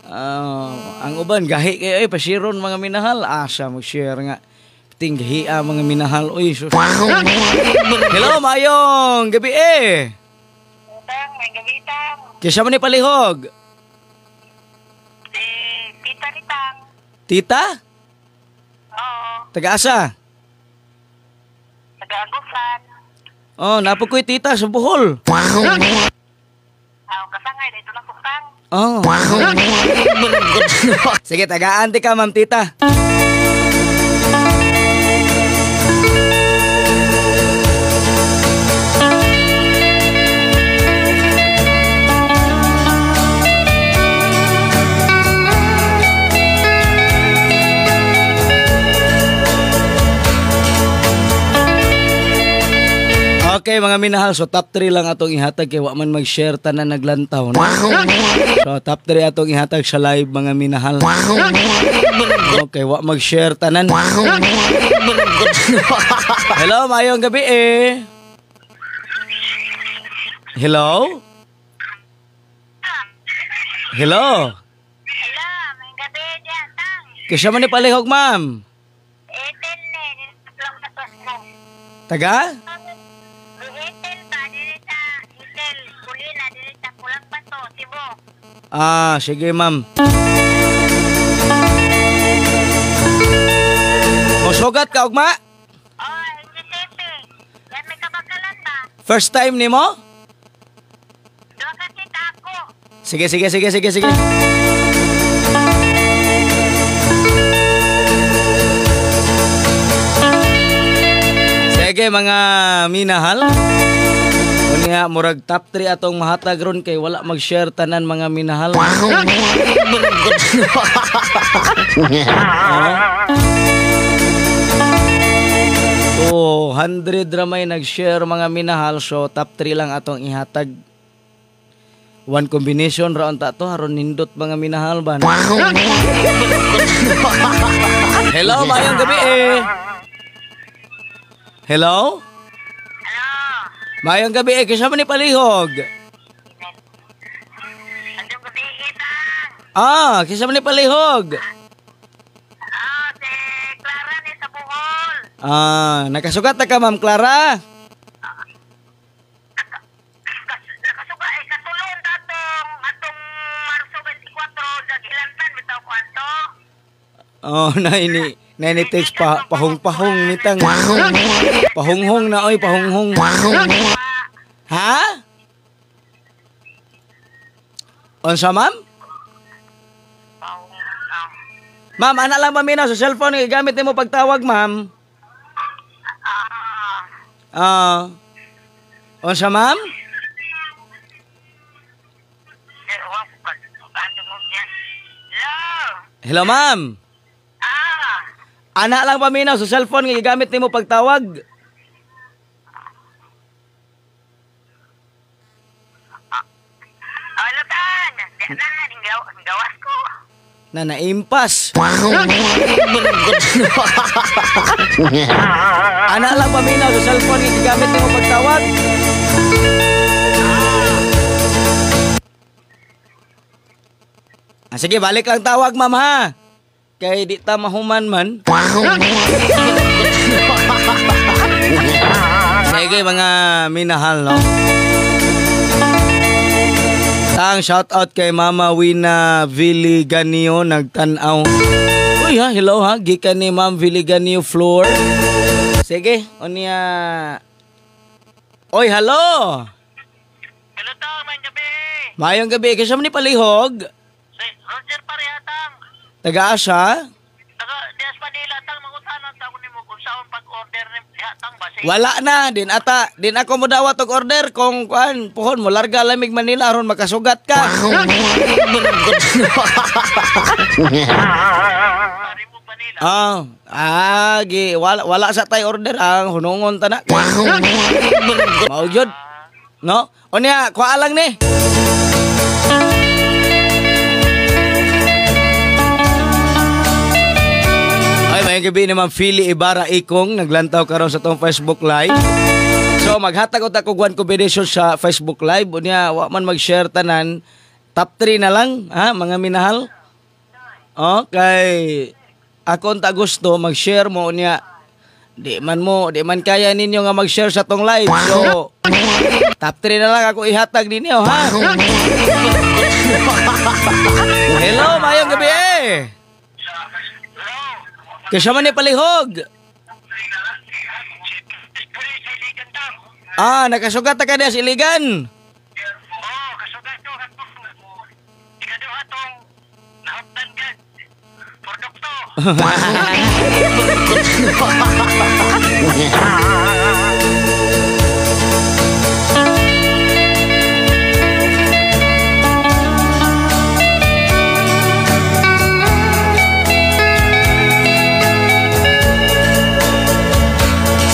Ang uban gahi kayo ay pasiron mga minahal, asa mag-share nga tinggihia mga minahal. Uy, sus. Hello, mayong gabi eh. May gabi tang. Kisa man ni palihog? Si Tita ni Tang. Tita? Oo. Taga-asa? Taga-Agusan. Oh, napo ko'y tita sa Bohol. Aw, kasangay dito lang kutang. Oh. Sige, tagaan ka, ma'am tita. Okay mga minahal, so top 3 lang atong ihatag kay wa man mag-share tanan naglantaw na. So top 3 atong ihatag sa live mga minahal. Okay, wa mag-share tanan. Hello, maayong gabi eh. Hello? Hello? Hello, maayong gabi diyan, tang. Kisa man ni palihog, ma'am? Eten ni Taga? Itel pa diri sa Itel, Kulina diri sa Kulang Bato, Cebu. Ah, sige ma'am. Mosugat ka ugma? Oh, NGCP. Yan may kabakalan ba? First time nimo? Duha ka kita ako. Sige, sige, sige, sige, sige. Sige mga minahal. Unya murag top 3 atong mahatag ron kay wala mag-share tanan mga minahal. Oh, 100 ra may nag-share mga minahal, so top 3 lang atong ihatag. One combination ra unta to aron nindot mga minahal ba. Hello, maayong gabi eh. Hello? Hello. Maayong gabi eh, kinsa man ni palihog? Anong gabi itang? Ah, kinsa man ni palihog? Ah, si Clara ni sa Bohol. Ah, nakasugat na ka Ma'am Clara? Nakasuga ay katulon datong atong Marso 24 dagilantan bitaw ko ato. Oh, na ini text pa pahong-pahong nitang. Pahunghong na oy, pahunghong. Ha? Unsa ma'am? Ma'am, ana lang paminaw sa cellphone gigamit nimo pagtawag, ma'am. Ah. Unsa ma'am? Hello ma'am. Ana lang paminaw sa cellphone nga gigamit nimo pagtawag. Ano tan? Na, gawas ko. Na naimpas. Ana lang paminaw sa cellphone nga gigamit nimo pagtawag. Ah, sige, balik lang tawag ma'am ha. Kay di ta mahuman man. Sige mga minahal, no? Tang shout out kay Mama Wina Villiganio nagtan-aw. Uy ha, hello ha, gikan ni Ma'am Villiganio Floor. Sige, unya. Oy, hello. Hello tang, maayong gabi. Maayong gabi, kinsa man ni palihog? Si Roger Parehatang. Taga-asa? Taga Dias Manila tang, mangutanan ta ko nimo kung saon pag-order ni diha tang ba. Wala na, din ata, din ako mo dawat og order kung kuan puhon mo larga lamig Manila aron makasugat ka. Ah, gi wala sa tay order ang hunungon ta na. Mao gyud. No? Unya, kuha lang ni. Ay, mayang gabi ni Ma'am Philly Ibarra Ikong naglantaw karon sa tong Facebook Live. So maghatag og ta og one combination sa Facebook Live. Unya wa man mag-share tanan. Top 3 na lang ha mga minahal. Okay. Ako unta gusto mag-share mo unya. Di man kaya ninyo nga mag-share sa tong live. So top 3 na lang ako ihatag ninyo ha. Hello, mayong gabi eh. Kinsa man ni palihog? Ah, nakasugat ka diha sa Iligan. Oo, kasugat ko katong ikaduha tong nahaptan ka produkto.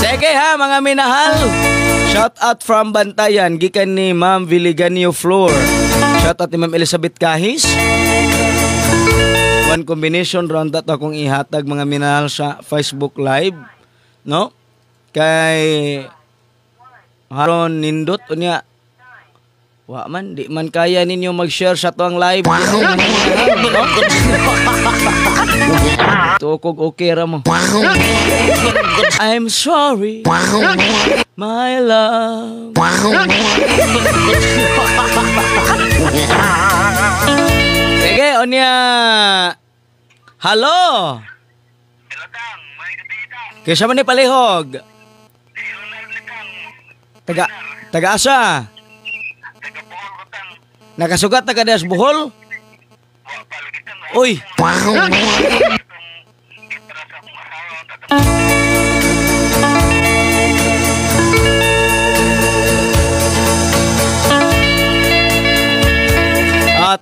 Sige ha mga minahal. Shout out from Bantayan gikan ni Ma'am Viliganio Flor. Shout out ni Ma'am Elizabeth Kahis. One combination round that akong ihatag mga minahal sa Facebook Live, no? Kay haron nindot unya. Wa man, di man kaya ninyo mag-share sa tuang live. No? Tukog okay ra mo. I'm sorry, my love. Sige, unya. Hello. Hello, Tang. May gabi, Tang. Kaysa man ni palihog. Taga asa? Nakasugat na ka diha sa Bohol? Uy.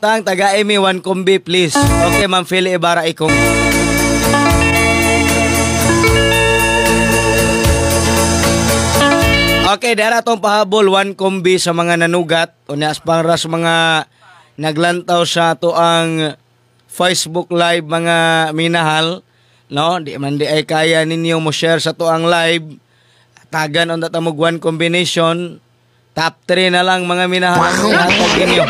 Tang, taga Amy, one kombi please. Okay, Ma'am Philly Ibarra ikong. Okay, dara atong pahabol one kombi sa mga nanugat o nias para sa mga naglantaw sa atoang Facebook Live mga minahal, no? Di man di ay kaya ninyo mo share sa toang live. Tagan on datamog one combination. Top 3 na lang mga minahal ang ihatag ninyo.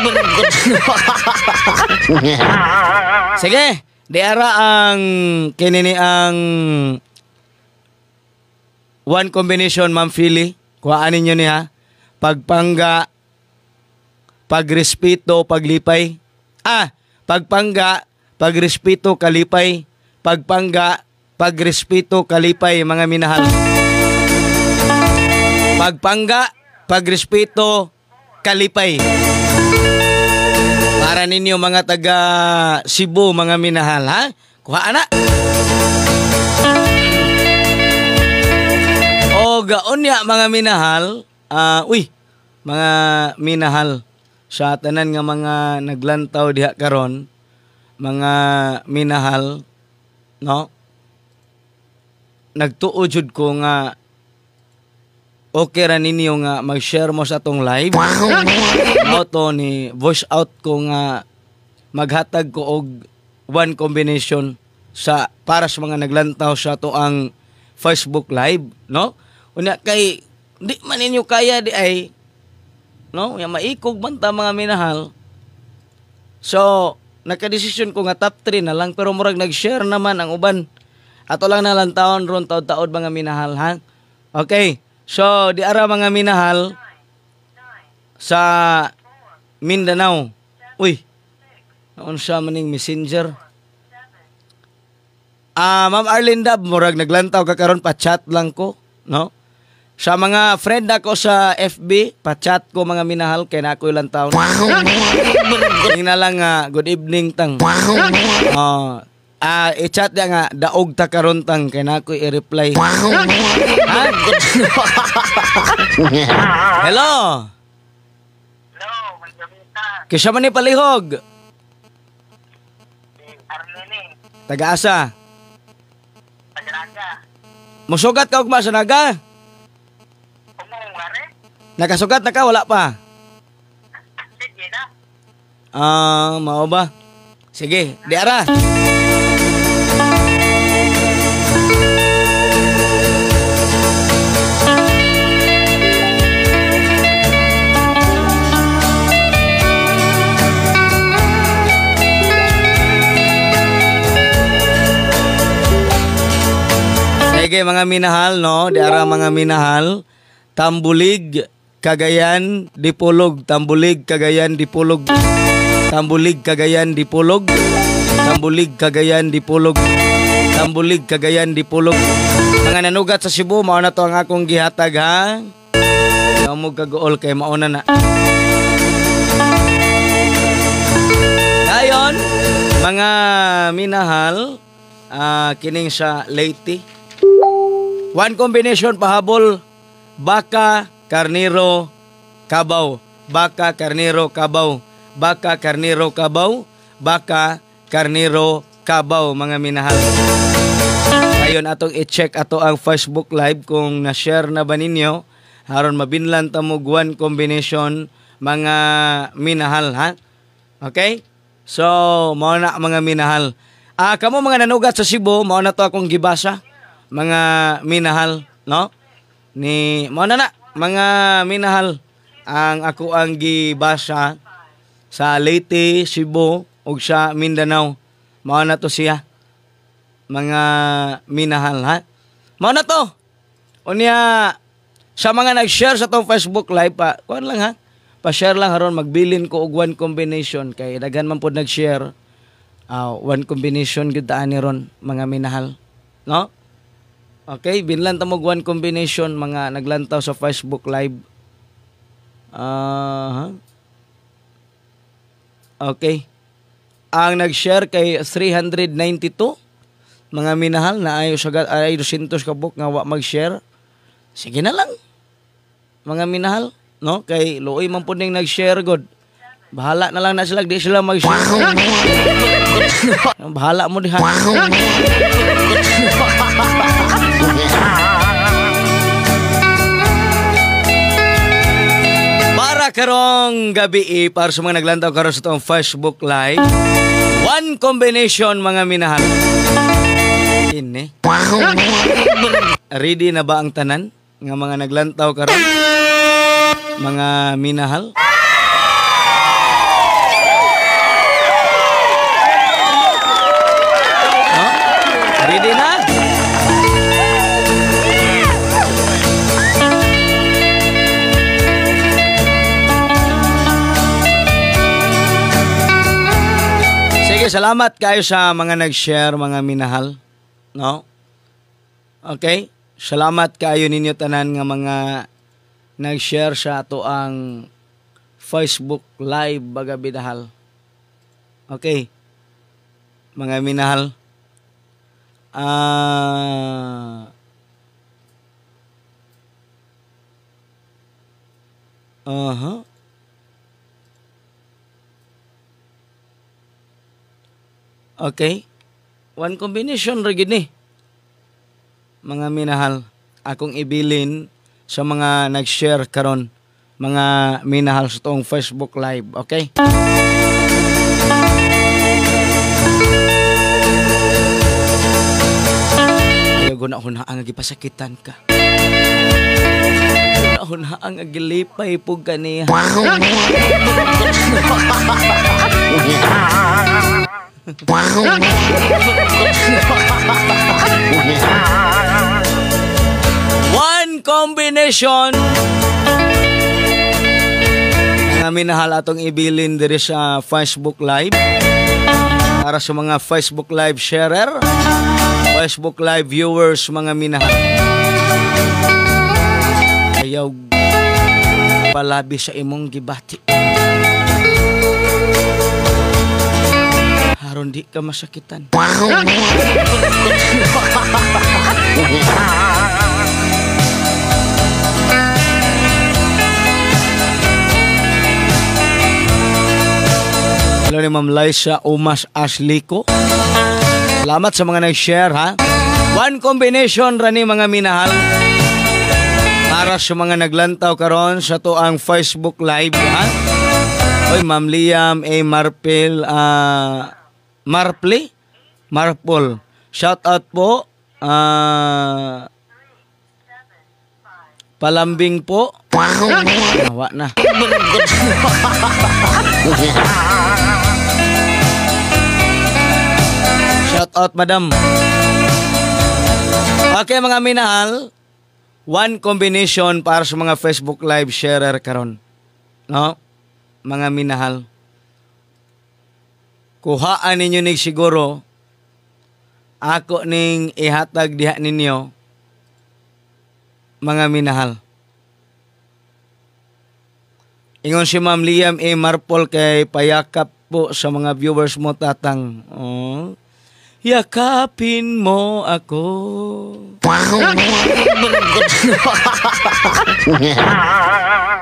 Sige, di ara ang kinini ang one combination, Ma'am Philly. Kuhaan ninyo niya. Pagpangga, pagrespeto, paglipay. Pagpangga, pagrespeto, kalipay. Pagpangga, pagrespeto, kalipay, mga minahal. Pagpangga, pagrespeto, kalipay. Para ninyo mga taga Cebu, mga minahal, ha? Kuhaan na. O gaon niya mga minahal, mga minahal sa tanan nga mga naglantaw diha karon, mga minahal, no? Nagtuo jud ko nga okay ra ninyo nga mag-share mo sa atong live. Mo to ni voice out ko nga maghatag ko og one combination sa para sa mga naglantaw sa ato ang Facebook Live, no? Unya kay di man ninyo kaya di ay, no? Unya maikog man ta mga minahal. So, nakadesisyon ko nga top 3 na lang pero murag nag-share naman ang uban. Ato lang nalantaon ron taod-taod mga minahal, ha? Okay. So, di ara mga minahal sa Mindanao. Uy. Naon siya maning messenger? Ma'am Arlene Dab, murag naglantaw ka karon, pa-chat lang ko, no? Sa mga friend ako sa FB, pa-chat ko mga minahal kay na ako'y lantaw. Tingnan lang nga, good evening tang. I-chat niya nga, daog ta karon tang kay na ako'y i-reply. Ha? Hello. Hello, may gabi, Tang. Kaysa man ni palihog. Arlene. Taga-asa. Taga-Naga. Musugat ka ugma sa Naga? Nakasugat na ka? Wala pa? Sige na. Mao ba? Sige, di ara. Sige mga minahal, no? Di ara mga minahal. Tambulig, Cagayan, Dipolog. Tambulig, Cagayan, Dipolog. Tambulig, Cagayan, Dipolog. Tambulig, Cagayan, Dipolog. Tambulig, Cagayan, Dipolog. Mga nanugat sa Cebu, mauna to ang akong gihatag, ha? Ayaw mo kagool kay mauna na. Dayon, mga minahal, kining sa Leyte. One combination pahabol, baka, karniro, kabaw. Baka, karniro, kabaw. Baka, karniro, kabaw. Baka, karniro, kabaw, mga minahal. Ayun, atong i-check ato ang Facebook Live kung na-share na ba ninyo Aron mabinlan ta mo one combination mga minahal ha. Okay? So mao na mga minahal. Kamo mga nanugat sa Cebu, mao na to akong gibasa mga minahal, no? Ni mao na mga minahal ang ako ang gibasa sa Leyte, Cebu ug sa Mindanao. Mao na to siya mga minahal ha. Mao na to. Unya sa mga nag-share sa tong Facebook Live pa, kuan lang ha. Pa-share lang aron magbilin ko og one combination kay daghan man pod nag-share. One combination gyud ta ani ron mga minahal, no? Okay, binlan ta mo og one combination mga naglantaw sa Facebook Live. Okay. Ang nag-share kay 392 mga minahal na ayo sa ay 200 ka book nga wa mag-share. Sige na lang. Mga minahal, no? Kay luoy man pud ning nag-share god. Bahala na lang na sila, di sila mag-share. Bahala mo diha. Para karong gabi, para sa mga naglantaw karon sa itong Facebook Live, one combination mga minahal. Ini. Ready na ba ang tanan nga mga naglantaw karon? Mga minahal? No? Ready na? Sige, salamat kayo sa mga nag-share, mga minahal. No? Okay? Salamat kayo ninyo tanan nga mga nag-share sa ato ang Facebook Live baga bidahal. Okay. Mga minahal. Okay. One combination ra gid ni. Mga minahal, akong ibilin sa mga nag-share karon, mga minahal sa toong Facebook Live, okay? Ayaw guna-huna ang gipasakitan ka. Guna-huna ang gilipay pug kaniya. One combination. Mga minahal, atong ibilin diri sa Facebook Live para sa mga Facebook Live sharer, Facebook Live viewers, mga minahal. Ayaw palabi sa imong gibati. Aron di ka masakitan. Hello ni Ma'am Liza Umas Aslico. Salamat sa mga nag-share ha. One combination rani mga minahal. Para sa mga naglantaw karon sa to ang Facebook Live ha. Oy Ma'am Liam A. Marpel Marple? Marpol. Shout out po. Palambing po. Nawa na. Shout out madam. Okay mga minahal, one combination para sa mga Facebook Live sharer karon. No? Mga minahal. Kuhaan ninyo ning siguro ako ning ihatag diha ninyo mga minahal. Ingon si Ma'am Liam A. Marpol kay payakap po sa mga viewers mo tatang. Oh. Yakapin mo ako.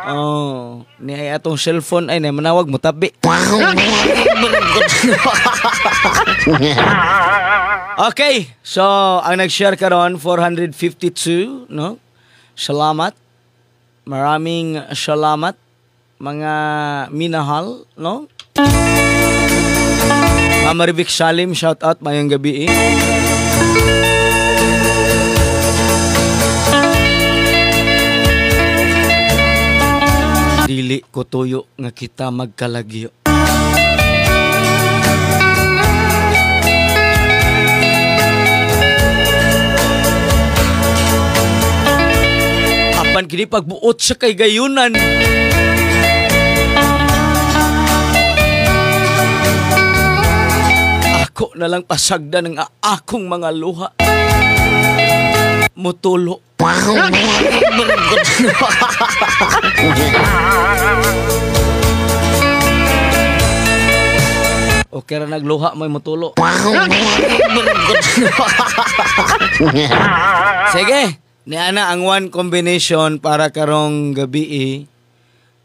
Oh, ni ay atong cellphone ay na manawag mo tabi. Okay, so ang nag-share karon 452, no? Salamat. Maraming salamat mga minahal, no? Mama Rivic Salim, shout out mayong gabi eh. Dili ko tuyo nga kita magkalagyo. Apan kini pagbuot sa kay gayunan. Ako na lang pasagdan ng akong mga luha. Mutulo. Okay ra nagluha may mutulo. Sige, niana ang one combination para karong gabi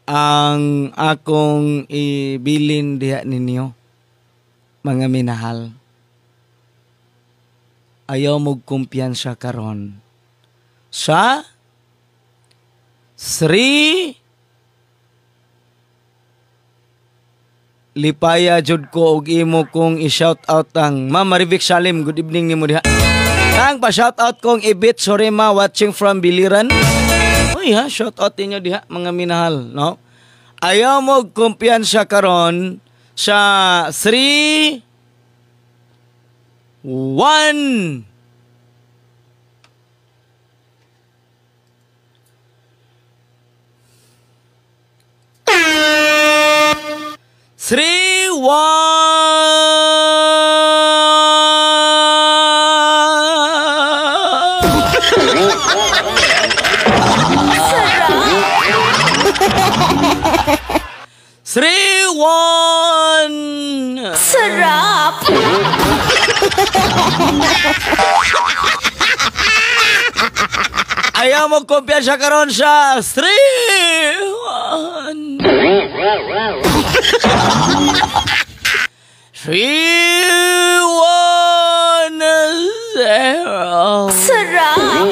ang akong ibilin diha ninyo. Mga minahal, ayaw mo kumpiyansa karon sa 3 Lipaya jud ko og imo kong i-shout out ang Mama Rivic Salim. Good evening nimo diha. Ang pa-shout out kong Ibit Sorema watching from Biliran. Uy ha, shout out ninyo diha mga minahal, no? Ayaw mo kumpiyansa karon sa 3 1 3 1 3 1. Sarap! Ayaw mo kumpiyansa karon sa 3 1 3 1 0. Sarap!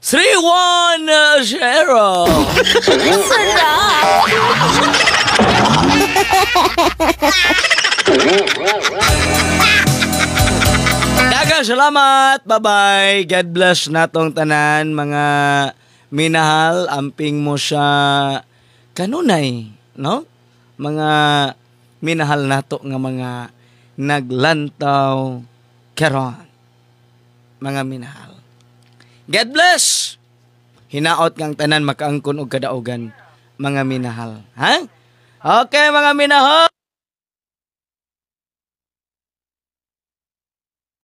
3 1 0. Sarap! Daghang salamat. Bye-bye. God bless natong tanan mga minahal. Amping mo sa kanunay, no? Mga minahal nato nga mga naglantaw karon. Mga minahal. God bless. Hinaot ngang tanan makaangkon og kadaugan mga minahal. Ha? Okay mga minahal.